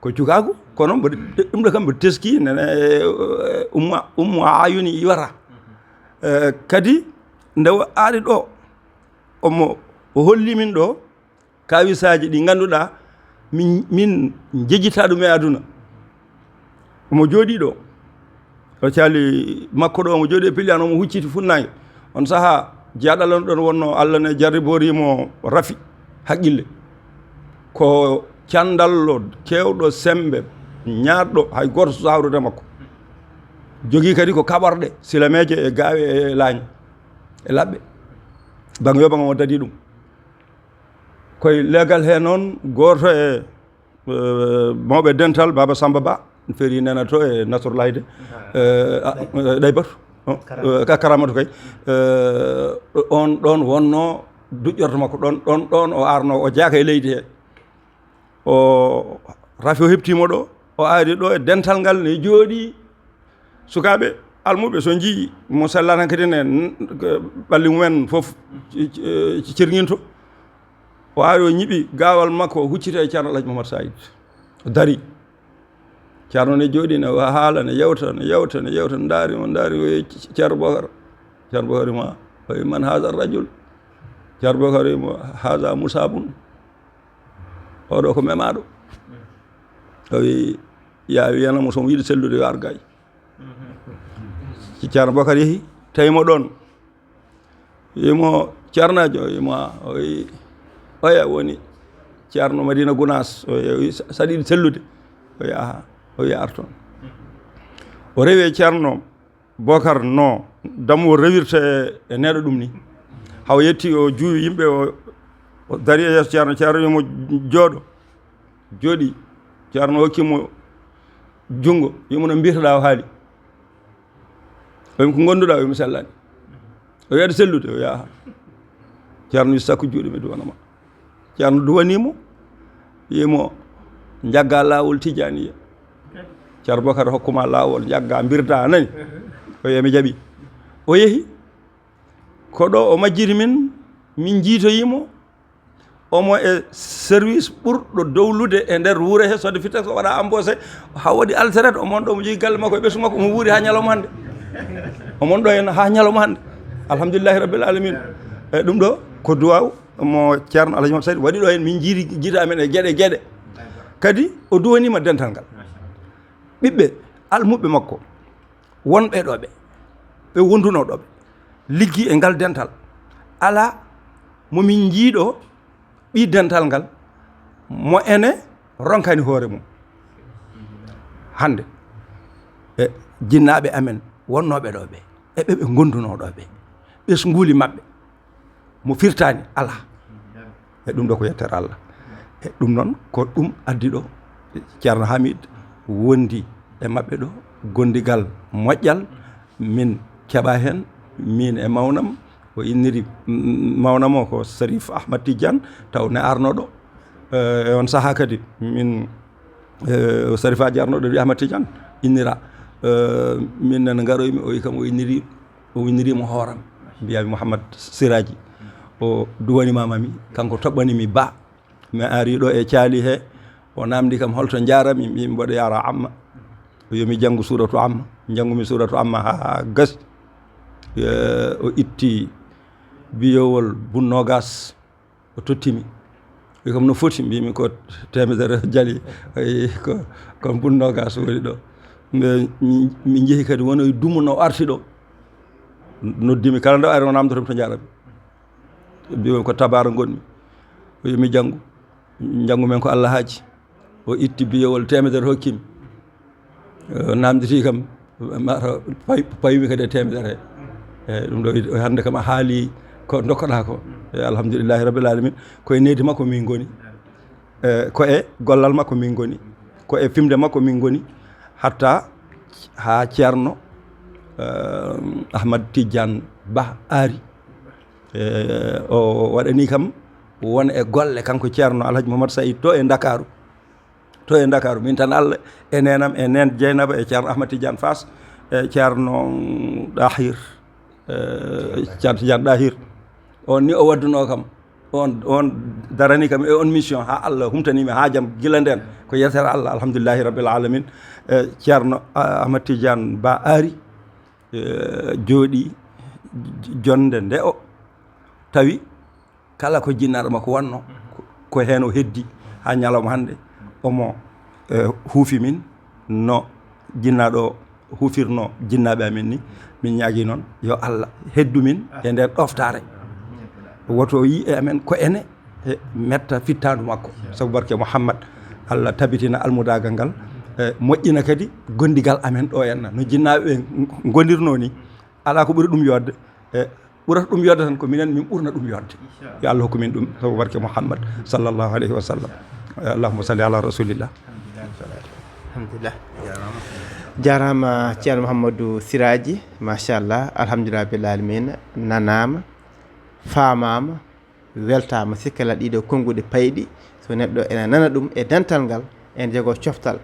ko cukaagu, kono mboɗo, ɗum ɗo kam mboɗo teski nene, eh, Umma, Ummu Ayuni Iwata. Eh, kadi nde o ari ɗo, omo, o holli min ɗo, kawisaaji ɗi ngannduɗaa min, min njejjita ɗum e aduna. Omo jooɗii ɗo. O caali makko ɗo, omo jooɗii e piliyaan, omo hucciti funnaange. On sahaa, Jiyaaɗo Allah ɗon wonno, Allah ne jarriborii mo rafi haqqille. Ko candallo keewɗo sembe, ñaaɗɗo hay gooto suusaa hawrude makko. Jogii kadi ko kaɓorɗe silameeje e gaawe e laañe e laɓɓe. Baŋ yo baŋ o dadi ɗum. Koye leegal he noon, gooto e, eh, mawɓe dental, Baaba Samba Ba, feeri nena to e Nasrullahi de, eh, a, eh, Ɗaybatu, oh, eh, ka Karamatu kay. Eh, on ɗon wonno duƴƴorto makko, ɗon, ɗon, ɗon o arno, o jaaka e leydi he. O rafi o heɓtiimo ɗo, o ari ɗo e dental ngal ne jooɗi. Sukaaɓe almuɓe so njii mo sellata kadi ne, n-, ɓalli mumen fof ci-, ci-, cirŋinto. O ari o ñiɓi gaawal makko, o huccita e Ceerno Alhaji Mamadou Saïd. O dari. Ceerno ne jooɗi, ne haala, ne yewta, ne yewta, ne yewta, ndaari mo, ndaari o, "Ceerno Bokar." Ceerno Bokar wimo, o wi, "Man haza rajul?" Ceerno Bokar wimo, "Haza musabun." Oɗo ko memaaɗo. O wi, "Ya wiyana mo so mo yiɗi sellude yo ar gay." Ceerno Bokar yehi, tawi mo ɗon. Wimo, "Ceernaajo?" Wimo, o wi, "Oya woni Ceerno Madina Gunaas?" O wi, "Sa-, saɗa yiɗi sellude?" O wi, "Aha." O wi, "Ar toon." O rewi e Ceerno Bokar no dammuwol rewirta e, e neɗɗo ɗum ni. Haw yetti o juuwi yimɓe, o, o dari e yeeso Ceerno. Ceerno wimo, "Jooɗo." Jooɗi. Ceerno hokki mo junngo, wimo, "No mbiyetoɗaa?" O haali. O wimo, "Ko ngonduɗaa?" O wimo, "Sellani." O wi, "Aɗa sellude?" O wi, "Aha." Ceerno wi, "Sakku juuɗe, mi duwana ma." Ceerno duwanii mo, wimo, "Njagga laawol Tijaaniya. Ceerno Bokar hokkuma laawol, njagga, mbirda, a nani?" O wi, "Mi jaɓi." O yehi. Ko ɗo o majjiri min, min njiitoyii mo. Omo e service ɓurɗo dowlude e nder wuure he, sodde fitte ko waɗa embauché, haa waɗi alteret, omo on ɗo mo jogii galle makko e ɓesngu makko, omo wuuri haa ñalawma hannde. Omo on ɗo en haa ñalawma hannde. Alhamdulillahi rabbil alamin. E ɗum ɗo ko duwaaw mo Ceerno Alhaji Mamadou Saïd waɗi ɗo en, min jiiti, jiita amen e geɗe, geɗe. Kadi o duwaniima dental ngal. Ɓiɓɓe almuɓɓe makko, wonɓe ɗo ɓe, ɓe wondunoo ɗo ɓe, liggi e ngal dental. Alaa mo min njiiɗo ɓii dental ngal, mo ene ronkani hoore mum. Hannde, e jinnaaɓe amen wonnooɓe ɗo ɓe, e ɓe ɓe ngondunoo ɗo ɓe, ɓesnguuli maɓɓe, mo firtaani alaa. E ɗum ɗo ko yettere Allah. E ɗum noon, ko ɗum addi ɗo Ceerno Hamid wondi e maɓɓe ɗo, gondigal moƴƴal, min keɓa heen, min e mawnam, o inniri, mm, mawnam o ko Sarif Ahmad Tidiane, taw ne arno ɗo. Eh, e on sahaa kadi, min, eh, Sarifaaji arno ɗo, wi Ahmad Tidiane, innira. Eh, min nana ngaroymi, o wi kam o inniri, o inniri mo hooram, mbiyami Mouhamad Siraji. O duwani mamami, kanko toɓɓani mi ba. Mi ari ɗo e caali he, o namdi kam holto njarami, mbi mboɗo yara amma. O yomi janngu suuratu amma, njanngumi suuratu amma haa gasi. Eh, o itti biyowol bun nogas, o tottimi. Wi kam no foti, mbimi ko temedere jali. Ayi, ko, ko bun nogas woni ɗo. Mbe, mi, mi jehi kadi wono e dumu no arti ɗo. Noddimi kala nde o ari o namdoto mi to njarami. Mbiɗo ko Tabara ngonmi. O wi mi janngu. Njanngu men ko Allah haaji. O itti biyowol temedere hokkimi. O namditi kam, mataw pay-, paymi kadi e temedere he. Eyi, ɗum ɗo hannde kam a haali ko ndokkoɗaa ko. Eyi, alhamdulillahi rabbil alamin. Ko e nehdi makko min ngoni. E, ko e gollal makko min ngoni. Ko e fimde makko min ngoni. Hatta haa Ceerno, eh, Ahmad Tidiane Bah ari. Eh, o waɗani kam won e golle, kanko Ceerno Alhaji Mouhamadou Saïd to e Ndakaaru. To e Ndakaaru, min tan Allah e neenam, e neen Dieynaba, e Ceerno Ahmad Tidiane Fass, e Ceerno Dahir, eh, Ceerno Tidiane Dahir. On ni o waddunoo kam. On, on darani kam e on mission haa Allah humtanii mi haajam gila ndeen. Ko yettere Allah, alhamdulillahi rabbil alamin. Eh, Ceerno, ah, Ahmad Tidiane Bah ari, eh, jooɗi j-, jonde nde o tawi kala ko jinnaaɗo makko wanno, ko heen o heddi haa ñalawma hannde. Omo, eh, huufi min no jinnaaɗo hufirno jinnaaɓe amen ni. Min ñaagi noon yo Allah heddu min e nder ɗoftaare. Woto yi e amen ko ene e metta fittaandu makko, sabu barke Muhammad. Allah tabitina almudaagal ngal, e moƴƴina kadi gondigal amen ɗo enna. No jinnaaɓe ɓe ngondirnoo ni, alaa ko ɓuri ɗum yodde. E ɓurata ɗum yodde tan ko minen min ɓurna ɗum yodde. Yo Allah hokku min ɗum sabu barke Muhammad sallallahu alayhi wa sallam. Allahumma salli ala rasulillah. Alhamdulillah. Jarama Ceerno Mouhamadou Siraji, machallah, alhamdulillah rabbil alamina, nanama, famama, weltama. Sikkala ɗiɗo konnguɗi payɗi, so neɗɗo ene nana ɗum e dental ngal, ene jogo coftal,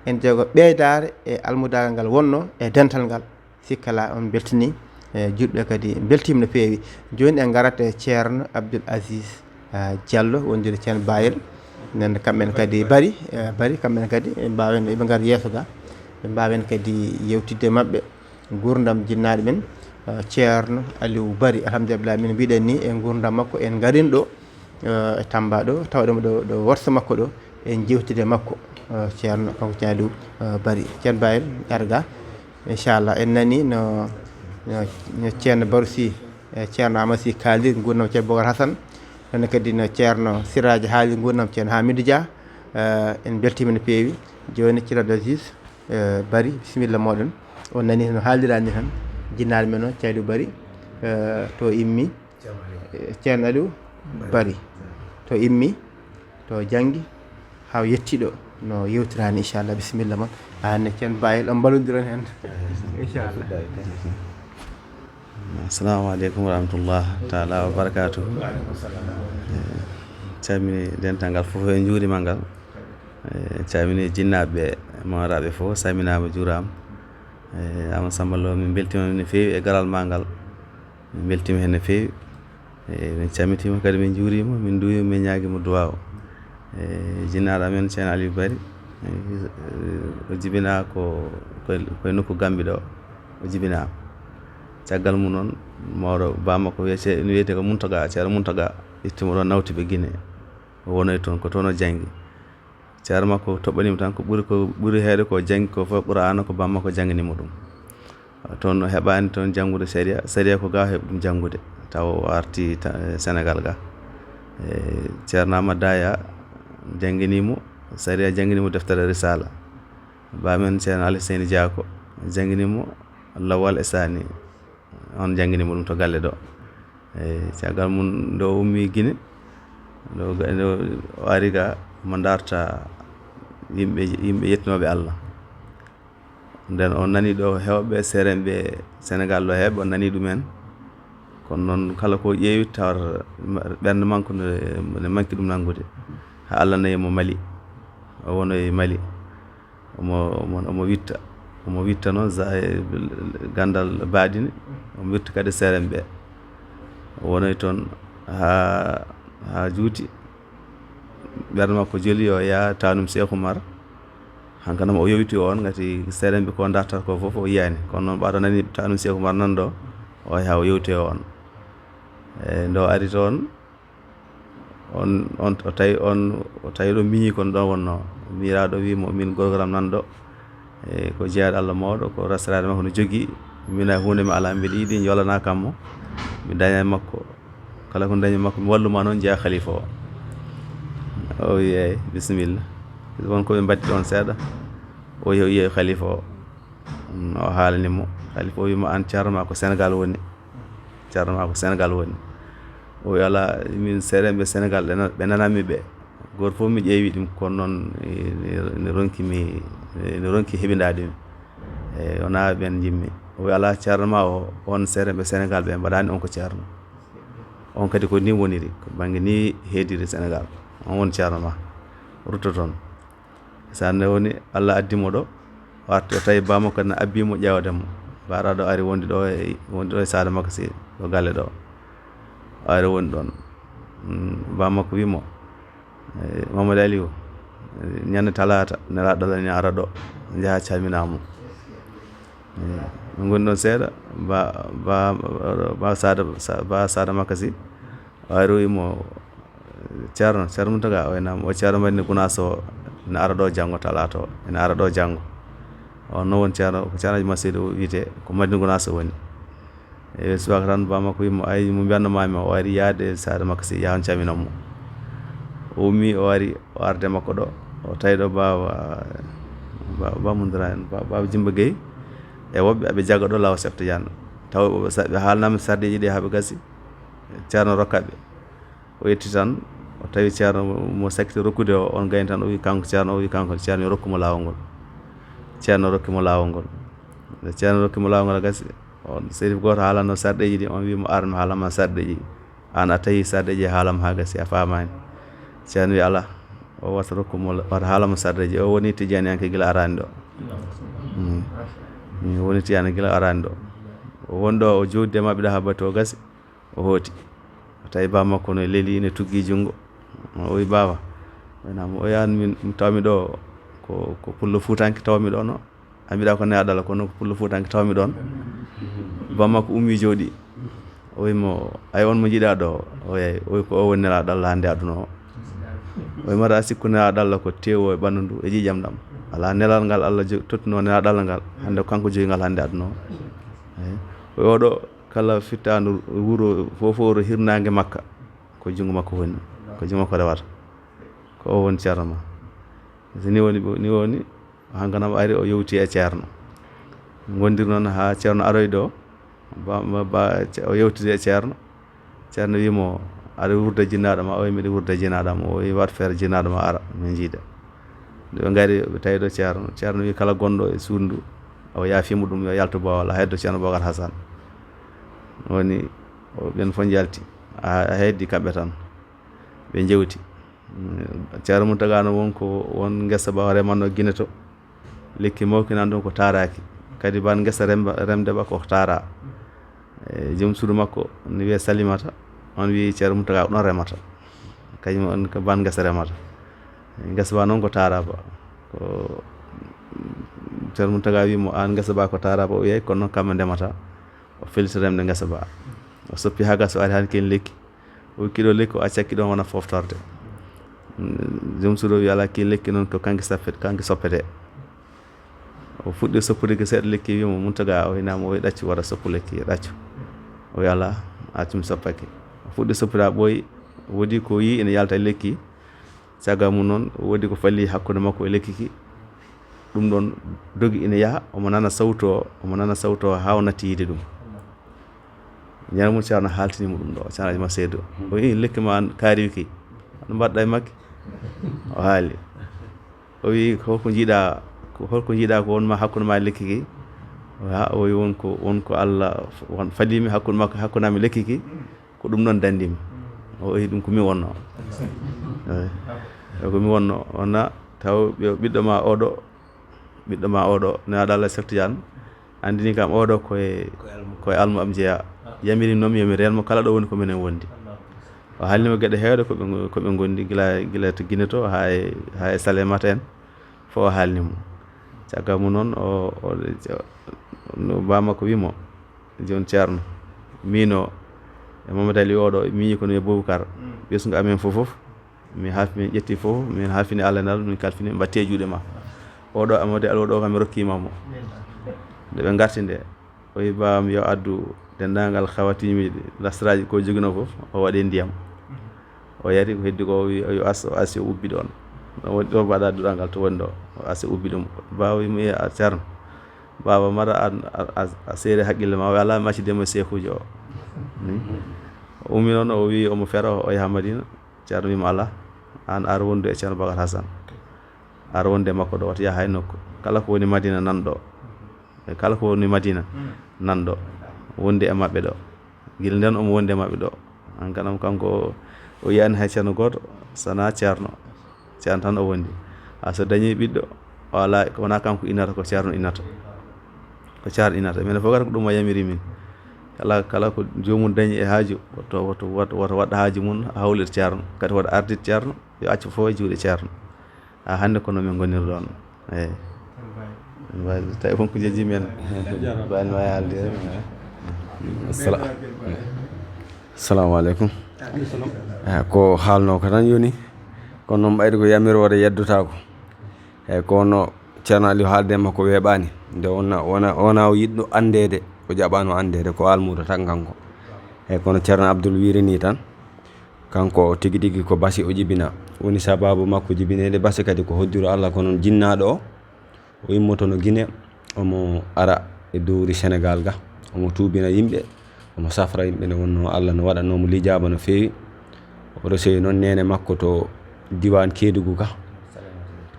ene jogo ɓeydare e almudagal ngal wonno e dental ngal. Sikkala on beltini e juɗɓe kadi beltima no feewi. Joni en garat e Ceerno Abdoul Aziz, ah, Diallo, wondude Ceerno Bayel. Nen kamɓen kadi bari, eh, bari kamɓen kadi ɓe mbawen, ɓe ngar yeeso ga, ɓe mbawen kadi yewtidde maɓɓe gurdam jinnaɗo men, eh, Ceerno Aliou Bari. Alhamdulillah, min mbiɗen ni e gurdam makko en garin ɗo, eh, e Tamba ɗo, tawɗemo ɗo, ɗo worso makko ɗo, en jewtide makko, eh, Ceerno kanko Ceerno Aliou, eh, Bari. Ceerno Bayel, arga, inchallah. En nani no, no, no Ceerno Barusi, eh, Ceerno Amasi kaalir gurdam Ceerno Bokar Hasan, noon kadi no Ceerno Siraji haali gurdam Ceerno Hamidou Dia. Eh, en beltima no feewi. Joni Ceerno Abdoul Aziz, eh, Bari, bisimilla moɗon. On nani no haalirani tan, jinnaɗo men o Ceerno Bari, eh, to immi, eh, Ceerno Aliou Bari, to immi, to janngi, haa o yetti ɗo no yewtirani, inchallah. Bisimilla mon. Anne Ceerno Bayel, on mballodiron hen, inchallah. Assalamu aleykum wa rahmatullah taala wa barakatuhu. Eh, calmini dental ngal fof e juurimal ngal. Eh, calmini jinnaaɓe mawraɓe fof, salminaama, juuraama. Eh, Amadou Samba Lo, min mbeltima no feewi e garal ma ngal. Min mbeltima heen no feewi. Eh, min calmitima kadi, min juurima, min duwima, min ñaagima duwaaw. Eh, jinnaaɗo amen Ceerno Aliou Bari, eh, o jibinaa ko, ko, ko e nokku Gambi ɗo, o jibinaa. Caggal mum noon, mawɗo baa makko wiyete, ene wiyetee ko Muntaga, Ceerno Muntaga, ittimo ɗo, nawti ɓe Gine. O wonoyi toon, ko toon o janngi. Ceerno makko toɓɓaniimo tan ko ɓuri, ko ɓuri heewde ko janngi ko fof Qur'aana ko baa makko jannginii mo ɗum. Toon o heɓaani toon janngude sariya, sariya ko ga o heɓi ɗum janngude, tawa o arti ta-, Senegaal ga. E Ceerno Amadou Daya jannginii mo sariya, jannginii mo deftere Risaala. Baa men Ceerno Ali Seyni Diako jannginii mo Lawal e Saani. On jannginii mo ɗum to galle ɗo. Eyi, caggal mum, nde o ummii Gine, nde o ga-, nde o ari ga, mo darta yimɓe, yimɓe yettinooɓe Allah. Nden on nanii ɗo heewɓe seerenɓe Senegaal ɗo heewɓe, on nanii ɗum en. Kono noon, kala ko ƴeewi, tawata ma-, ɓernde makko ne, ne manki ɗum nanngude. Haa Allah nayi mo Mali, o wonoyi Mali. Omo, omo, omo witta, omo witta noon za-, ganndal baadine, omo witta kadi seerenɓe. O wonoyi toon haa, haa juuti. Ɓernde makko joli, yo yaa taanum Seeku Umar. Hankadi noon o yowiti on, ngati seerenɓe ko dartata ko fof o yiyaani. Kono noon, ɓaaɗo nani taanum Seeku Umar nan ɗo, o yaha o yowti on. Eyi, nde o ari toon, on, on, o tawi on, o tawi ɗo miñi kon ɗon wonno. Miiraaɗo wi mo, "Min gorgoram nan ɗo, e ko jeyaɗo Allah mawɗo, ko rasiraade makko no jogii. Mina huunde mi alaa, mbiɗa yiɗi njolana kam mo. Mi daña e makko. Kala ko dañi e makko, mi wallu ma noon, jeya khalifa o." O wi, "Eyi, bisimilla." Won ko ɓe mbaɗi ɗon seeɗa. O yehi, o yehi khalifa o. Mm, o haalani mo. Khalifa o wi mo, "Aan, ceerno ma ko Senegaal woni. Ceerno ma ko Senegaal woni." O wi, "Alaa, min seerenɓe Senegaal ɓe na-, ɓe nananmi ɓe. Gooto fof mi ƴeewi ɗum, kono noon, e, ne, ne ronki mi, ne ronki heɓindaade mi. E, wonaa ɓeen njimmi." O wi, "Alaa, ceerno ma o, on seerenɓe Senegaal ɓe mbaɗaani on ko ceerno. On kadi ko nii woniri, ko bannge nii heediri Senegaal. On woni ceerno ma. Rutto toon." Sannde woni, Allah addi mo ɗo, o arti, o tawi baa makko kadi ne abbi mo ƴeewde mo. Mbaɗa ɗo ari wondi ɗo e, wondi ɗo e saare makko si, ɗo galle ɗo. O ari wondi ɗon. Mm, baa makko wi mo, "Eh, Mamadou Aliou, ñande talaata, nelaaɗo Allah ne ara ɗo, njaha calminaa mo." Eh, ɓe ngoni ɗon seeɗa, ba, ba, ba saada, sa-, ba saada makko si, o ari o wi mo, "Ceerno, Ceerno Muntaga?" O wi, "Naam." "O ceerno mbaɗi ne Gunaas o, ne ara ɗo janngo talaata o, ene ara ɗo janngo." On no woni Ceerno, ko Ceerno Alhaji Maseydu wiyetee, ko Madina Gunaas o woni. E subaka tan, ba makko wimo, "Ay, mo mbiyanno maami o ari yaade saare makko, si yahan caminon mo." O ummi, o ari, o arde makko ɗo, o tawi ɗo baaba, ba, ba Mundura en, ba, baaba Jimba Gueye, e woɓɓe aɓe jaga ɗo lawo Septa Jaan. Taw ɓe sa-, ɓe haalnama sarɗeeji ɗi haa ɓe gasi, Ceerno rokkaɓe. O yetti tan, o tawi Ceerno mo sakkiti rokkude o, on gayni tan, o wi kanko Ceerno, o wi kanko Ceerno yo rokku mo laawol ngol. Ceerno rokki mo laawol ngol. Nde Ceerno rokki mo laawol ngol a gasi, on serif gooto haalanno sarɗeeji ɗi, on wi mo ar mi haalama sarɗeeji. Aan a tawi sarɗeeji haalam haa gasi, a faamaani. Ceerno wi alaa, o wata rokku mo, wata haalama sarɗeeji. O woni tijaniyanke gila araani ɗo. Mm. Mm, woni tijani gila araani ɗo. O woni ɗo, o jooɗi e maɓɓe ɗo haa batu o gasi. O hooti. O tawi baba makko no leli, ine tuggi junngo. O wi, "Baba." O wi, "Naam." O wi, "Aan min, mi tawmi ɗo ko, ko pullo fuutanke tawmi ɗo no. A mbiɗa ko neɗɗo Allah, kono ko pullo fuutanke tawmi ɗoon." Baba makko ummi jooɗi. O wi mo, "Ay, on mo njiɗa ɗo?" O wi, ay, o wi, "Ko o woni nelaaɗo Allah hannde aduna o." O wi, "Mara a sikku nelaaɗo Allah ko tewo e ɓanndu ndu e ƴiiƴam ɗam. Alaa nelal ngal Allah jo-, tottuno nelaaɗo Allah ngal. Hannde ko kanko jogi ngal hannde aduna o." Eyi. O wi, "Oɗo kala fittaandu wuro fof, fof to hirnaange makka, ko junngo makko woni, ko junngo makko rewata. Ko o woni ceerno ma." So ni woni, ni woni, hankanam ari o yewti e ceerno. Ngondir noon haa ceerno aroy ɗo, ba, ba, ba, ce-, o yewtidi e ceerno. Ceerno wi mo, "Aɗa wurda jinnaaɗo ma?" O wi, "Miɗa wurda jinnaaɗo am." O wi, "Waɗ feere jinnaaɗo ma ara, min njiida." Nde ɓe ngari, ɓe tawi ɗo ceerno. Ceerno wi, "Kala gonɗo e suudu ndu, o yaafima ɗum, yo yaltu boowal, a heddo ceerno Bookar Hasan." Woni, o, ɓen fof njalti. A, a heddi kamɓe tan. Ɓe njewti. Mm, Ceerno Muntaga no won ko, won ngesa ba o remanno Gine to. Lekki mawki nan ɗum ko taaraaki. Kadi ban ngesa remba, remde ba ko taara. E, joom suudu makko ne wiye Salimata, on wiyi Ceerno Muntaga ko ɗon remata. Kañum on ko ban ngesa remata. Ngesa ba noon ko taara ba. Ko Ceerno Muntaga wi mo, "Aan ngesa ba ko taara ba," o wiyay, "Kono noon kamɓe ndemata." O felliti remde ngesa ba. O soppi haa gasa, o ari haa ken lekki. O wi, "Kiɗo lekki o acca kiɗo wona foftorde." Mm, joom suudu o wi, "Alaa, ki lekki noon ko kanki sappet-, kanki soppete." O fuɗɗi soppude ki seeɗa lekki, wi mo, "Muntaga," o hinama, o wi, "Ɗaccu, wara soppu lekki, ɗaccu." O wi, "Alaa, accu mi soppake." O fuɗɗi soppude haa ɓooyi, woodi ko yi ene yalta e lekki. Caggal mum noon, woodi ko falli hakkunde makko e lekki ki. Ɗum ɗon dogi ina yaha, omo nana sawto, omo nana sawto haa o natti yiide ɗum. Ñande mum Ceerno haaltini mo ɗum ɗo, Ceerno Alhaji Maseydu. O wi, "Lekki ma an kaari ki, no mbaɗɗa e makki?" O haali. O wi, "Holko njiɗa, ko, holko njiɗa ko won ma hakkunde ma e lekki ki?" O wi, "Ha, o wi, won ko, won ko Allah, won falimi hakkunde makko, hakkunde am e lekki ki. Ko ɗum noon danndi mi." O wi, "Ɗum ko mi wonno." Eyi. Ko mi wonno, wonna taw ɓe-, ɓiɗɗo ma oɗo, ɓiɗɗo ma oɗo, nelaaɗo Allah Cheikh Tidiane, anndini kam oɗo koye, koye almu am jeyaa. Yamiri noon mi yo mi reen mo kala ɗo woni ko minen wondi. O haalni mo geɗe heewɗe ko ɓe, ko ɓe ngondi gila, gila to Gine to haa e, haa e Salemata en. Fof o haalni mo. Caggal mum noon, o, o, no ba makko wi mo, "Jooni Ceerno, miin o, e Mamadou Ali oɗo, miñi kono e Boubacar, ɓesngu amen fof fof, min haafi, min ƴetti fof, min haafini Allah e Nelaɗo, min kalfini, min mbatti e juuɗe ma. Oɗo Amadou Ali oɗo kam, mi rokkima mo." Nde ɓe ngarti nde, o wi, "Baam yo addu denndaangal khawatimiiji, lasraaji ko joginoo fof, o waɗi ndiyam." O yari ko heddi ko, o wi, o wi, "As, o asi, o ubbi ɗoon." Ɗon woni ɗo mbaɗa duɗal ngal to woni ɗo. O asi, o ubbi ɗum. Baaba wi mo, "Iya, a Ceerno. Baaba mara an, a, a, a seere haqqille ma." O wi, "Alaa, mi acci demo e seekuujo o." Hmm. O ummi noon, o wi omo fera, o yaha Madina. Ceerno wi mo, "Alaa, aan ar wondu e Ceerno Bakar Hasan. Ar wondu e makko ɗo, wata yaha hay nokku. Kala ko woni Madina nan ɗo." E kala ko woni Madina, nan ɗo, wondi e maɓɓe ɗo. Gila nden omo wondi e maɓɓe ɗo. An kanam kanko o yiyani hay ceerno gooto, sana ceerno. Ceerno tan o wondi. A so dañi ɓiɗɗo, o alaa, ko wonaa kanko innata, ko ceerno innata. Ko ceerno innata. Minen fof kadi ko ɗum o yamiri min. Kala, kala ko joomum dañi e haaju, woto, woto, woto, woto waɗ haaju mum, hawlir ceerno. Kadi woto ardit ceerno, yo accu fof e juuɗe ceerno. A hannde kono min ngoniri ɗoon. Eyi. Tawi won ko jeji men. Bani ma haalde. Assala-, assalamu aleykum. Eh, ko haalno ko tan yoni. Kono noon ɓayde ko yamiroore yeddotaako. Eyi, kono Ceerno Aliou haalde e makko weeɓaani. Nde wona, wona, wona o yiɗɗo anndeede, o jaɓaano anndeede, ko almuudo tan kanko. Eeyi, kono Ceerno Abdul wiiri nii tan, kanko tigi tigi ko basi o jibina. Woni sabaabu makko jibineede basi kadi ko hoddiro Allah, ko noon jinnaaɗo o, o immotono Gine, omo ara e dowri Senegaal ga, omo tuubina yimɓe, omo safra yimɓe. Nde wonnoo Allah no waɗanoo mo lijaaba no feewi. O resoyi noon neene makko to diiwaan Keedugu ga,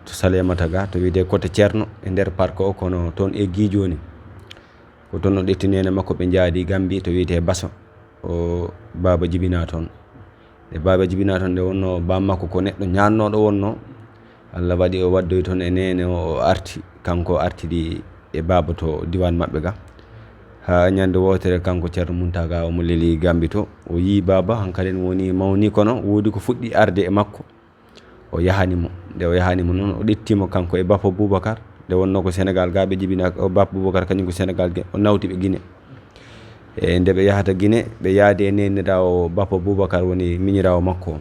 to Saleemata ga, to wiyetee Kote Ceerno e nder park o, kono toon eggi jooni. Ko toon o ƴetti neene makko, ɓe njaadi Gambi to wiyetee Baso. O baaba jibinaa toon. Nde baaba jibinaa toon, nde wonnoo baam makko ko neɗɗo ñaannooɗo wonnoo. Allah waɗi o waddoyi toon e neene o, o arti, kanko artidi e baaba to diiwaan maɓɓe ga. Haa ñande wootere kanko Ceerno Muntaga omo leli Gambi to. O yii baaba, hankadi woni mawni, kono woodi ko fuɗɗi arde e makko. O yahani mo. Nde o yahani mo noon, o ƴetti mo kanko e Bappa Boubacar. Nde wonnoo ko Senegaal ga ɓe jibina, o Bappa Boubacar kañum ko Senegaal ge, o nawti ɓe Gine. E nde ɓe yahata Gine, ɓe yaadi e neeniraawo Bappa Boubacar woni miñiraawo makko o.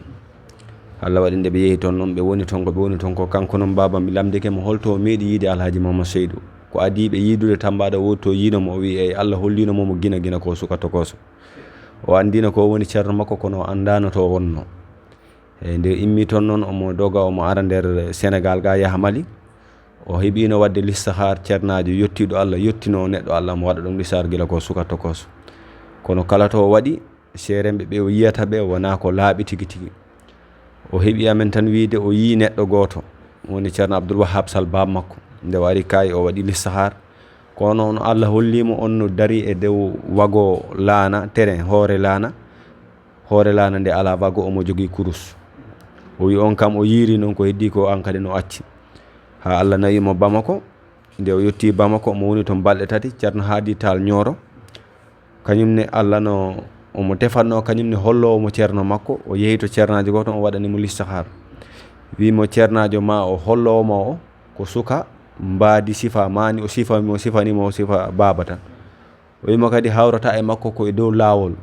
Allah waɗi nde ɓe yehi toon noon, ɓe woni toon ko ɓe woni toon ko, kanko noon baaba mi lamndike mo holto o meeɗi yiide Alhaji Mamad Seydou. Ko adii ɓe yiidude Tamba ɗo, woodi to yiino mo, o wii eey, Allah holliino mo mo Gine, Gine ko suka tokooso. O anndiino ko woni ceerno makko, kono o anndaano to o wonnoo. E nde immi toon noon, omo doga, omo ara nder Senegaal ga, yaha Mali. O heɓiino waɗde listahaar ceernaajo yottiiɗo Allah, yottinoo neɗɗo Allah, omo waɗa ɗum listahaar gila ko suka tokooso. Kono kala to o waɗi, seeremɓe ɓe o yiyata ɓe wonaa ko laaɓi tigi tigi. O heɓi amen tan wiyde o yii neɗɗo gooto, woni Ceerno Abdul Wahab Sal, baab makko. Nde o ari kaayi, o waɗi listahaar. Kono on Allah holliimo on no dari e dow wago laana, terrain, hoore laana. Hoore laana nde alaa wago, omo jogii kurus. O wi on kam o yiiri noon ko heddii ko, an kadi no acci. Haa Allah nawi mo Bamako. Nde o yottii Bamako, omo woni toon balɗe tati, Ceerno Haadi Taal Ñooro. Kañum ne Allah no omo tefatnoo, kañum ne holloowo mo ceerno makko. O yehi to ceernaajo gooto, o waɗani mo listahaar. Wi mo, ceernaajo ma o holloowo ma o, ko suka mbaadi sifa maani, o sifa mo, sifani mo sifa baaba tan. O wi mo kadi hawrata e makko ko e dow laawol.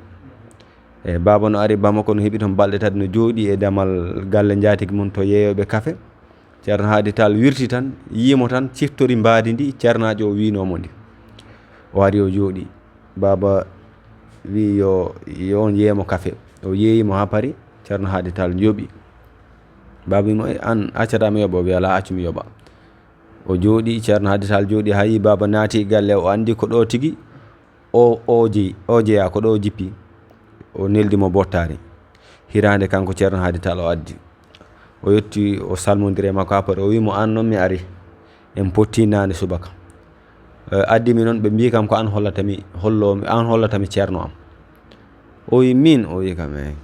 E baaba no ari Bamako, no heɓi toon balɗe tati, no jooɗii e damal galle njaatigi mum to yeeyooɓe kafe. Ceerno Haadi Taal wirti tan, yii mo tan, ciftori mbaadi ndi, ceernaajo o wiinoo mo ndi. O ari o jooɗii. Baaba wi yo, yo on yeey mo kafe. O yeeyi mo haa pari, Ceerno Haadi Taal yoɓi. Baaba wi mo, "E, an accataa mi yoɓa?" O wi, "Alaa, accu mi yoɓa." O jooɗii, Ceerno Haadi Taal jooɗii haa yii baaba naati galle, o anndi ko ɗo tigi o, o jeyi, o jeyaa, ko ɗo o jippi. O neldi mo bottaari. Hiraande kanko Ceerno Haadi Taal o addi. O yetti, o salmondiri e makko, après o wi mo, "An noon mi ari. En potti naane subaka. Eh, addi mi noon, ɓe mbii kam ko an hollata mi, hollo, an hollata mi ceerno am." O wi, "Min?" O wi kam, "Eey."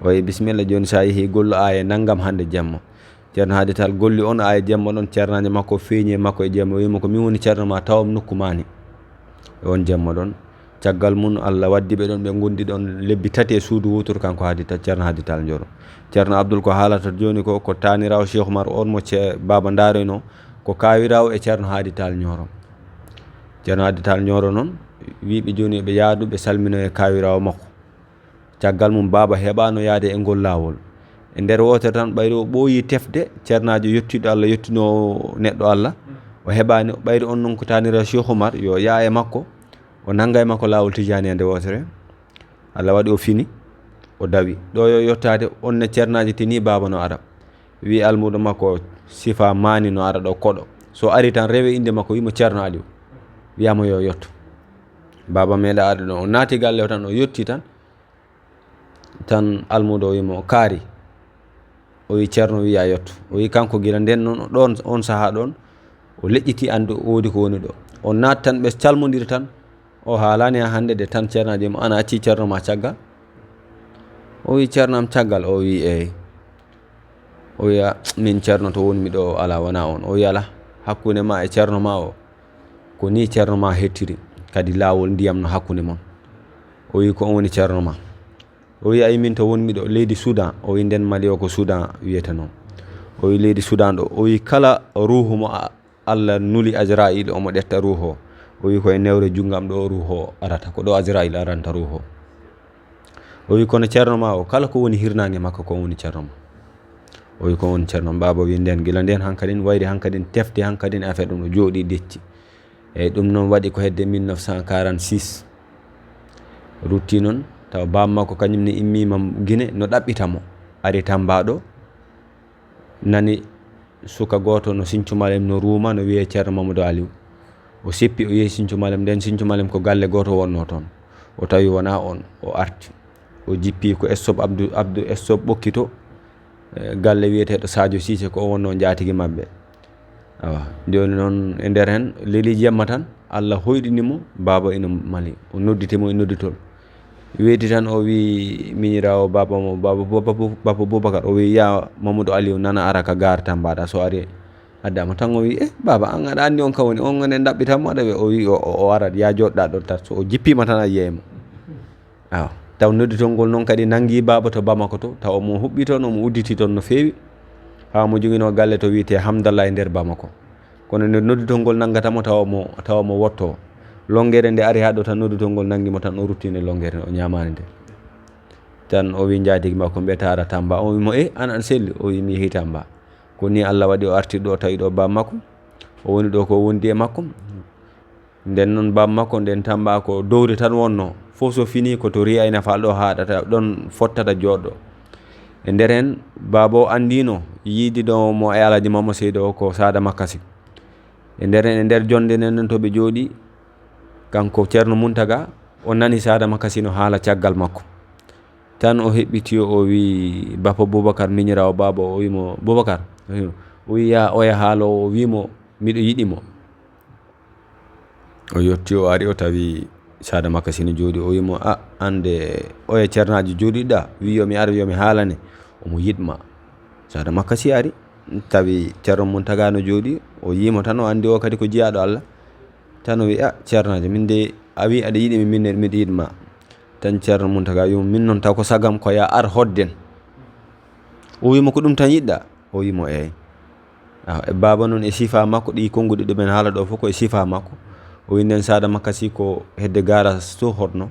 O wi, "Bisimilla, jooni so a yehii, gollu aaya nanngam hannde jemma." Ceerno Haadi Taal golli on aaya jemma ɗon, ceernaajo makko feeñi e makko e jemma, o wi mo, "Ko min woni ceerno ma, tawam nokku maani." E on jemma ɗon, caggal mum, Allah waddi ɓe ɗon, ɓe ngondi ɗon lebbi tati e suudu wooturu, kanko Haadi Ta-, Ceerno Haadi Taal Ñooro. Ceerno Abdul, ko haalata jooni ko, ko taaniraawo Cheikh Oumar on mo ce-, baaba ndaaroynoo, ko kaawiraawo e Ceerno Haadi Taal Ñooro. Ceerno Haadi Taal Ñooro noon, wii ɓe jooni yo ɓe yaadu, ɓe salminoya kaawiraawo makko. Caggal mum, baaba heɓaano yaade e ngol laawol. E nder wootere tan, ɓayri o ɓooyii tefde ceernaajo yottiiɗo Allah, yottinoowo neɗɗo Allah. O heɓaani, ɓayri on noon ko taaniraawo Cheikh Oumar, yo yaa e makko, o nannga e makko laawol Tijaani e nde wootere. Allah waɗi o fini, o dawi. Ɗo yo yottaade, on ne ceernaajo tinii baaba no ara. Wii almuudo makko, sifa maani no ara ɗo koɗo. So ari tan, rewe innde makko, wii mo Ceerno Aliou. Wiyaa mo yo yotto. Baaba meeɗa arde ɗon. O naati galle o tan, o yotti tan. Tan almuudo o wii mo, "Kaari." O wii, "Ceerno wii a yotto." O wii kanko gila nden noon, ɗon, on sahaa ɗon, o leƴƴitii anndu o woodi ko woni ɗo. O naati tan, ɓe calmondiri tan. O haalaani haa hannde de tan ceernaajo mo, "An a accii ceerno ma caggal?" O wii, "Ceerno am caggal?" O wii, "Eey." O wiya, "Min ceerno to wonmi ɗo alaa wonaa on." O wiya, "Alaa, hakkunde ma e ceerno ma o, ko nii ceerno ma hettiri, kadi laawol ndiyam no hakkunde mon." O wi, "Ko on woni ceerno ma?" O wi, "Ayi, min to wonmi ɗo, leydi Sudan." O wi, "Nden Mali o ko Sudan wiyetenoo." O wi, "Leydi Sudan ɗo." O wi, "Kala ruuhu mo a-, Allah nuli Azra'iil omo ƴetta ruuhu o." O wi, "Ko e newre junngam ɗo ruuhu o arata, ko ɗo Azra'iil aranta ruuhu o." O wi, "Kono ceerno ma o, kala ko woni hirnaange makko, ko on woni ceerno ma?" O wi ko on Ceerno. Baaba wi ndeen, gila ndeen hankadin wayri hankadin tefti hankadin affaire ɗum ɗo jooɗi decci. Eyyi, ɗum noon waɗi ko hedde mille neuf cent quarante-six. Rutti noon, tawa baaba makko kañum ne immiima Gine, no ɗaɓɓita mo. Ari Tamba ɗo, nani suka gooto no Sinthiou Malem no ruuma, no wiyee Ceerno Mamadou Aliou. O seppi, o yehi Sinthiou Malem, nden Sinthiou Malem ko galle gooto wonnoo toon. O tawi wonaa oon, o arti. O jippi ko Stop Abdou, Abdou Stop Ɓokki to, eh, galle wiyeteeɗo Sadio Cissé, ko o wonnoo njaatigi maɓɓe. Awa, jooni noon e nder heen, leliiji yamma tan, Allah hoyɗini mo, baaba ina Mali. O nodditi mo e nodditol. Weeti tan, o wi miñiraawo baaba mo, baaba, baaba, baaba Boubacar, o wi, "Ya Mamadou Aliou, nana ara ka gaar tan mbaɗa, so ari adda mo." Tan o wi, "Eh, baaba, an aɗa anndi on ka woni, on ene ɗaɓɓi tan mo aɗa wi." O wi, "O, o, o arat, ya jooɗɗa ɗon tan." So o jippiima tan a yiyay mo. Awa, taw nodditol ngol noon kadi nanngi baaba to Bamako to, taw omo huɓɓi toon, omo udditi toon no feewi. Haa mo joginoo galle to wiyetee Hamdallah e nder Bamako. Kono nde nodditol ngol nanngata mo, tawa mo, tawa mo wotto. Longere nde ari haa ɗo tan, nodditol ngol nanngi mo tan, o rutti nde longere, o ñaamaani nde. Tan o wi njaatigi makko, mbiyata ara Tamba. O wi mo, "Eh, an, an selli?" O wi, "Mi yehi Tamba." Ko ni Allah waɗi o arti ɗo, tawi ɗo baaba makko. O woni ɗo ko wondi e makko. Nden noon baaba makko, nden Tamba ko dowri tan wonno. Fof so fini ko to Riayna Fall ɗo haaɗata, ɗon fottata jooɗo. E nder heen, baaba o anndino yiidi ɗo mo e Alhaji Mamo Seydi o ko Sada Makasi. E nder heen, e nder jonde nden noon to ɓe jooɗi, kanko Ceerno Muntaga, o nani Sada Makasi no haala caggal makko. Tan o heɓɓiti o, o wi, "Bappa Boubacar, miñiraawo baaba o." O wi mo, "Boubacar?" O wi, "Ya oya haala o?" O wi mo, "Miɗo yiɗi mo." O yotti, o ari, o tawi Sada Makasi no jooɗi. O wi mo, "A, an de, oya ceernaajo jooɗiɗa, wi yo mi ar, yo mi haalane." Omo yiɗ ma. Sada Makasi ari, tawi Ceerno Muntaga no jooɗi, o yii mo tan, o anndi o kadi ko jiyaaɗo Allah. Tan o wi, "A, ceernaajo, min de, a wi aɗa yiɗi mi, min ne miɗo yiɗ ma." Tan Ceerno Muntaga wi mo, "Min noon taw ko sagam ko ya ar hodden." O wi mo, "Ko ɗum tan yiɗɗa?" O wi mo, "Eey." Awa, e baaba noon e sifa makko, ɗi konnguɗi ɗo men haala ɗo fof ko e sifa makko. O wi nden Sada Makasi ko hedde garas to hoɗno.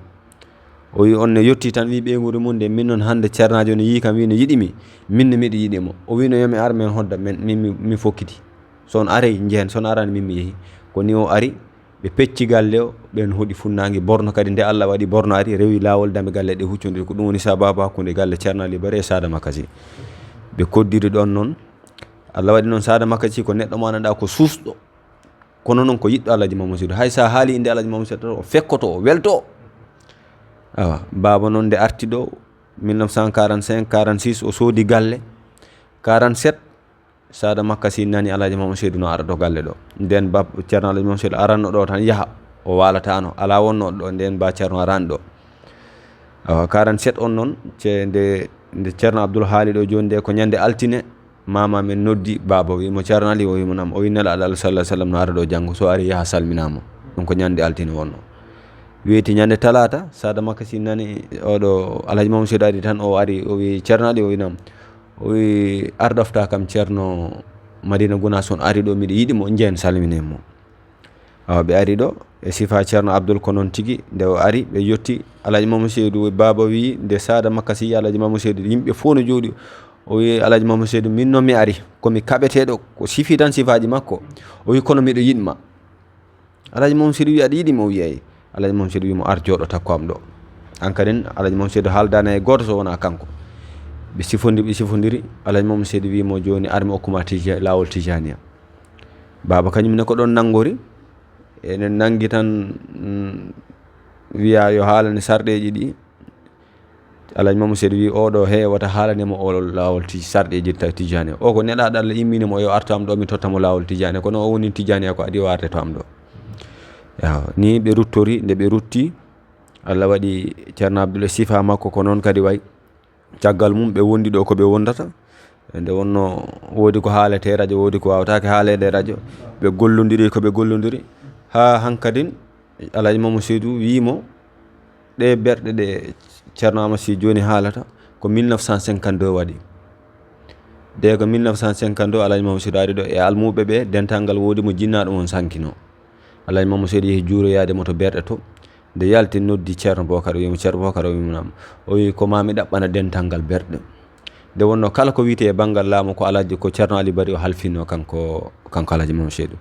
O wi on ne yotti tan, wi ɓeynguure mum nde, "Min noon hannde ceernaajo ne yii kam, wi ne yiɗi mi, min ne miɗo yiɗi mo." O wi no yo mi ar, men hodda, men, min mi, mi fokkiti. So on arey, njehen, so on arani, min mi yehi. Ko ni o ari, ɓe pecci galle o, ɓen hoɗi funnaange Borno kadi. Nde Allah waɗi Borno ari, rewi laawol, dame galle ɗe huccondiri. Ko ɗum woni sababu hakkunde galle Ceerno Ali Bari e Sada Makasi. Ɓe koddiri ɗon noon. Allah waɗi noon Sada Makasi ko neɗɗo mo anndaa ko suusɗo. Kono noon ko yiɗɗo Alhaji Mamadou Seydou. Hay sa haali innde Alhaji Mamadou Seydou, o fekkoto, o welto. Awa, baaba noon nde arti ɗo, mille neuf cent quarante-cinq, quarante-six, o soodi galle. Quarante-sept, Sada Makasi nani Alhaji Mamadou Seydou no ara ɗo galle ɗo. Nden ba Ceerno Alhaji Mamadou Seydou aranno ɗo tan yaha, o waalataano. Alaa wonno ɗo, nden ba Ceerno araani ɗo. Awa, quarante-sept on noon, ce-, nde, nde Ceerno Abdoul haali ɗo jooni nde, ko ñande altine, mama men noddi baaba, wi mo, "Ceerno Ali?" O wi mo, "Nam." O wi, "Nelaaɗo Allah sallallahu alaihi wasallam no ara ɗo janngo, so ari yaha salmina mo." Ɗum ko ñande altine wonno. Weeti ñande talaata, Sada Makasi nani oɗo Alhaji Mamadou Seydou ari tan, o ari, o wi, "Ceerno Ali?" O wi, "Nam." O wi, "Ar ɗofta kam Ceerno Madina Gunaas on ari ɗo, miɗo yiɗi mo, njehen salminen mo." Awa, ɓe ari ɗo e sifa Ceerno Abdul, ko noon tigi. Nde o ari, ɓe yotti Alhaji Mamadou Seydou, baaba wi, nde Sada Makasi yi Alhaji Mamadou Seydou, yimɓe fof no jooɗi. O wi, "Alhaji Mamadou Seydou, min noon mi ari, ko mi kaɓeteeɗo, ko sifi tan sifaaji makko." O wi, "Kono miɗo yiɗ ma." Alhaji Mamadou Seydou wi, "Aɗa yiɗi mi?" O wi, "Eey." Alhaji Mamadou Seydou wi mo, "Ar jooɗo takko am ɗo." An kadin, Alhaji Mamadou Seydou haaldaani e gooto so wonaa kanko. Ɓe sifondiri, ɓe sifondiri. Alhaji Mamadou Seydou wi mo, "Jooni ar mi okkuma tija-, laawol Tijaniya." Baaba kañum ne ko ɗon nanngori. Ene nanngi tan, mm, wiya yo haalane sarɗeeji ɗi. Alhaji Mamadou Seydou wi, "Oɗo he, wata haalane mo o laawol ti-, sarɗeeji ta-, Tijaniya. O ko nelaaɗo Allah immini mo, yo artu am ɗo, mi totta mo laawol Tijaniya. Kono o woni Tijaniya ko adi o arde to am ɗo." Yaw, ni ɓe ruttori, nde ɓe rutti, Allah waɗi Ceerno Abdul e sifa makko ko noon kadi way. Caggal mum, ɓe wondi ɗo ko ɓe wondata. Nde wonno woodi ko haalete radio, woodi ko waawataake haaleede radio. Ɓe gollondiri ko ɓe gollondiri. Haa hankadin, Alhaji Mamadou Seydou wii mo, ɗe berɗe ɗe Ceerno Amadou Sy jooni haalata, ko mille neuf cent cinquante-deux waɗi. De ko mille neuf cent cinquante-deux, Alhaji Mamadou Seydou ari ɗo e almuuɓe ɓe, dental ngal woodi mo jinnaaɗo mon sankino. Alhaji Mamadou Seydou yehi juuroyaade mo to berɗe to. Nde yalti noddi Ceerno Bokar, o wii mo, "Ceerno Bokar," o wii mo, "Naam." O wii, "Ko maa mi ɗaɓɓana dental ngal berɗe." Nde wonno kala ko wiyetee e banngal laamu ko Alhaji, ko Ceerno Ali Bari o halfinno kanko, kanko Alhaji Mamadou Seydou.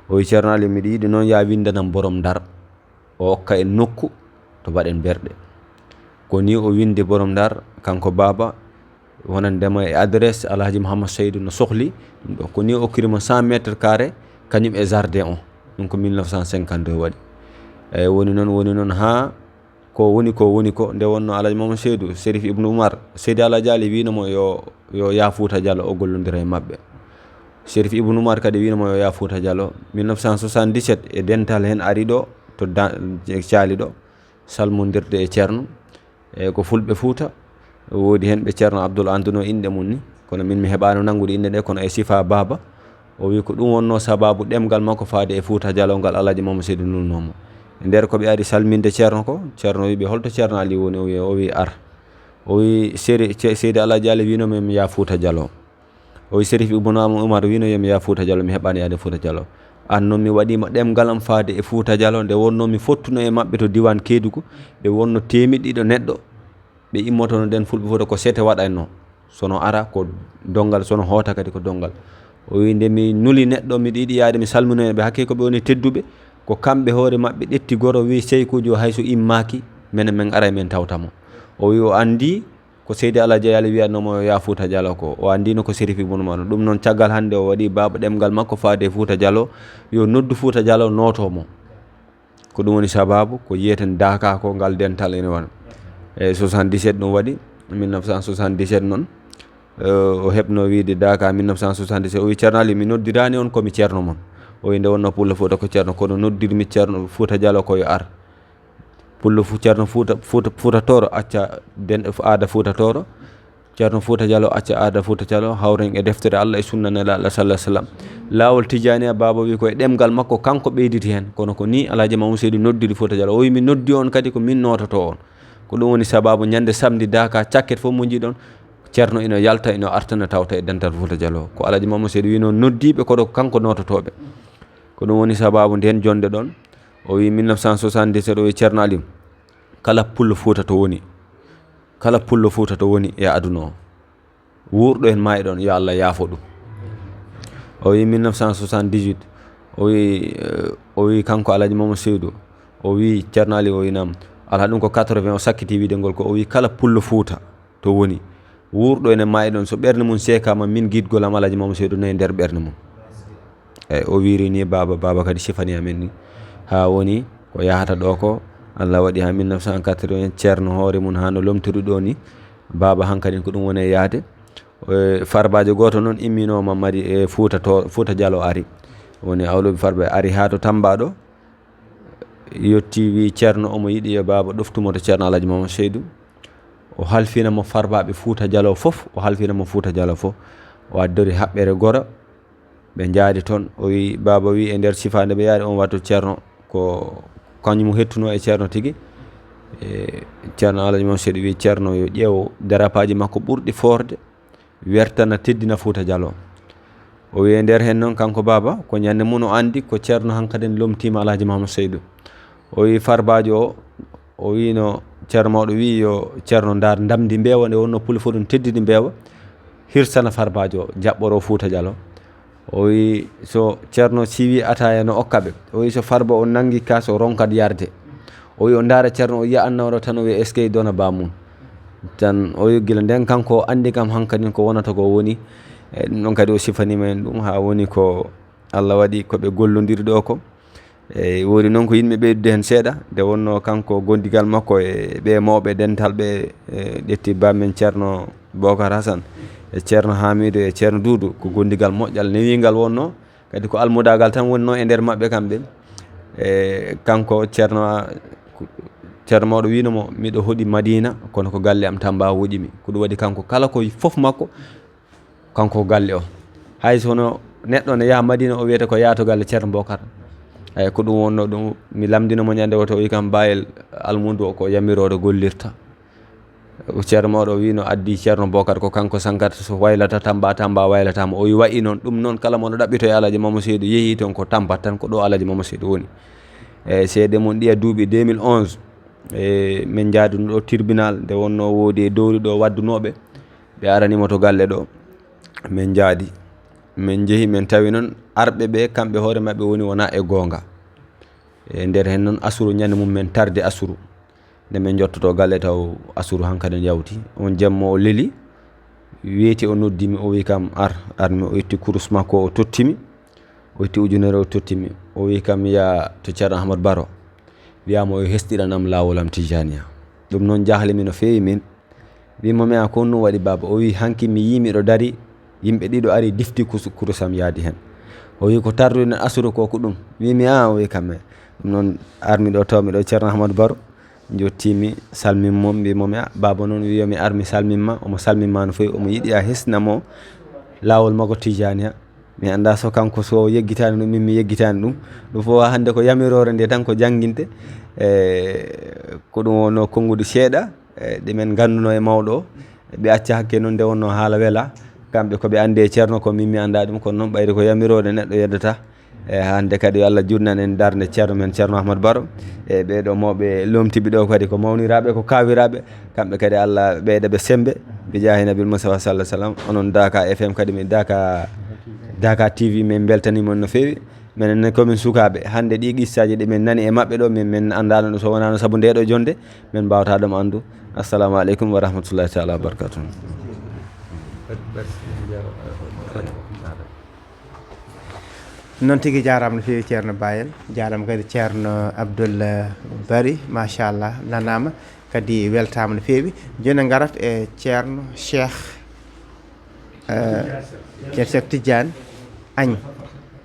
O wi Ceerno Ali, miɗo yiɗi noon yaa winndanam Borom Ndar, o okka en nokku to mbaɗen berɗe. Ko ni o winndi Borom Ndar, kanko baaba, wonandema e adresse Alhaji Mouhammad Seydou no sohli ɗum ɗo. Ko ni o okkiri mo cent mètres carrés, kañum e jardin o. Ɗum ko mille neuf cent cinquante-deux waɗi. Eyi, woni noon, woni noon haa ko woni ko, woni ko, nde wonno Alhaji Mamadou Seydou, Serif Ibnu Umar, Seydi Alhaji Ali wino mo yo, yo yaa Fuuta Jallo, o gollondira e maɓɓe. Serif Ibnu Umar kadi wino mo yo yaa Fuuta Jallo. Mille neuf cent soixante-dix-sept, e dental heen ari ɗo, to da-, Caali ɗo, salmondirde e Ceerno. E ko Fulɓe Fuuta, woodi heen ɓe Ceerno Abdul annduno inɗe mum ni, kono min mi heɓaano nanngude inɗe ɗe, kono e sifa baaba, o wi ko ɗum wonno sababu ɗemngal makko faade e Fuuta Jallo ngal Alhaji Mamadou Seydou nulno mo. E nder ko ɓe ari salminde Ceerno ko, Ceerno wi ɓe, "Holto Ceerno Ali woni?" O wi, o wi, "Ar." O wi, "Seri-, Ce-, Seydi Alhaji Ali wino mi yaa Fuuta Jallo." O wi, "Serif Ibnu Umar wino yo mi yaa Fuuta Jallo, mi heɓaani yaade Fuuta Jallo. Aan noon mi waɗiima ɗemngal am faade e Fuuta Jallo, nde wonno mi fottuno e maɓɓe to diiwaan Keedugu, ɓe wonno teemedde ɗiɗo neɗɗo, ɓe immotono nden Fulɓe Fuuta ko sete waɗayno. Sono ara ko donngal, sono hoota kadi ko donngal." O wi, "Nde mi nuli neɗɗo, miɗo yiɗi yaade mi salminoya ɓe, hakkee ko ɓe woni tedduɓe, ko kamɓe hoore maɓɓe ƴetti goro, wi, 'Seykuujo hay so immaaki, menen men aray men tawta mo.'" O wi o anndi ko Seydi Alhaji Ali wiyatno mo yo yaa Fuuta Jallo ko, o anndino ko Serif Ibnu Umar. Ɗum noon, caggal hannde o waɗi baaba ɗemngal makko faade e Fuuta Jallo, yo noddu Fuuta Jallo nooto mo. Ko ɗum woni sababu ko yiyeten Daaka ko ngal dental ene wona. E soixante-dix-sept ɗum waɗi, mille neuf cent soixante-dix-sept noon, eh, o heɓno wiide Daaka mille neuf cent soixante-dix-sept, o wi, "Ceerno Ali, mi noddiraani on ko mi ceerno mon." O wi, "Nde wonno Pullo Fuuta ko ceerno, kono noddirmi Ceerno Fuuta Jallo ko yo ar." Pullo Fu-, Ceerno Fuuta, Fuuta, Fuuta Tooro acca den-, aada Fuuta Tooro. Ceerno Fuuta Jallo acca aada Fuuta Jallo, hawren e deftere Allah e sunna Nelaaɗo sallallahu alaihi wasallam. Laawol Tijaaniya, baaba wi ko e ɗemngal makko kanko ɓeyditi heen. Kono ko ni Alhaji Mamadou Seydou noddiri Fuuta Jallo. O wi, "Mi noddi on kadi ko min noototo on." Ko ɗum woni sababu ñande samedi Daaka cakket fof mo njiɗon, Ceerno ino yalta, ino arta, no tawta e dental Fuuta Jallo. Ko Alhaji Mamadou Seydou wino noddiiɓe koɗo ko kanko noototooɓe. Ko ɗum woni sababu nden jonde ɗon. O wi mille neuf cent soixante-dix-sept, o wi, "Ceerno Aliou, kala Pullo Fuuta to woni, kala Pullo Fuuta to woni e aduna o, wuurɗo heen maayɗo on, yo Allah yaafo ɗum." O wi mille neuf cent soixante-dix-huit, o wi, eh, o wi kanko Alhaji Mamadou Seydou, o wi, "Ceerno Aliou," o wi, "Naam." Alaa ɗum ko quatre-vingts o sakkiti wiide ngol ko, o wi, "Kala Pullo Fuuta to woni, wuurɗo ene maayɗo on, so ɓernde mum seekaama, min giɗgol am Alhaji Mamadou Seydou nayi nder ɓernde mum." Eyi, o wiiri ni baaba, baaba kadi sifani amen ni. Haa woni ko yahata ɗo ko, Allah waɗi haa mille neuf cent quatre-vingts, Ceerno hoore mum haa no lomtori ɗo ni. Baaba hankadin ko ɗum woni e yahde. E, farbaajo gooto noon imminooma mari e Fuuta to, Fuuta Jallo ari. Woni awloɓe farba ari haa to Tamba ɗo. Yetti wi Ceerno omo yiɗi yo baaba ɗoftu mo to Ceerno Alhaji Mamadou Seydou. O halfina mo farbaaɓe Fuuta Jallo fof, o halfina mo Fuuta Jallo fof. O addori haɓɓere goro, ɓe njaadi toon. O wi, baaba wi e nder sifa nde ɓe yaari on wattu Ceerno, ko kañum hettuno e Ceerno tigi. E, Ceerno Alhaji Mamadou Seydou wi Ceerno yo ƴeew darapaaji makko ɓurɗi foorde, wertana, teddina Fuuta Jallo. O wi e nder heen noon, kanko baaba, ko ñande mum o anndi ko Ceerno hankadin lomtiima Alhaji Mamadou Seydou. O wi farbaajo o, o wino Ceerno mawɗo wi yo Ceerno ndaar ndamndi mbeewa, nde wonno Pullo Fuuta ɗum teddini mbeewa, hirsana farbaajo o, jaɓɓoro Fuuta Jallo. O wi so Ceerno siwi ataaya no okka ɓe. O wi so farba o nanngi kaas o ronkat yarde. O wi o ndaara Ceerno, o yiya annawɗo tan, o wiya, "Eskey, dona ba mum." Tan o wi gila nden kanko o anndi kam hankadin ko wonata ko woni. E ɗum ɗon kadi o sifaniima en ɗum haa woni ko Allah waɗi ko ɓe gollondiri ɗo ko. E woodi noon ko yinmi ɓeydude heen seeɗa, nde wonno kanko gondigal makko e ɓe mawɓe dental ɓe, e ƴetti bammen Ceerno Bokar Hasan e Ceerno Hamidu e Ceerno Duudu, ko gondigal moƴƴal newingal wonno. Kadi ko almudaagal tan wonno e nder maɓɓe kamɓe. E kanko Ceerno, Ceerno mawɗo wino mo, "Miɗo hoɗi Madina, kono ko galle am Tamba woƴimi." Ko ɗum waɗi kanko kala ko fof makko, kanko ko galle o. Hay so hono neɗɗo ne yaha Madina, o wiyata ko yaha to galle Ceerno Bokar. Eyi, ko ɗum wonno ɗum, mi lamndino mo ñande woto, o wi kam, "Bayel almuudo o ko yamiroore gollirta." O Ceerno mawɗo o wi no addi Ceerno Bokar ko kanko sankata so waylata Tamba, Tamba waylata mo. O wi wayi noon, ɗum noon kala mo no ɗaɓɓito e Alhaji Mamadou Seydou yehi toon ko tampat tan, ko ɗo Alhaji Mamadou Seydou woni. E seede mum ɗiya duuɓi deux mille onze, e min njaaduno ɗo tribunal, nde wonno woodi e dowri ɗo waddunooɓe. Ɓe arani mo to galle ɗo, min njaadi. Min njehi, min tawi noon arɓe ɓe, kamɓe hoore maɓɓe woni wona e goonga. E nder heen noon, asuru ñande mum min tarde asuru. Nde min njottoto galle taw asuru hankadi yawti. On jamma o leli, weeti o noddi mi, o wi kam, "Ar, ar mi." O itti kurus makko, o totti mi. O itti ujunere, o totti mi. O wi kam, "Yaa to Ceerno Ahmad Baro, wiyaa mo yo hesɗiran am laawol am Tijaniya." Ɗum noon jahli mi no feewi min. Wi mo, "Mi a ko honɗum waɗi baaba?" O wi, "Hanki mi yii miɗo dari, yimɓe ɗiɗo ari difti kus-, kurus am yaadi heen." O wi, "Ko tarduɗen asuru ko, ko ɗum?" Wi mi, "Aa," o wi kam, "E ɗum noon armi ɗo, taw mi ɗo Ceerno Ahmad Baro." Njottimi, salmin mo, mbi mo, "Mi a, baaba noon wi yo mi ar mi salmin ma." Omo salmin ma no feewi, omo yiɗi a hesɗina mo laawol makko Tijaniya. Mi annda so kanko so yeggitaani ɗum, min mi yeggitaani ɗum. Ɗum fof hannde ko yamiroore nde tan ko jannginde. E, ko ɗum wonno konnguɗi seeɗa, e, ɗi min ngannduno e mawɗo o. Ɓe acca hakke noon nde wonno haala wela. Kamɓe ko ɓe anndi e Ceerno ko min mi annda ɗum, kono noon ɓayri ko yamiroore neɗɗo yeddata. E, hannde kadi yo Allah juutnan en darnde Ceerno men Ceerno Ahmad Baro. E, ɓeeɗo mawɓe lomtiɓe ɗo kadi ko mawniraaɓe, ko kaawiraaɓe. Kamɓe kadi Allah ɓeyda ɓe semmbe. Bi jaahi Nabil Mustafa sallallahu alaihi wasallam. Onon Daka F M kadi, mi Daka, Daka T V, min mbeltaniima on no feewi. Minen ne ko min sukaaɓe. Hannde ɗii qissaaji ɗi min nani e maɓɓe ɗo, min, min anndaano ɗum so wonaano sabu ndee ɗo jonnde, min mbaawata ɗum anndu. Assalamu aleykum wa rahmatullahi taala wa barakatuh. Noon tigi, jaaraama no feewi Ceerno Bayel, jaaraama kadi Ceerno Abdoul Bari, machallah, nanaama kadi weltaama no feewi. Jooni en ngarat e Ceerno Cheikh, eh, Ceerno Cheikh Tidiane Agne.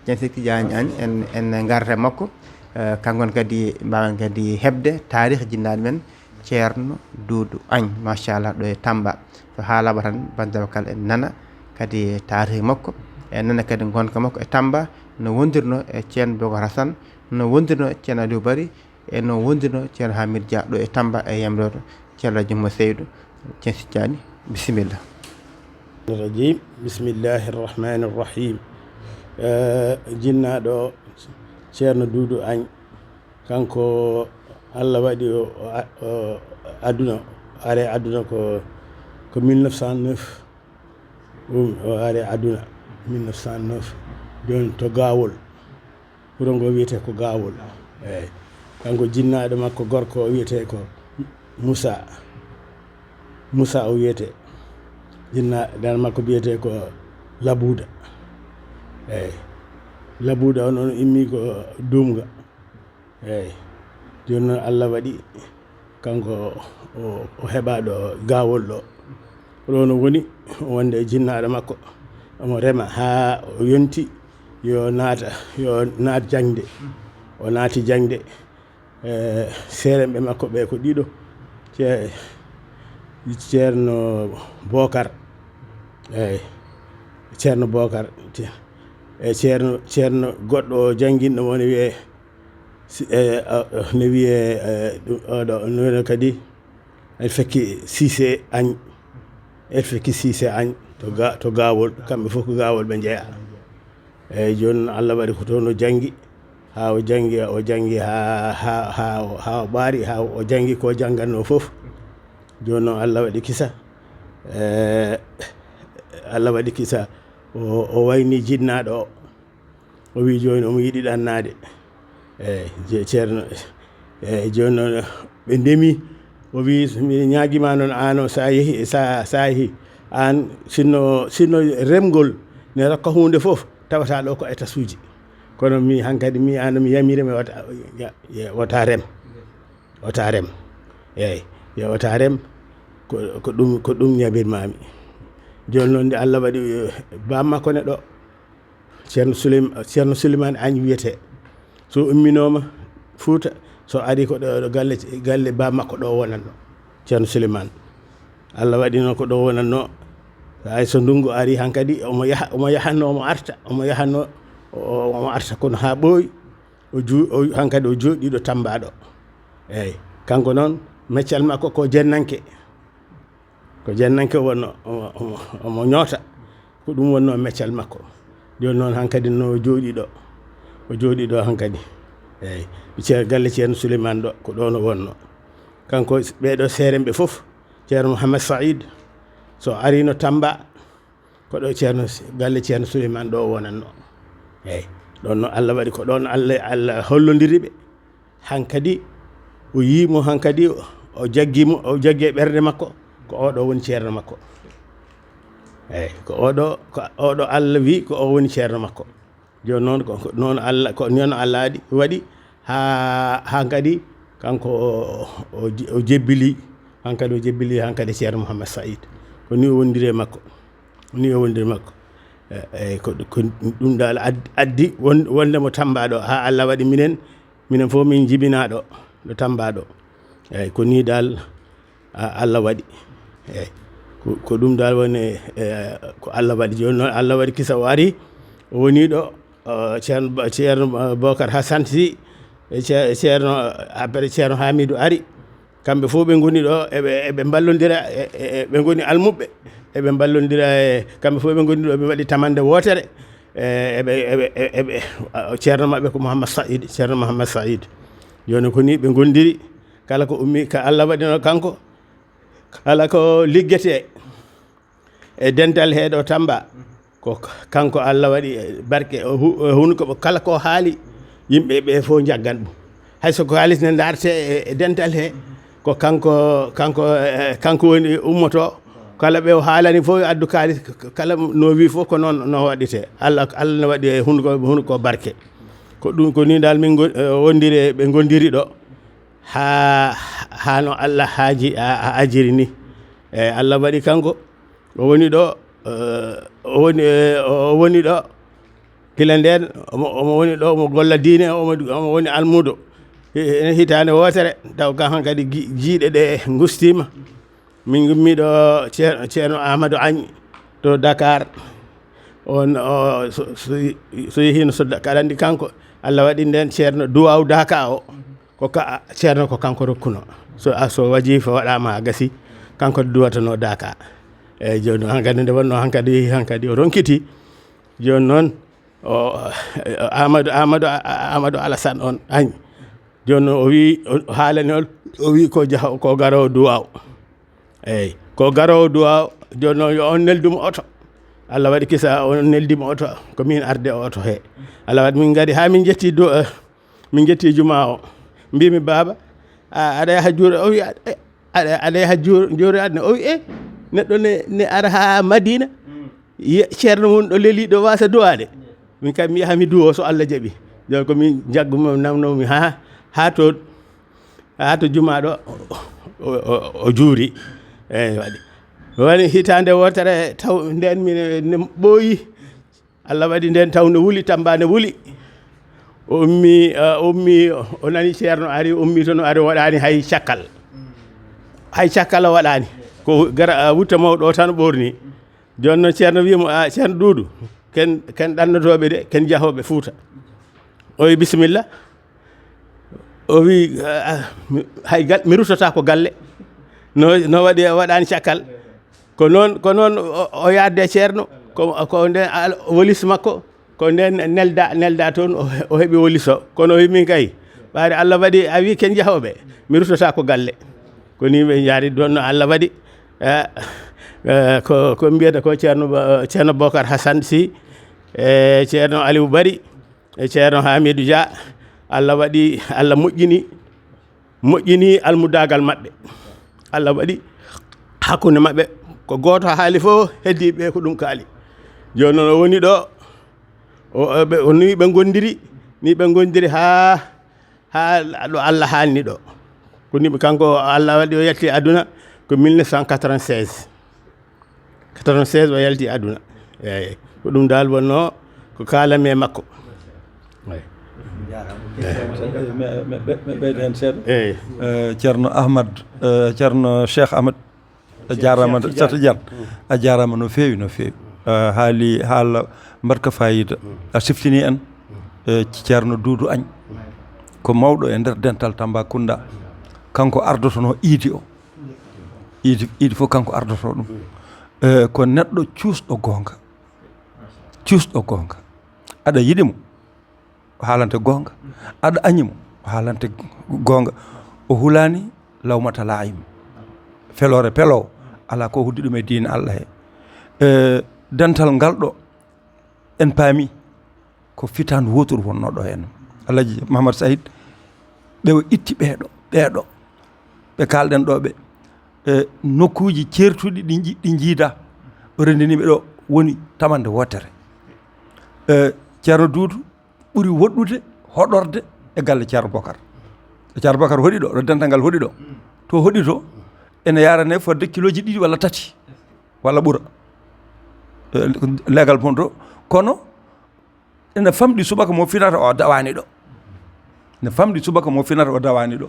Ceerno Cheikh Tidiane Agne, en, en ngarat e makko, eh, kanko on kadi mbaawen kadi heɓde taarih jinnaaɗo men, Ceerno Duudu Agne, machallah, ɗo e Tamba. So haalaama tan, banndiraaɓe kala en nana kadi taarih makko, en nana kadi ngonka makko e Tamba, no wondirno e Ceerno Bokar Hasan, no wondirno e Ceerno Aliou Bari, e no wondirno Ceerno Hamid Dia ɗo e Tamba e yamiroore Ceerno Jumma Seydu. Ceerno Tidiane, bisimilla. Rajim. Bismillahi rahmani rahim. Eh, jinnaaɗo Ceerno Duudu Agne, kanko Allah waɗi o, o a-, o aduna, o ari aduna ko, ko mille neuf cent neuf. Ɗum o ari aduna mille neuf cent neuf. Jooni to Gawol. Wuro ngo wiyetee ko Gawol. Eeyi. Kanko jinnaaɗo makko gorko o wiyetee ko Musa. Musa o wiyetee. Jinnaaɗo makko wiyetee ko Labuda. Eeyi. Labuda on, on immi ko Dumga. Eeyi. Jooni noon Allah waɗi kanko o, o heɓaaɗo Gawol ɗo. Ko ɗoon o woni, o wonde e jinnaaɗo makko. Omo rema haa o yonti, yo naata, yo naat jaŋde. O naati jaŋde. E, seerenɓe makko ɓe ko ɗiɗo. Ce-, Ceerno Bokar. Eeyi. Ceerno Bokar. Ce-, e Ceerno, Ceerno goɗɗo o jannginɗo mo ne wiyee Si, e, a, a, ne wiyee, e, ɗum, oɗo, no wiyee kadi, El Fekki Siise Añ. El Fekki Siise Añ to Ga-, to Gawol, kamɓe fof ko Gawol ɓe njeyaa. Eeyi, jooni noon Allah waɗi ko toon o janngi, haa o janngi, o janngi haa, haa, haa o, haa o ɓaari, haa o janngi ko janngannoo fof. Jooni noon Allah waɗi kisa, e, Allah waɗi kisa, o, o wayni jinnaaɗo o. O wi jooni omo yiɗi ɗannaade. Eeyi, je-, Ceerno, eeyi, jooni noon ɓe ndemi. O wi, "Mi ñaagiima noon, aan o, so a yehi, so a, so a yehi, aan sinno, sinno remgol ne rokka huunde fof, tawata ɗo ko étageuji. Kono mi hankadi, mi aan mi yamire mi wata, ya, ya, wata rem. Wata rem." Eeyi, yo wata rem, ko, ko ɗum, ko ɗum ñabirmaami. Jooni noon nde Allah waɗi, eh, bammakko ne ɗo. Ceerno Suleyma-, Ceerno Suleymaani Añ wiyetee. So umminooma Fuuta, so ari ko ɗo, ɗo galle, galle bammakko ɗo wonatno. Ceerno Suleymaani. Allah waɗi noon ko ɗo wonatno. Hay so ndunngu ari hankadi, omo yaha, omo yahatno, omo arta, omo yahatno, o, o, omo arta kono haa ɓooyi, o ju-, o, hankadi o jooɗii ɗo Tamba ɗo. Eeyi. Kanko noon, meccal makko ko jennanke. Ko jennanke wonno, omo, omo, omo ñoota. Ko ɗum wonno meccal makko. Jooni noon hankadi no o jooɗii ɗo. O jooɗii ɗo hankadi. Eeyi. Ceer-, galle Ceerno Suleymaani ɗo, ko ɗoon o wonno. Kanko ɓee ɗo seerenɓe fof, Ceerno Mouhamed Saïd, So arino Tamba, ko ɗo Ceerno, galle Ceerno Suleymaan ɗo o wonanno. Eyi, ɗon no Allah waɗi, ko ɗon Allah, Allah hollondiri ɓe. Hankadi o yii mo, hankadi o jaggi mo, o jaggi e ɓernde makko, ko oɗo woni ceerno makko. Eyi, ko oɗo, ko oɗo Allah wi ko o woni ceerno makko. Jooni noon, ko, ko noon Allah, ko noon Allah waɗi, waɗi haa, haa kadi kanko o, o, o jebbili, hankadi o jebbili hankadi Ceerno Mouhammad Saïd. Ko ni o wondiri e makko. Ko ni o wondiri e makko. E, e, ko, ko ɗum dal ad-, addi won-, wonde mo Tamba ɗo, haa Allah waɗi minen, minen fof min jibinaa ɗo, ɗo Tamba ɗo. Eyi, ko ni dal, a-, Allah waɗi. Eyi, ko, ko ɗum dal woni, e, ko Allah waɗi. Jooni noon Allah waɗi kisa o ari, o woni ɗo, o, Ceerno Ba-, Ceerno, e, Bokar Hassan Sy, e Ce-, Ceerno, après Ceerno Hamidou ari. Kamɓe fof ɓe ngoni ɗo, eɓe, eɓe mballondira, e, e, e, ɓe ngoni almuɓɓe. Eɓe mballondira e, kamɓe fof ɓe ngoni ɗo, ɓe mbaɗi tamande wootere. E, eɓe, eɓe, e, eɓe, a, ceerno maɓɓe ko Mouhammad Saïd, Ceerno Mouhammad Saïd. Jooni ko ni ɓe ngondiri, kala ko ummi, ka Allah waɗino kanko, kala ko liggetee e dental he ɗo Tamba, ko kanko Allah waɗi barke, o hu-, o hunko, kala ko haali, yimɓe ɓe fof njaggan ɗum. Hay so ko haalis ne ndaarte e, e dental he, ko kanko, kanko, e, kanko woni ummoto, kala ɓe o haalani fof yo addu kaalis, k-, k-, kala no wi fof ko noon no waɗite. Allah, Allah ne waɗi e hunko, hunko barke. Ko ɗum, ko ni dal min ngo-, e, wondiri, ɓe ngondiri ɗo. Haa, haa no Allah haaji, a, a ajiri ni. E, Allah waɗi kanko, o woni ɗo, e, o woni, e, o woni ɗo. Gila ndeen, omo, omo woni ɗo, omo golla diine, omo, omo woni almuudo. Hi-, hitaande wootere, taw kan hankadi gi-, jiiɗe ɗe ngustiima. Min ngummi ɗo Ceer-, Ceerno Amadou Agne to Dakar. On, o, so, so, so yehiino so Da-, kaɗa anndi kanko, Allah waɗi ndeen Ceerno Duwaaw Daka o. Ko ka, Ceerno ko kanko rokkuno. So, a, so wajifa waɗaama a gasi, kanko duwatano Daka. Eyi, jooni noon hankadi nde wonno hankadi, hankadi o ronkiti. Jooni noon, o, Amadou, Amadou, Amadou Alassane on Agne. Jooni noon o wi, o haalani on, o wi ko jaho, ko garoowo Duwaaw. Eyi, ko garoowo Duwaaw, jooni noon yo on neldu mo oto. Allah waɗi kisa, on neldi mo oto, ko min arde o oto he. Allah waɗi min ngari haa min njetti du-, eh, min njetti juma o. Mbimi, "Baaba, a, aɗa yaha juure?" O wi, "A, e, aɗa, aɗa yaha juure, juure aduna?" O wi, "E, neɗɗo ne, ne ara haa Madina, ye-, ceerno mum ɗo leli ɗo wasa duwaade." Min kam mi yaha mi duwo so Allah jaɓi. Jooni ko min jaggu mo namnomi haa, haa to, haa to juma ɗo, o, o, o, o juuri. Eyi, waɗi. Woni hitaande wootere taw ndeen mi ne, ne ɓooyi. Allah waɗi ndeen taw ne wuli, Tamba ne wuli. O ummi, eh, o ummi, o nani ceerno ari, o ummi toon ari, o waɗaani hay cakkal. Hay cakkal o waɗaani. Ko gara, eh, wutta mawɗo o tan ɓoorni. Jooni noon ceerno wiyi mo, "A, Ceerno Duudu, ken, ken ɗannotooɓe de, ken jahooɓe Fuuta." O wi, "Bisimilla." O wi, "A, a, mi, hay gal-, mi ruttata ko galle." No, no waɗi, o waɗaani cakkal. Ko noon, ko noon o, o yaadde e ceerno, ko, ko nden al-, wolis makko, ko nden nelda, nelda toon, o he-, o heɓi wolis o. Kono o wi, "Min kay, ɓaade Allah waɗi a wi ken jahooɓe, mi ruttata ko galle." Ko ni ɓe njaari ɗoon no Allah waɗi. Eh, eh, ko, ko mbiyata ko Ceerno Ba-, Ceerno Bokar Hassan Sy, e Ceerno Aliou Bari, e Ceerno Hamidou Dia. Allah waɗi, Allah moƴƴini, moƴƴini almudaagal maɓɓe. Allah waɗi hakkunde maɓɓe ko gooto haali fof, heddi ɓe ko ɗum kaali. Jooni noon o woni ɗo, o, o, ɓe, o ni ɓe ngondiri, ni ɓe ngondiri haa, haa ɗo Allah haalni ɗo. Ko ni ɓe, kanko Allah waɗi o yalti aduna ko mille neuf cent quatre-vingt-seize. Quatre-vingt-seize o yalti aduna. Eyi, ko ɗum dal wonno ko kaalami e makko. Eyi. Me, me, me, me, ɓeyda heen seeɗa. Eyi. Eh, Ceerno Ahmad, eh, Ceerno Cheikh Ahmad, a jaaraama, Cheikh Tidiane. Cheikh Tidiane. A jaaraama no feewi, no feewi. Eh, haali haala mbaɗka faayiida. A siftini en, eh, Ceerno Duudu Agne. Ko mawɗo e nder dental Tambacounda. Kanko ardotono iidi o. Iidi, iidi fof kanko ardoto ɗum. Eh, ko neɗɗo cuusɗo goonga. Cuusɗo goonga. Aɗa yiɗi mo, o haalante goonga. Aɗa añi mo, o haalante goonga. O hulaani lawmata laa'im. Feloore peloowo, alaa ko hoddi ɗum e diine Allah he. Eh, dental ngal ɗo, en paami ko fitaan wootur wonnoo ɗo en. Alhaji Mahamad Sahid, ɓe o itti ɓeeɗo, ɓeeɗo, ɓe kaalɗen ɗo ɓe, e nokkuuji ceertuɗi ɗi nji-, ɗi njiida, o renndini ɓe ɗo woni tamande wootere. E, Ceerno Duudu ɓuri woɗɗude hoɗorde e galle Ceerno Bokar. Ceerno Bokar hoɗi ɗo, ɗo dental ngal hoɗi ɗo. To hoɗi to, ene yaarane fodde kilooji ɗiɗi walla tati, walla ɓura. E, legal pon to, kono ene famɗi subaka mo finata o dawaani ɗo. Ne famɗi subaka mo finata o dawaani ɗo.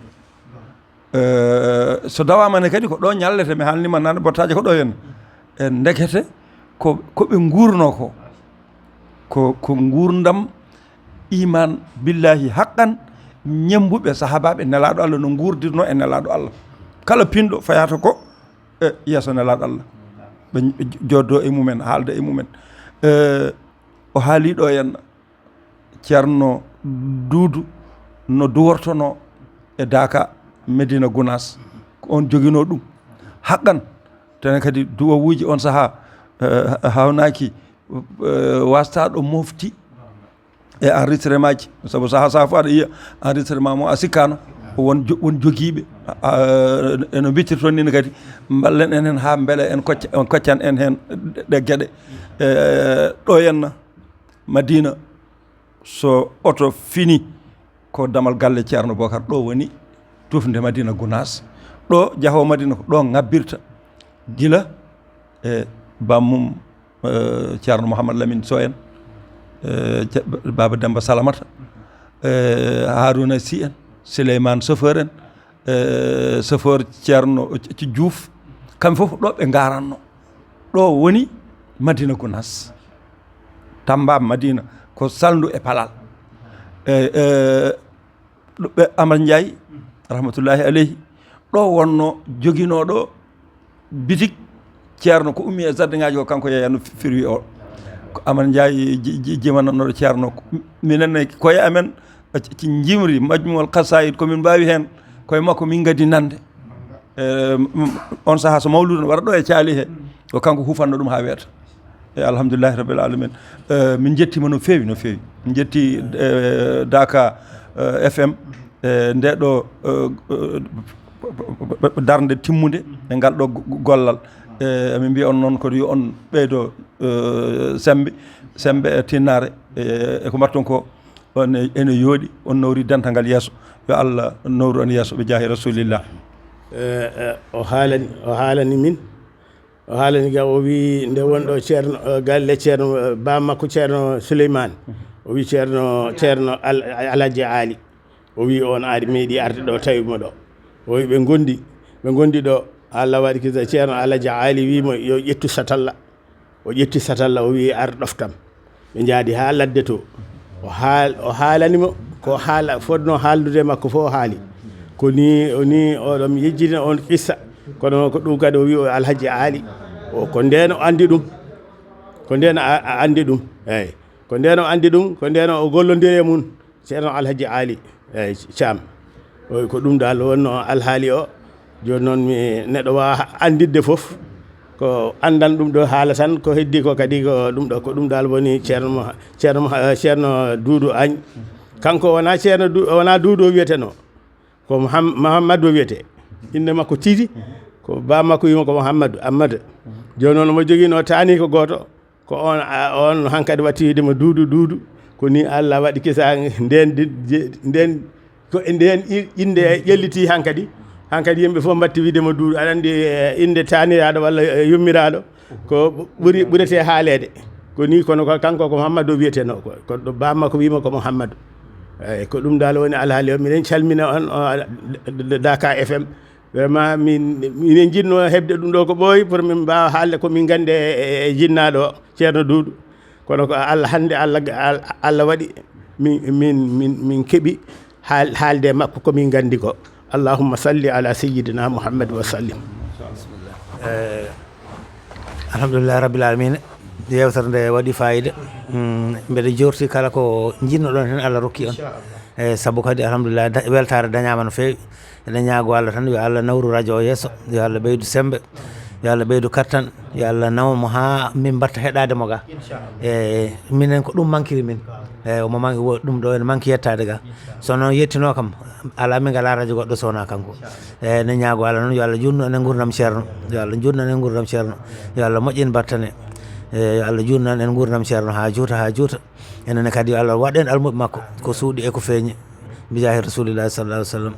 Eh, so dawaama ne kadi ko ɗo ñallete, mi haalnima nane bottaaje ko ɗo henna. E ndekete ko, ko ɓe nguurno ko, ko, ko nguurndam iman billahi haqqan, ñemmbuɓe sahaabaaɓe Nelaaɗo Allah no nguurdirno e Nelaaɗo Allah. Kala pinɗo fayata ko e yeeso Nelaaɗo Allah. Ɓe, ɓe jooddoo e mumen, haalda e mumen. Eh, o haali ɗo henna. Ceerno Duudu no duwortono e Daaka, Medina Gunaas, ko on joginoo ɗum. Haqqan, tene kadi duwawuuji on sahaa, eh, hawnaaki, eh, wastaaɗo mofti e enregistrement ji, sabu sahaa sahaa fof aɗa yiya enregistrement mo a sikkaano, won jo-, won jogiiɓe, a, eno mbittirton ni kadi, mballen en heen haa mbele en kocca, en koccan en heen ɗe geɗe. Eh, ɗo henna, Madina, so oto fini, ko damal galle Ceerno Bokar, ɗo woni tufnde Madina Gunaas. Ɗo jahoowo Madina ko ɗo ŋabbirta, gila e bammum, eh, Ceerno Mouhamad Lamine Sow en, eh, Ce-, Baba Demba Salamata, eh, Harouna Sy en, Souleymane Chauffeur en, eh, chauffeur Ceerno Diouf, kamɓe fof ɗo ɓe ngaranno. Ɗo woni Madina Gunaas. Tamba Madina ko salndu e palal. Eh, eh, ɗo ɓe Amar Ndiaye, rahmatullahi aleyhi, ɗo wonno joginooɗo bitik Ceerno, ko ummi e jardin ŋaaji ko kanko yeeyatno firwi o. Ko Amar Ndiaye ji-, ji-, jimanannoɗo Ceerno. Minen ne, koye amen, ci njimri Majmuul Qasayid, ko min mbaawi heen, koye makko min ngaddi nande. Eh, m-, on sahaa so mawludu no waɗa ɗo e caali he, ko kanko hufanno ɗum haa weeta. E alhamdulillahi rabbil alamin. Eh, min njettiima no feewi, no feewi. Min njetti, eh, Daaka, eh, F M, eh, nde ɗo, eh, eh, darnde timmunde e ngal ɗo go-, gollal. Eh, emin mbiya on noon ko yo on ɓeydo, eh, sembe, sembe e tinnare, eh, e ko mbaɗton ko. On e-, ene yooɗi, on nawri dental ngal yeeso. Yo Allah nawru on yeeso, ɓe jaahi Rasulillah. Eh, eh, o haalani, o haalani min, o haalani kam, o wi nde wonɗo Ceerno, eh, galle Ceerno, eh, bammakko Ceerno Souleymane. O wi Ceerno, Ceerno Al-, Alhaji Ali. O wi on ari meeɗi arde ɗo, tawi mo ɗo. O wi ɓe ngondi, ɓe ngondi ɗo. Allah waɗi kisa Ceerno Alhaji Ali wi mo yo ƴettu satalla. O ƴetti satalla, o wi, "Ar ɗoftam." Ɓe njaadi haa ladde to. O haal-, o haalani mo ko haala, fotno haaldude e makko fof o haali. Ko ni, o ni, oɗon yejjitini on qissa. Kono ko ɗum kadi o wi o Alhaji Ali. O, ko ndeen o anndi ɗum. Ko ndeen a, a anndi ɗum. Eey. Ko ndeen o anndi ɗum, ko ndeen o gollondiri e mum. Ceerno Alhaji Ali, eey, Caam. O, ko ɗum dal wonno alhaali o. Jooni noon mi neɗɗo waawa annditde fof. Ko anndan ɗum ɗo haala tan, ko heddi ko kadi ko ɗum ɗo, ko ɗum dal woni Ceerno Mo-, Ceerno Mo-, Ceerno Duudu Añ. Kanko wonaa Ceerno Du-, wonaa Duudu o wiyeteno. Ko Muham-, Muhammadu o wiyete. Innde makko tigi, ko bammakko wiyimo ko Muhammadu, Ammadu. Jooni noon omo jogii no taani ko gooto. Ko on, a, on hankadi watti wiide mo Duudu, Duudu. Ko ni Allah waɗi kisa ndeen di-, je-, ndeen, ko e ndeen i-, innde ƴelliti hankadi. Hankadi yimɓe fof mbatti wiide mo Duudu. Aɗa anndi, eh, innde taaniraaɗo walla, eh, yummiraaɗo ko ɓuri, ɓurete haaleede. Ko ni, kono ko kanko ko Muhammadu o wiyeteno. Ko, ko ɗo bammakko wimo ko Muhammadu. Eey, ko ɗum dal woni alhaali o. Miɗen calmina on, o, d-, d-, d-, Daaka F M. Vraiment, min, minen njiɗno heɓde ɗum ɗo ko ɓooyi pour min mbaawa haalde ko min nganndi e, e, e jinnaaɗo o, Ceerno Duudu. Kono ko Allah, hannde Allah, Al-, Allah waɗi min, min, min, min keɓi haal-, haalde e makko ko min nganndi ko. Allahumma salli ala sayyidina Muhammad wa sallim. Eh, alhamdulillahi rabbil alamina. Yewtere nde waɗi fayida. Mm, mbeɗa jorti kala ko njiɗnoɗon heen, Allah rokki on. Eh, sabu kadi, alhamdulillah, da-, weltaare dañaama no feewi. Eɗen ñaago Allah tan, yo Allah nawru radio o yeeso, yo Allah ɓeydu semmbe. Yo Allah ɓeydu kattan, yo Allah naw mo haa min mbatta heɗaade mo ga. E minen ko ɗum mankiri min. E omo manki wo- ɗum ɗo ene manki yettaade ga. So noon yettinoo kam, alaa min ngalaa radio goɗɗo so wonaa kanko. E ne ñaago Allah noon yo Allah juutnu en e nguurndam ceerno. Yo Allah juutnu en e nguurndam ceerno. Yo Allah moƴƴin battane. E yo Allah juutnu en e nguurndam ceerno haa juuta, haa juuta. Enen ne kadi yo Allah waɗ en almuɓe makko ko suuɗi e ko feeñi. Bijaahi Rasulillahi sallallahu alaihi wasallam.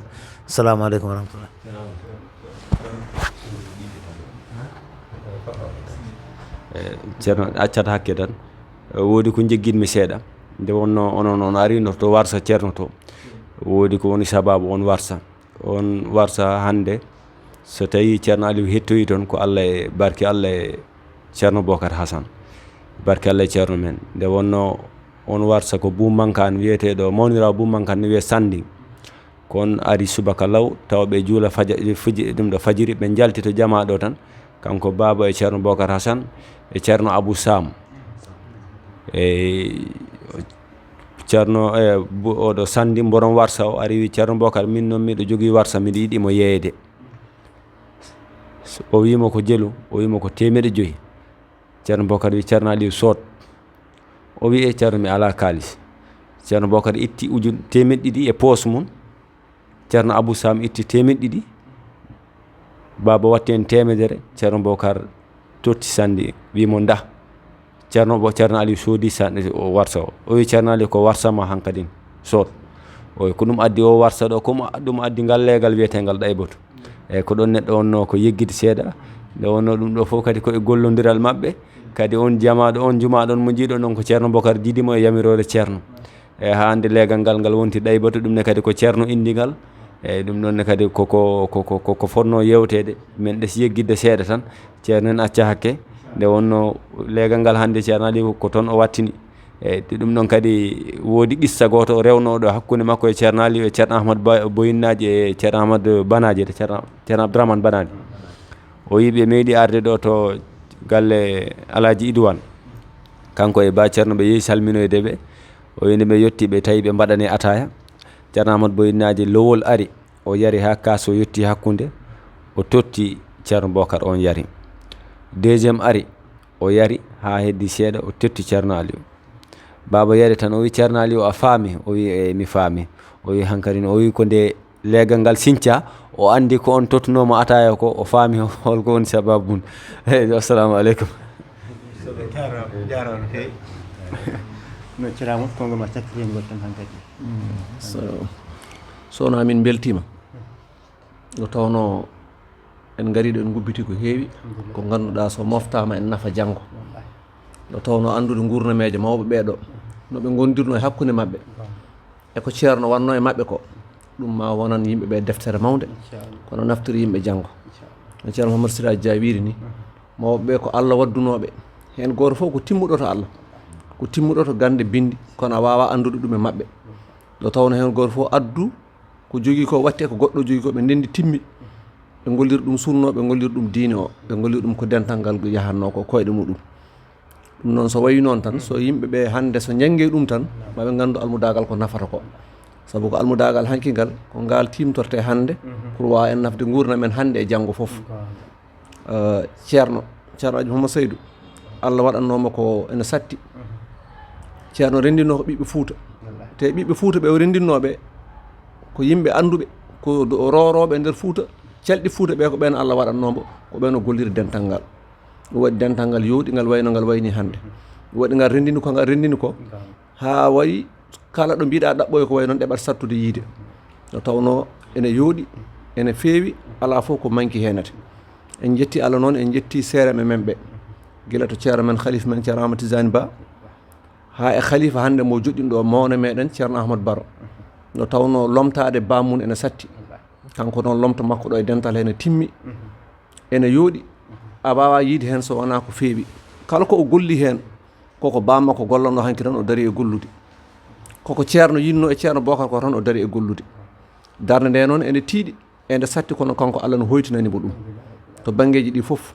Assalamu alaikum warahmatullah. E, ceerno accat hakke tan. E, woodi ko jeggitmi seeɗa. Nde wonno onon on arino to warsa ceerno to, woodi ko woni sababu on warsa. On warsa hannde, so tawi ceerno Aliou hettoyi toon, ko Allah e barke Allah e ceerno Bokar Hasan, barke Allah e ceerno men. Nde wonno on warsa ko buumankaan wiyeteeɗo mawniraawo buumankaan ne wiyee Sandi. Ko on ari subaka law tawa ɓe juula faja- fuji ɗum ɗo fajiri, ɓe njalti to jamaa ɗo tan, kanko baaba e ceerno Bokar Hasan e ceerno Abou Sam. E ceerno e bu- oɗo Sandi mboron warsa o ari wi ceerno Bokar, min noon miɗo jogii warsa, miɗo yiɗi mo yeeyde. So o wiimo ko jelu, o wiimo ko teemeɗe joyi. Ceerno Bokar wi ceerno Aliou sood. O wi e ceerno mi alaa kaalis. Ceerno Bokar itti ujun teemeɗe ɗiɗi e poos mum. Ceerno Abou Sam itti teemeɗe ɗiɗi. Baaba watti heen teemedere, ceerno Bokar totti Sandi, wi mo ndah. Ceerno bo ceerno Aliou soodi Sandi o warsa o. O wi ceerno Aliou ko warsa ma hankadin sood. O wi ko ɗum addi o warsa ɗo, ko mo- ɗum addi ngal leegal wiyeteengal ɗaybatu. Eyi ko ɗoon neɗɗo wonno ko yeggiti seeɗa. Nde wonno ɗum ɗo fof kadi ko e gollondiral maɓɓe. Kadi on jamaaɗo on jumaaɗo on mo njiiɗon ɗon ko ceerno Bokar jiidi mo e yamiroore ceerno. E haa hannde leegal ngal ngal wonti ɗaybatu, ɗum ne kadi ko ceerno inndi ngal. Eyi ɗum ɗoon ne kadi koko koko koko fotnoo yeewteede, min ɗes yeggitde seeɗa tan. Ceerno en acca hakke. Nde wonno leegal ngal hannde ceerno Aliou ko toon o wattini. Eyi ɗum ɗoon kadi woodi qissa gooto o rewnooɗo hakkunde makko e ceerno Aliou e ceerno Ahmad Ba- Boyinnaaji e ceerno Ahmad Banaaji e ceerno ceerno Abdourahmane Banaaji. O wi ɓe meeɗi arde ɗo to galle Alaaji Idouane. Kanko e ba ceerno ɓe yehi salminoyde ɓe. O wi nde ɓe yetti ɓe tawi ɓe mbaɗani ataaya. Ceerno Ahmad Boyinnaaji lowol ari, o yari haa kaas o yetti hakkunde, o totti ceerno Bokar, on yari. Deuxième ari, o yari haa heddi seeɗa, o totti ceerno Aliou. Baaba yari tan, o wi ceerno Aliou a faami? O wi e mi faami. O wi hankadi no, o wi ko nde leegal ngal siñca, o anndi ko on tottunoo mo ataaya ko, o faami holko woni sababu mum. Eyi, assalamu aleykum. Jaaraama, jaaraama no feewi. No ciraama, konngol ma cakkitiingol tan hankadi. So so wonaa min mbeltiima, nde tawnoo en ngarii ɗo en ngubbiti ko heewi, ko ngannduɗaa so moftaama en nafa janngo. Nde tawnoo anndude nguurnameeje mawɓe ɓee ɗo, no ɓe ngondirnoo e hakkunde maɓɓe e ko ceerno wannoo e maɓɓe ko, ɗum ma wonan yimɓe ɓee deftere mawnde, kono naftiri yimɓe janngo. No ceerno Mouhamadou Siraji Dia wiiri ni, mawɓe ɓee ko Allah waddunooɓe, heen gooto fof ko timmuɗo to Allah, ko timmuɗo to gannde binndi, kono a waawaa anndude ɗum e maɓɓe. Nde tawnoo heen gooto fof addu ko jogii ko, watti e ko goɗɗo jogii ko, ɓe ndenndi timmi. Ɓe ngolliri ɗum sunna o, ɓe ngolliri ɗum diine o, ɓe ngolliri ɗum ko dental ngal yahannoo ko koyɗe muɗum. Ɗum noon so wayi noon tan, so yimɓe ɓe hannde so njannge ɗum tan, ma ɓe nganndu almudaagal ko nafata ko. Sabu ko almudaagal hanki ngal, ko ngal tiimtorte hannde, pour waawa en nafde nguurndam men hannde e janngo fof. Eh, ceerno, ceerno Aji Mouhamed Seydou, Allah waɗannooma ko ene satti. Ceerno renndinoo ko ɓiɓɓe Fuuta. Te ɓiɓɓe Fuuta ɓe o renndinnooɓe ko yimɓe annduɓe, ko do- roorooɓe e nder Fuuta, calɗi Fuuta ɓe ko ɓeen Allah waɗannooma, ko ɓeen o golliri dental ngal. Ɗum waɗi dental ngal yooɗi, ngal wayno ngal wayni hannde. Ɗum waɗi ngal renndini ko ngal renndini ko, haa wayi kala ɗo mbiɗa ɗaɓɓoya ko wayi noon ɗeɓat sattude yiide. No tawnoo ene yooɗi, ene feewi, alaa fof ko manki heenata. En njetti Allah noon, en njetti seereeɓe men ɓe. Gila to ceerno men, khalifa men, ceerno Amadou Tijani Ba, haa e khalifa hannde mo joɗɗinɗo mawna meɗen, ceerno Ahmad Baro. No tawnoo lomtaade baamun ene satti. Kanko noon lomto makko ɗo e dental hene timmi, ene yooɗi. A waawaa yiide heen so wonaa ko feewi. Kala ko o golli heen, koko bammakko gollanoo hanki tan o darii e gollude. Koko ceerno yinnoo e ceerno Bokar ko tan o darii e gollude. Darnde nde noon ene tiiɗi, ende satti, kono kanko Allah no hoytinani mo ɗum to banngeeji ɗi fof.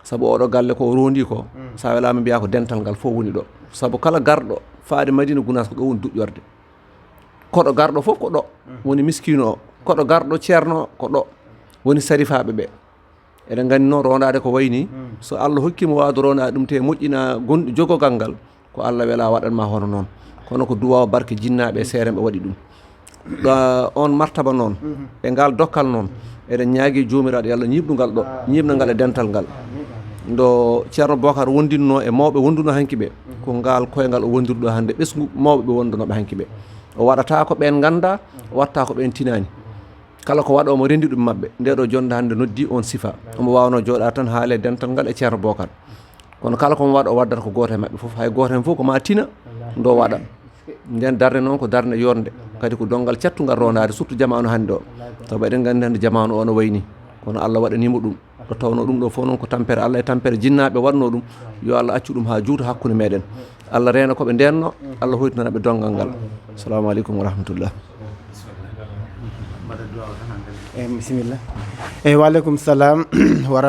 Sabu oɗo galle ko o rondi ko, so a welaama mbiyaa ko dental ngal fof woni ɗo. Sabu kala garɗo faade Madina Gunaas ko ɗo woni duƴƴorde. Koɗo garɗo fof ko ɗo woni miskiino o, koɗo garɗo ceerno o ko ɗo woni sarifaaɓe ɓe. Eɗen nganndi noon, rondaade ko wayi nii, so Allah hokkii mo waawde rondaade ɗum, te moƴƴina gon-, jogogal ngal, ko Allah wela waɗan ma hono noon. Kono ko duwaaw barke jinnaaɓe e seerenɓe waɗi ɗum. Ɗo on martaba noon, e ngal dokkal noon, eɗen ñaagi Joomiraaɗo Yalla ñiiɓnungal ɗo, ñiiɓna ngal e dental ngal. Ndo Ceerno Bokar wondinnoo e mawɓe wondunoo hanki ɓe, ko ngal koyngal o wondiri ɗo hannde ɓesngu mawɓe ɓe wondunooɓe hanki ɓe. O waɗata ko ɓeen ngannda, o watta ko ɓeen tinaani. Kala ko waɗoo mo renndi ɗum maɓɓe, nde ɗo jonde hannde noddi on sifa. Omo waawnoo jooɗaade tan haale dental ngal e Ceerno Bokar. Kono kala ko mo waɗa, o waddata ko gooto e maɓɓe fof. Hay gooto heen fof ko ma tina, ndo waɗa. Nden darnde noon ko darnde yorde, kadi ko donngal cattungal rondaade, surtout jamaanu hannde o. Tawa eɗen nganndi hannde jamaanu o no wayi nii. Kono Allah waɗanii mo ɗum. Ɗo tawnoo ɗum ɗo fof noon ko tampere Allah e tampere jinnaaɓe waɗnoo ɗum. Yo Allah accu ɗum haa juuta hakkunde meɗen. Allah reena ko ɓe ndenno, Allah hoytinana ɓe donngal ngal. Assalamu aleykum wa rahmatullah. Eyi, bisimilla. Eyi, wa aleykum salam. Wa